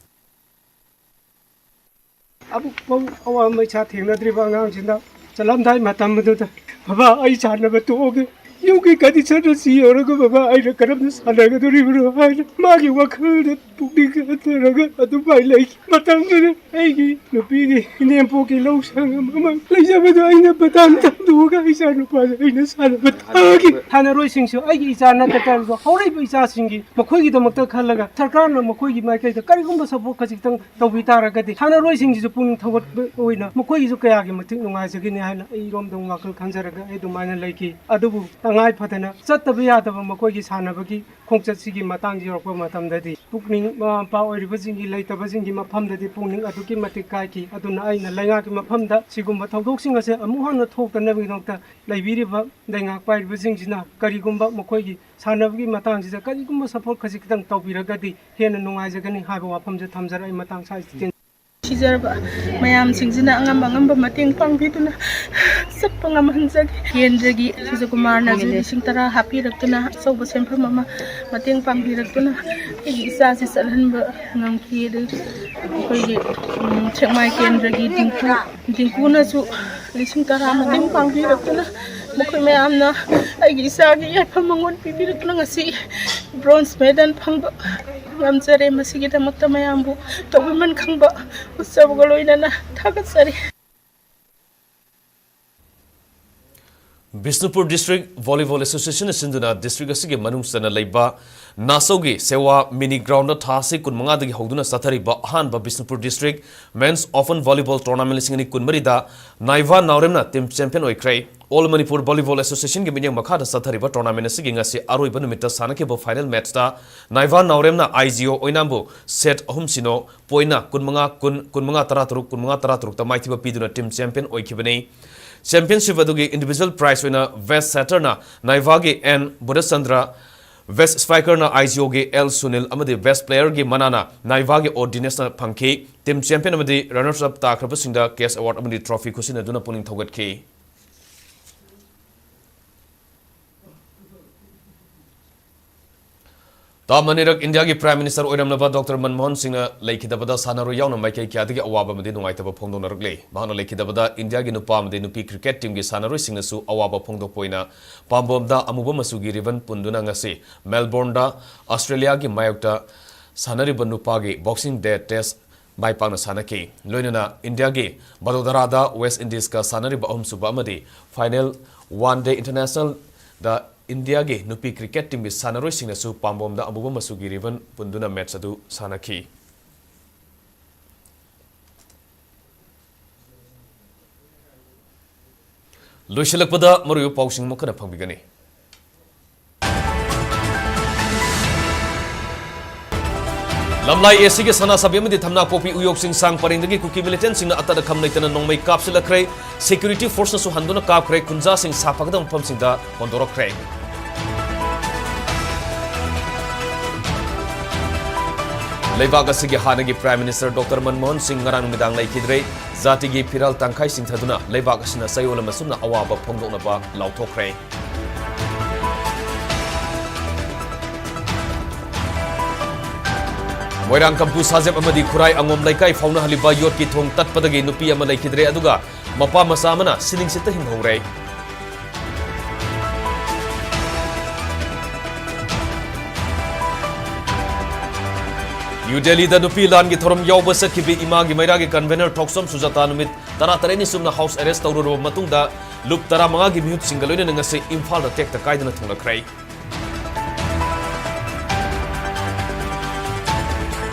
ꯑꯃꯨꯛꯐꯥꯎ ꯑꯋꯥ ꯃꯩꯁꯥ ꯊꯦꯡꯅꯗ꯭ꯔꯤꯕ ꯑꯉꯥꯡꯁꯤꯅ ꯆꯠꯂꯝꯗꯥꯏ ꯃꯇꯝ ꯑꯗꯨꯗ, "ꯕꯕꯥ, ꯑꯩ ꯁꯥꯟꯅꯕ ꯇꯣꯛꯑꯒꯦ, ꯌꯨꯝꯒꯤ ꯀꯟꯗꯤꯁꯟ ꯑꯁꯤ ꯌꯧꯔꯒ ꯕꯕꯥ, ꯑꯩꯅ ꯀꯔꯝꯅ ꯁꯥꯟꯅꯒꯗꯣꯔꯤꯕꯅꯣ?" ꯍꯥꯏꯅ ꯃꯥꯒꯤ ꯋꯥꯈꯜꯗ ꯄꯨꯛꯅꯤꯡ ꯍꯟꯊꯔꯒ ꯑꯗꯨꯃꯥꯏꯅ ꯂꯩ꯫ ꯃꯇꯝꯗꯨꯗ ꯑꯩꯒꯤ ꯅꯨꯄꯤꯒꯤ ꯏꯅꯦꯝꯄꯣꯛꯀꯤ ꯂꯧ ꯁꯪꯉꯝ ꯑꯃ ꯂꯩꯖꯕꯗꯣ ꯑꯩꯅ ꯕꯗꯥꯟ ꯊꯥꯗꯣꯛꯑꯒ ꯏꯆꯥ ꯅꯨꯄꯥꯁꯦ ꯑꯩꯅ ꯁꯥꯟꯅꯕ ꯊꯥꯈꯤ꯫ ꯁꯥꯟꯅꯔꯣꯏꯁꯤꯡꯁꯨ ꯑꯩꯒꯤ ꯏꯆꯥ ꯅꯠꯇ ꯇꯥꯔꯁꯨ ꯍꯧꯔꯛꯏꯕ ꯏꯆꯥꯁꯤꯡꯒꯤ ꯃꯈꯣꯏꯒꯤꯗꯃꯛꯇ ꯈꯜꯂꯒ ꯁꯔꯀꯥꯔꯅ ꯃꯈꯣꯏꯒꯤ ꯃꯥꯏꯀꯩꯗ ꯀꯔꯤꯒꯨꯝꯕ ꯁꯄꯣꯔꯠ ꯈꯖꯤꯛꯇꯪ ꯇꯧꯕꯤ ꯇꯥꯔꯒꯗꯤ ꯁꯥꯟꯅꯔꯣꯏꯁꯤꯡꯁꯤꯁꯨ ꯄꯨꯛꯅꯤꯡ ꯊꯧꯒꯠꯄ ꯑꯣꯏꯅ ꯃꯈꯣꯏꯒꯤꯁꯨ ꯀꯌꯥꯒꯤ ꯃꯇꯤꯛ ꯅꯨꯡꯉꯥꯏꯖꯒꯅꯤ ꯍꯥꯏꯅ ꯑꯩꯔꯣꯝꯗ ꯋꯥꯈꯜ ꯈꯟꯖꯔꯒ ꯑꯩ ꯑꯗꯨꯃꯥꯏꯅ ꯂꯩꯈꯤ꯫ ꯑꯗꯨꯕꯨ ꯇꯉꯥꯏ ꯐꯗꯅ ꯆꯠꯇꯕ ꯌꯥꯗꯕ ꯃꯈꯣꯏꯒꯤ ꯁꯥꯟꯅꯕꯒꯤ ꯈꯣꯡꯆꯠꯁꯤꯒꯤ ꯃꯇꯥꯡ ꯌꯧꯔꯛꯄ ꯃꯇꯝꯗꯗꯤ ꯄꯨꯛꯅꯤꯡ ꯃꯃꯥ ꯃꯄꯥ ꯑꯣꯏꯔꯤꯕꯁꯤꯡꯒꯤ ꯂꯩꯇꯕꯁꯤꯡꯒꯤ ꯃꯐꯝꯗꯗꯤ ꯄꯨꯛꯅꯤꯡ ꯑꯗꯨꯛꯀꯤ ꯃꯇꯤꯛ ꯀꯥꯏꯈꯤ꯫ ꯑꯗꯨꯅ ꯑꯩꯅ ꯂꯩꯉꯥꯛꯀꯤ ꯃꯐꯝꯗ ꯁꯤꯒꯨꯝꯕ ꯊꯧꯗꯣꯛꯁꯤꯡ ꯑꯁꯦ ꯑꯃꯨꯛ ꯍꯟꯅ ꯊꯣꯛꯇꯅꯕꯒꯤꯗꯃꯛꯇ ꯂꯩꯕꯤꯔꯤꯕ ꯂꯩꯉꯥꯛ ꯄꯥꯏꯔꯤꯕꯁꯤꯡꯁꯤꯅ ꯀꯔꯤꯒꯨꯝꯕ ꯃꯈꯣꯏꯒꯤ ꯁꯥꯟꯅꯕꯒꯤ ꯃꯇꯥꯡꯁꯤꯗ ꯀꯔꯤꯒꯨꯝꯕ ꯁꯄꯣꯔꯠ ꯈꯖꯤꯛꯇꯪ ꯇꯧꯕꯤꯔꯒꯗꯤ ꯍꯦꯟꯅ ꯅꯨꯡꯉꯥꯏꯖꯒꯅꯤ ꯍꯥꯏꯕ ꯋꯥꯐꯝꯁꯦ ꯊꯝꯖꯔꯒ ꯑꯩ ꯃꯇꯥꯡ ꯁ꯭ꯋꯥꯏꯗ ꯇꯦꯟ- ꯁꯤꯖꯔꯕ ꯃꯌꯥꯝꯁꯤꯡꯁꯤꯅ ꯑꯉꯝ ꯑꯉꯝꯕ ꯃꯇꯦꯡ ꯄꯥꯡꯕꯤꯗꯨꯅ ꯆꯠꯄ ꯉꯝꯍꯟꯖꯒꯦ꯫ ꯀꯦꯟꯗ꯭ꯔꯒꯤ ꯁꯨꯖꯀꯨꯃꯥꯔꯅꯁꯨ ꯂꯤꯁꯤꯡ ꯇꯔꯥ ꯍꯥꯞꯄꯤꯔꯛꯇꯨꯅ ꯑꯆꯧꯕ ꯁꯦꯟꯐꯝ ꯑꯃ ꯃꯇꯦꯡ ꯄꯥꯡꯕꯤꯔꯛꯇꯨꯅ ꯑꯩꯒꯤ ꯏꯆꯥꯁꯤ ꯆꯠꯍꯟꯕ ꯉꯝꯈꯤ꯫ ꯑꯗꯨ ꯑꯩꯈꯣꯏꯒꯤ, ꯎꯝ, ꯁꯦꯛꯃꯥꯏ ꯀꯦꯟꯗ꯭ꯔꯒꯤ ꯗꯤꯡꯀꯨ, ꯗꯤꯡꯀꯨꯅꯁꯨ ꯂꯤꯁꯤꯡ ꯇꯔꯥ ꯃꯇꯦꯡ ꯄꯥꯡꯕꯤꯔꯛꯇꯨꯅ ꯃꯈꯣꯏ ꯃꯌꯥꯝꯅ ꯑꯩꯒꯤ ꯏꯆꯥꯒꯤ ꯌꯥꯏꯐꯝ ꯃꯉꯣꯟ ꯄꯤꯕꯤꯔꯛꯇꯨꯅ ꯉꯁꯤ bronze medal ꯐꯪꯕ ꯉꯝꯖꯔꯦ꯫ ꯃꯁꯤꯒꯤꯗꯃꯛꯇ ꯃꯌꯥꯝꯕꯨ ꯇꯧꯕꯤꯃꯟ ꯈꯪꯕ ꯎꯠꯆꯕꯒ ꯂꯣꯏꯅꯅ ꯊꯥꯒꯠꯆꯔꯤ꯫ ꯕꯤꯁꯅꯨꯄꯨꯔ District Volleyball Association ꯁꯤꯟꯗꯨꯅ district ꯑꯁꯤꯒꯤ ꯃꯅꯨꯡ ꯆꯟꯅ ꯂꯩꯕ ꯅꯥꯆꯧꯒꯤ ꯁꯦꯋꯥ mini ground ꯊꯥ ꯑꯁꯤ ꯀꯨꯟꯃꯉꯥꯗꯒꯤ ꯍꯧꯗꯨꯅ ꯆꯠꯊꯔꯤꯕ ꯑꯍꯥꯟꯕ Bishnupur District Men's Open Volleyball Tournament ꯂꯤꯁꯤꯡ ꯑꯅꯤ ꯀꯨꯟꯃꯔꯤꯗ ꯅꯥꯏꯚꯥ ꯅꯥꯎꯔꯦꯝꯅ team champion ꯑꯣꯏꯈ꯭ꯔꯦ꯫ All Manipur Volleyball Association ꯒꯤ ꯃꯤꯠꯌꯦꯡ ꯃꯈꯥꯗ ꯆꯠꯊꯔꯤꯕ tournament ꯑꯁꯤꯒꯤ ꯉꯁꯤ ꯑꯔꯣꯏꯕ ꯅꯨꯃꯤꯠꯇ ꯁꯥꯟꯅꯈꯤꯕ final match ꯇ ꯅꯥꯏꯚꯥ ꯅꯥꯎꯔꯦꯝꯅ ꯑꯥꯏ ꯖꯤ ꯑꯣ ꯑꯣꯏꯅꯥꯝꯕꯨ set ꯑꯍꯨꯝ ꯁꯤꯅꯣ, point ꯀꯨꯟꯃꯉꯥ ꯀꯨꯟ, ꯀꯨꯟꯃꯉꯥ ꯇꯔꯥꯇꯔꯨꯛ, ꯀꯨꯟꯃꯉꯥ ꯇꯔꯥꯇꯔꯨꯛꯇ ꯃꯥꯏꯊꯤꯕ ꯄꯤꯗꯨꯅ team champion ꯑꯣꯏꯈꯤꯕꯅꯤ꯫ Championship ꯑꯗꯨꯒꯤ individual prize ꯑꯣꯏꯅ best setterꯅ ꯅꯥꯏꯚꯥꯒꯤ ꯑꯦꯟ ꯕꯨꯙꯆꯟꯗ꯭ꯔ, best strikerꯅ ꯑꯥꯏ ꯖꯤ ꯑꯣꯒꯤ ꯑꯦꯜ ꯁꯨꯅꯤꯜ ꯑꯃꯗꯤ best playerꯒꯤ ꯃꯅꯥꯅ ꯅꯥꯏꯚꯥꯒꯤ ꯑꯣ ꯗꯤꯅꯦꯁꯅ ꯐꯪꯈꯤ꯫ Team champion ꯑꯃꯗꯤ runners up ꯇꯥꯈ꯭ꯔꯕꯁꯤꯡꯗ cash award ꯑꯃꯗꯤ trophy ꯈꯨꯠꯁꯤꯟꯅꯗꯨꯅ ꯄꯨꯛꯅꯤꯡ ꯊꯧꯒꯠꯈꯤ꯫ ꯇꯥꯝ ꯑꯅꯤꯔꯛ ꯏꯟꯗꯤꯌꯥꯒꯤ Prime Minister ꯑꯣꯏꯔꯝꯂꯕ ꯗꯣꯛꯇꯔ ꯃꯟꯃꯣꯍꯟ ꯁꯤꯡꯅ ꯂꯩꯈꯤꯗꯕꯗ ꯁꯥꯟꯅꯔꯣꯏ ꯌꯥꯎꯅ ꯃꯥꯏꯀꯩ ꯀꯌꯥꯗꯒꯤ ꯑꯋꯥꯕ ꯑꯃꯗꯤ ꯅꯨꯡꯉꯥꯏꯇꯕ ꯐꯣꯡꯗꯣꯛꯅꯔꯛꯂꯤ꯫ ꯃꯍꯥꯛꯅ ꯂꯩꯈꯤꯗꯕꯗ ꯏꯟꯗꯤꯌꯥꯒꯤ ꯅꯨꯄꯥ ꯑꯃꯗꯤ ꯅꯨꯄꯤ cricket teamꯒꯤ ꯁꯥꯟꯅꯔꯣꯏꯁꯤꯡꯅꯁꯨ ꯑꯋꯥꯕ ꯐꯣꯡꯗꯣꯛꯄ ꯑꯣꯏꯅ ꯄꯥꯝꯕꯣꯝꯗ ꯑꯃꯨꯕ ꯃꯆꯨꯒꯤ ribbon ꯄꯨꯟꯗꯨꯅ ꯉꯁꯤ ꯃꯦꯜꯕꯣꯔꯟꯗ ꯑꯁꯇ꯭ꯔꯦꯂꯤꯌꯥꯒꯤ ꯃꯥꯌꯣꯛꯇ ꯁꯥꯟꯅꯔꯤꯕ ꯅꯨꯄꯥꯒꯤ Boxing Day test ꯃꯥꯏ ꯄꯥꯛꯅ ꯁꯥꯟꯅꯈꯤ꯫ ꯂꯣꯏꯅꯅ ꯏꯟꯗꯤꯌꯥꯒꯤ ꯕꯗꯣꯗꯔꯥꯗ West Indiesꯀ ꯁꯥꯟꯅꯔꯤꯕ ꯑꯍꯨꯝꯁꯨꯕ ꯑꯃꯗꯤ final One Day Internationalꯗ ꯏꯟꯗꯤꯌꯥꯒꯤ ꯅꯨꯄꯤ cricket teamꯒꯤ ꯁꯥꯟꯅꯔꯣꯏꯁꯤꯡꯅꯁꯨ ꯄꯥꯝꯕꯣꯝꯗ ꯑꯃꯨꯕ ꯃꯆꯨꯒꯤ ribbon ꯄꯨꯟꯗꯨꯅ match ꯑꯗꯨ ꯁꯥꯟꯅꯈꯤ꯫ ꯂꯣꯏꯁꯤꯜꯂꯛꯄꯗ ꯃꯔꯨꯑꯣꯏꯕ ꯄꯥꯎꯁꯤꯡ ꯑꯃꯨꯛ ꯍꯟꯅ ꯐꯪꯕꯤꯒꯅꯤ꯫ ꯂꯝꯂꯥꯏ ꯑꯦ ꯁꯤꯒꯤ ꯁꯅꯥꯁꯥꯕꯤ ꯑꯃꯗꯤ ꯊꯝꯅꯥꯄꯣꯛꯄꯤ ꯎꯌꯣꯛ ꯆꯤꯡꯁꯥꯡ ꯄꯔꯦꯡꯗꯒꯤ ꯀꯨꯀꯤ militantsꯁꯤꯡꯅ ꯑꯇꯠ ꯑꯈꯝ ꯂꯩꯇꯅ ꯅꯣꯡꯃꯩ ꯀꯥꯞꯁꯤꯜꯂꯛꯈ꯭ꯔꯦ꯫ Security forceꯅꯁꯨ ꯍꯟꯗꯨꯅ ꯀꯥꯞꯈ꯭ꯔꯦ꯫ ꯈꯨꯟꯖꯥꯁꯤꯡ ꯁꯥ ꯐꯒꯗꯕ ꯃꯐꯝꯁꯤꯡꯗ ꯍꯣꯟꯗꯣꯔꯛꯈ꯭ꯔꯦ꯫ ꯂꯩꯕꯥꯛ ꯑꯁꯤꯒꯤ ꯍꯥꯟꯅꯒꯤ Prime Minister Doctor ꯃꯟꯃꯣꯍꯟ ꯁꯤꯡ ꯉꯔꯥꯡ ꯅꯨꯃꯤꯗꯥꯡ ꯂꯩꯈꯤꯗ꯭ꯔꯦ꯫ ꯖꯥꯇꯤꯒꯤ ꯐꯤꯔꯥꯜ ꯇꯪꯈꯥꯏ ꯆꯤꯡꯊꯗꯨꯅ ꯂꯩꯕꯥꯛ ꯑꯁꯤꯅ ꯆꯌꯣꯜ ꯑꯃ ꯆꯨꯞꯅ ꯑꯋꯥꯕ ꯐꯣꯡꯗꯣꯛꯅꯕ ꯂꯥꯎꯊꯣꯛꯈ꯭ꯔꯦ꯫ ꯃꯣꯏꯔꯥꯡ ꯀꯝꯄꯨ ꯁꯥꯖꯦꯞ ꯑꯃꯗꯤ ꯈꯨꯔꯥꯏ ꯑꯉꯣꯝ ꯂꯩꯀꯥꯏ ꯐꯥꯎꯅꯍꯜꯂꯤꯕ ꯌꯣꯠꯀꯤ ꯊꯣꯡ ꯇꯠꯄꯗꯒꯤ ꯅꯨꯄꯤ ꯑꯃ ꯂꯩꯈꯤꯗ꯭ꯔꯦ, ꯑꯗꯨꯒ ꯃꯄꯥ ꯃꯆꯥ ꯑꯃꯅ ꯁꯤꯅꯤꯡꯁꯤꯠꯇ ꯍꯤꯡꯍꯧꯔꯦ꯫ ꯅ꯭ꯌꯨ ꯗꯦꯜꯂꯤꯗ ꯅꯨꯄꯤ ꯂꯥꯟꯒꯤ ꯊꯧꯔꯝ ꯌꯥꯎꯕ ꯆꯠꯈꯤꯕꯤ ꯏꯃꯥꯒꯤ ꯃꯩꯔꯥꯒꯤ convener ꯊꯣꯛꯆꯣꯝ ꯁꯨꯖꯥꯇꯥ ꯅꯨꯃꯤꯠ ꯇꯔꯥꯇꯔꯦꯠꯅꯤ ꯆꯨꯞꯅ house arrest ꯇꯧꯔꯨꯔꯕ ꯃꯇꯨꯡꯗ ꯂꯨꯞ ꯇꯔꯥꯃꯉꯥꯒꯤ ꯃꯤꯍꯨꯠꯁꯤꯡꯒ ꯂꯣꯏꯅꯅ ꯉꯁꯤ ꯏꯝꯐꯥꯜꯗ ꯇꯦꯛꯇ ꯀꯥꯏꯗꯅ ꯊꯨꯡꯂꯈ꯭ꯔꯦ꯫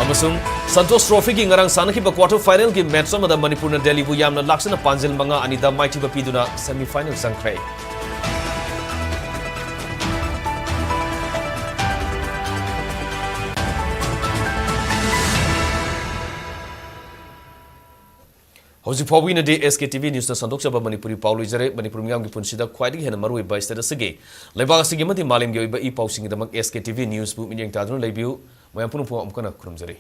ꯑꯃꯁꯨꯡ ꯁꯟꯇꯣꯁ ꯇ꯭ꯔꯣꯐꯤꯒꯤ ꯉꯔꯥꯡ ꯁꯥꯟꯅꯈꯤꯕ quarter finalꯒꯤ match ꯑꯃꯗ ꯃꯅꯤꯄꯨꯔꯅ ꯗꯦꯜꯂꯤꯕꯨ ꯌꯥꯝꯅ ꯂꯥꯛꯆꯅ ꯄꯥꯟꯖꯤꯜ ꯃꯉꯥ ꯑꯅꯤꯗ ꯃꯥꯏꯊꯤꯕ ꯄꯤꯗꯨꯅ semi final ꯆꯪꯈ꯭ꯔꯦ꯫ ꯍꯧꯖꯤꯛ ꯐꯥꯎꯕꯒꯤ ꯑꯣꯏꯅꯗꯤ S K T V Newsꯅ ꯁꯟꯗꯣꯛꯆꯕ Manipuri ꯄꯥꯎ ꯂꯣꯏꯖꯔꯦ꯫ ꯃꯅꯤꯄꯨꯔ ꯃꯤꯌꯥꯝꯒꯤ ꯄꯨꯟꯁꯤꯗ ꯈ꯭ꯋꯥꯏꯗꯒꯤ ꯍꯦꯟꯅ ꯃꯔꯨꯑꯣꯏꯕ state ꯑꯁꯤꯒꯤ, ꯂꯩꯕꯥꯛ ꯑꯁꯤꯒꯤ ꯑꯃꯗꯤ ꯃꯥꯂꯦꯝꯒꯤ ꯑꯣꯏꯕ E ꯄꯥꯎꯁꯤꯡꯒꯤꯗꯃꯛ S K T V Newsꯕꯨ ꯃꯤꯠꯌꯦꯡ ꯇꯥꯗꯨꯅ ꯂꯩꯕꯤꯌꯨ꯫ ꯃꯌꯥꯝ ꯄꯨꯝꯅꯃꯛꯄꯨ ꯑꯃꯨꯛ ꯍꯟꯅ ꯈꯨꯔꯨꯝꯖꯔꯤ꯫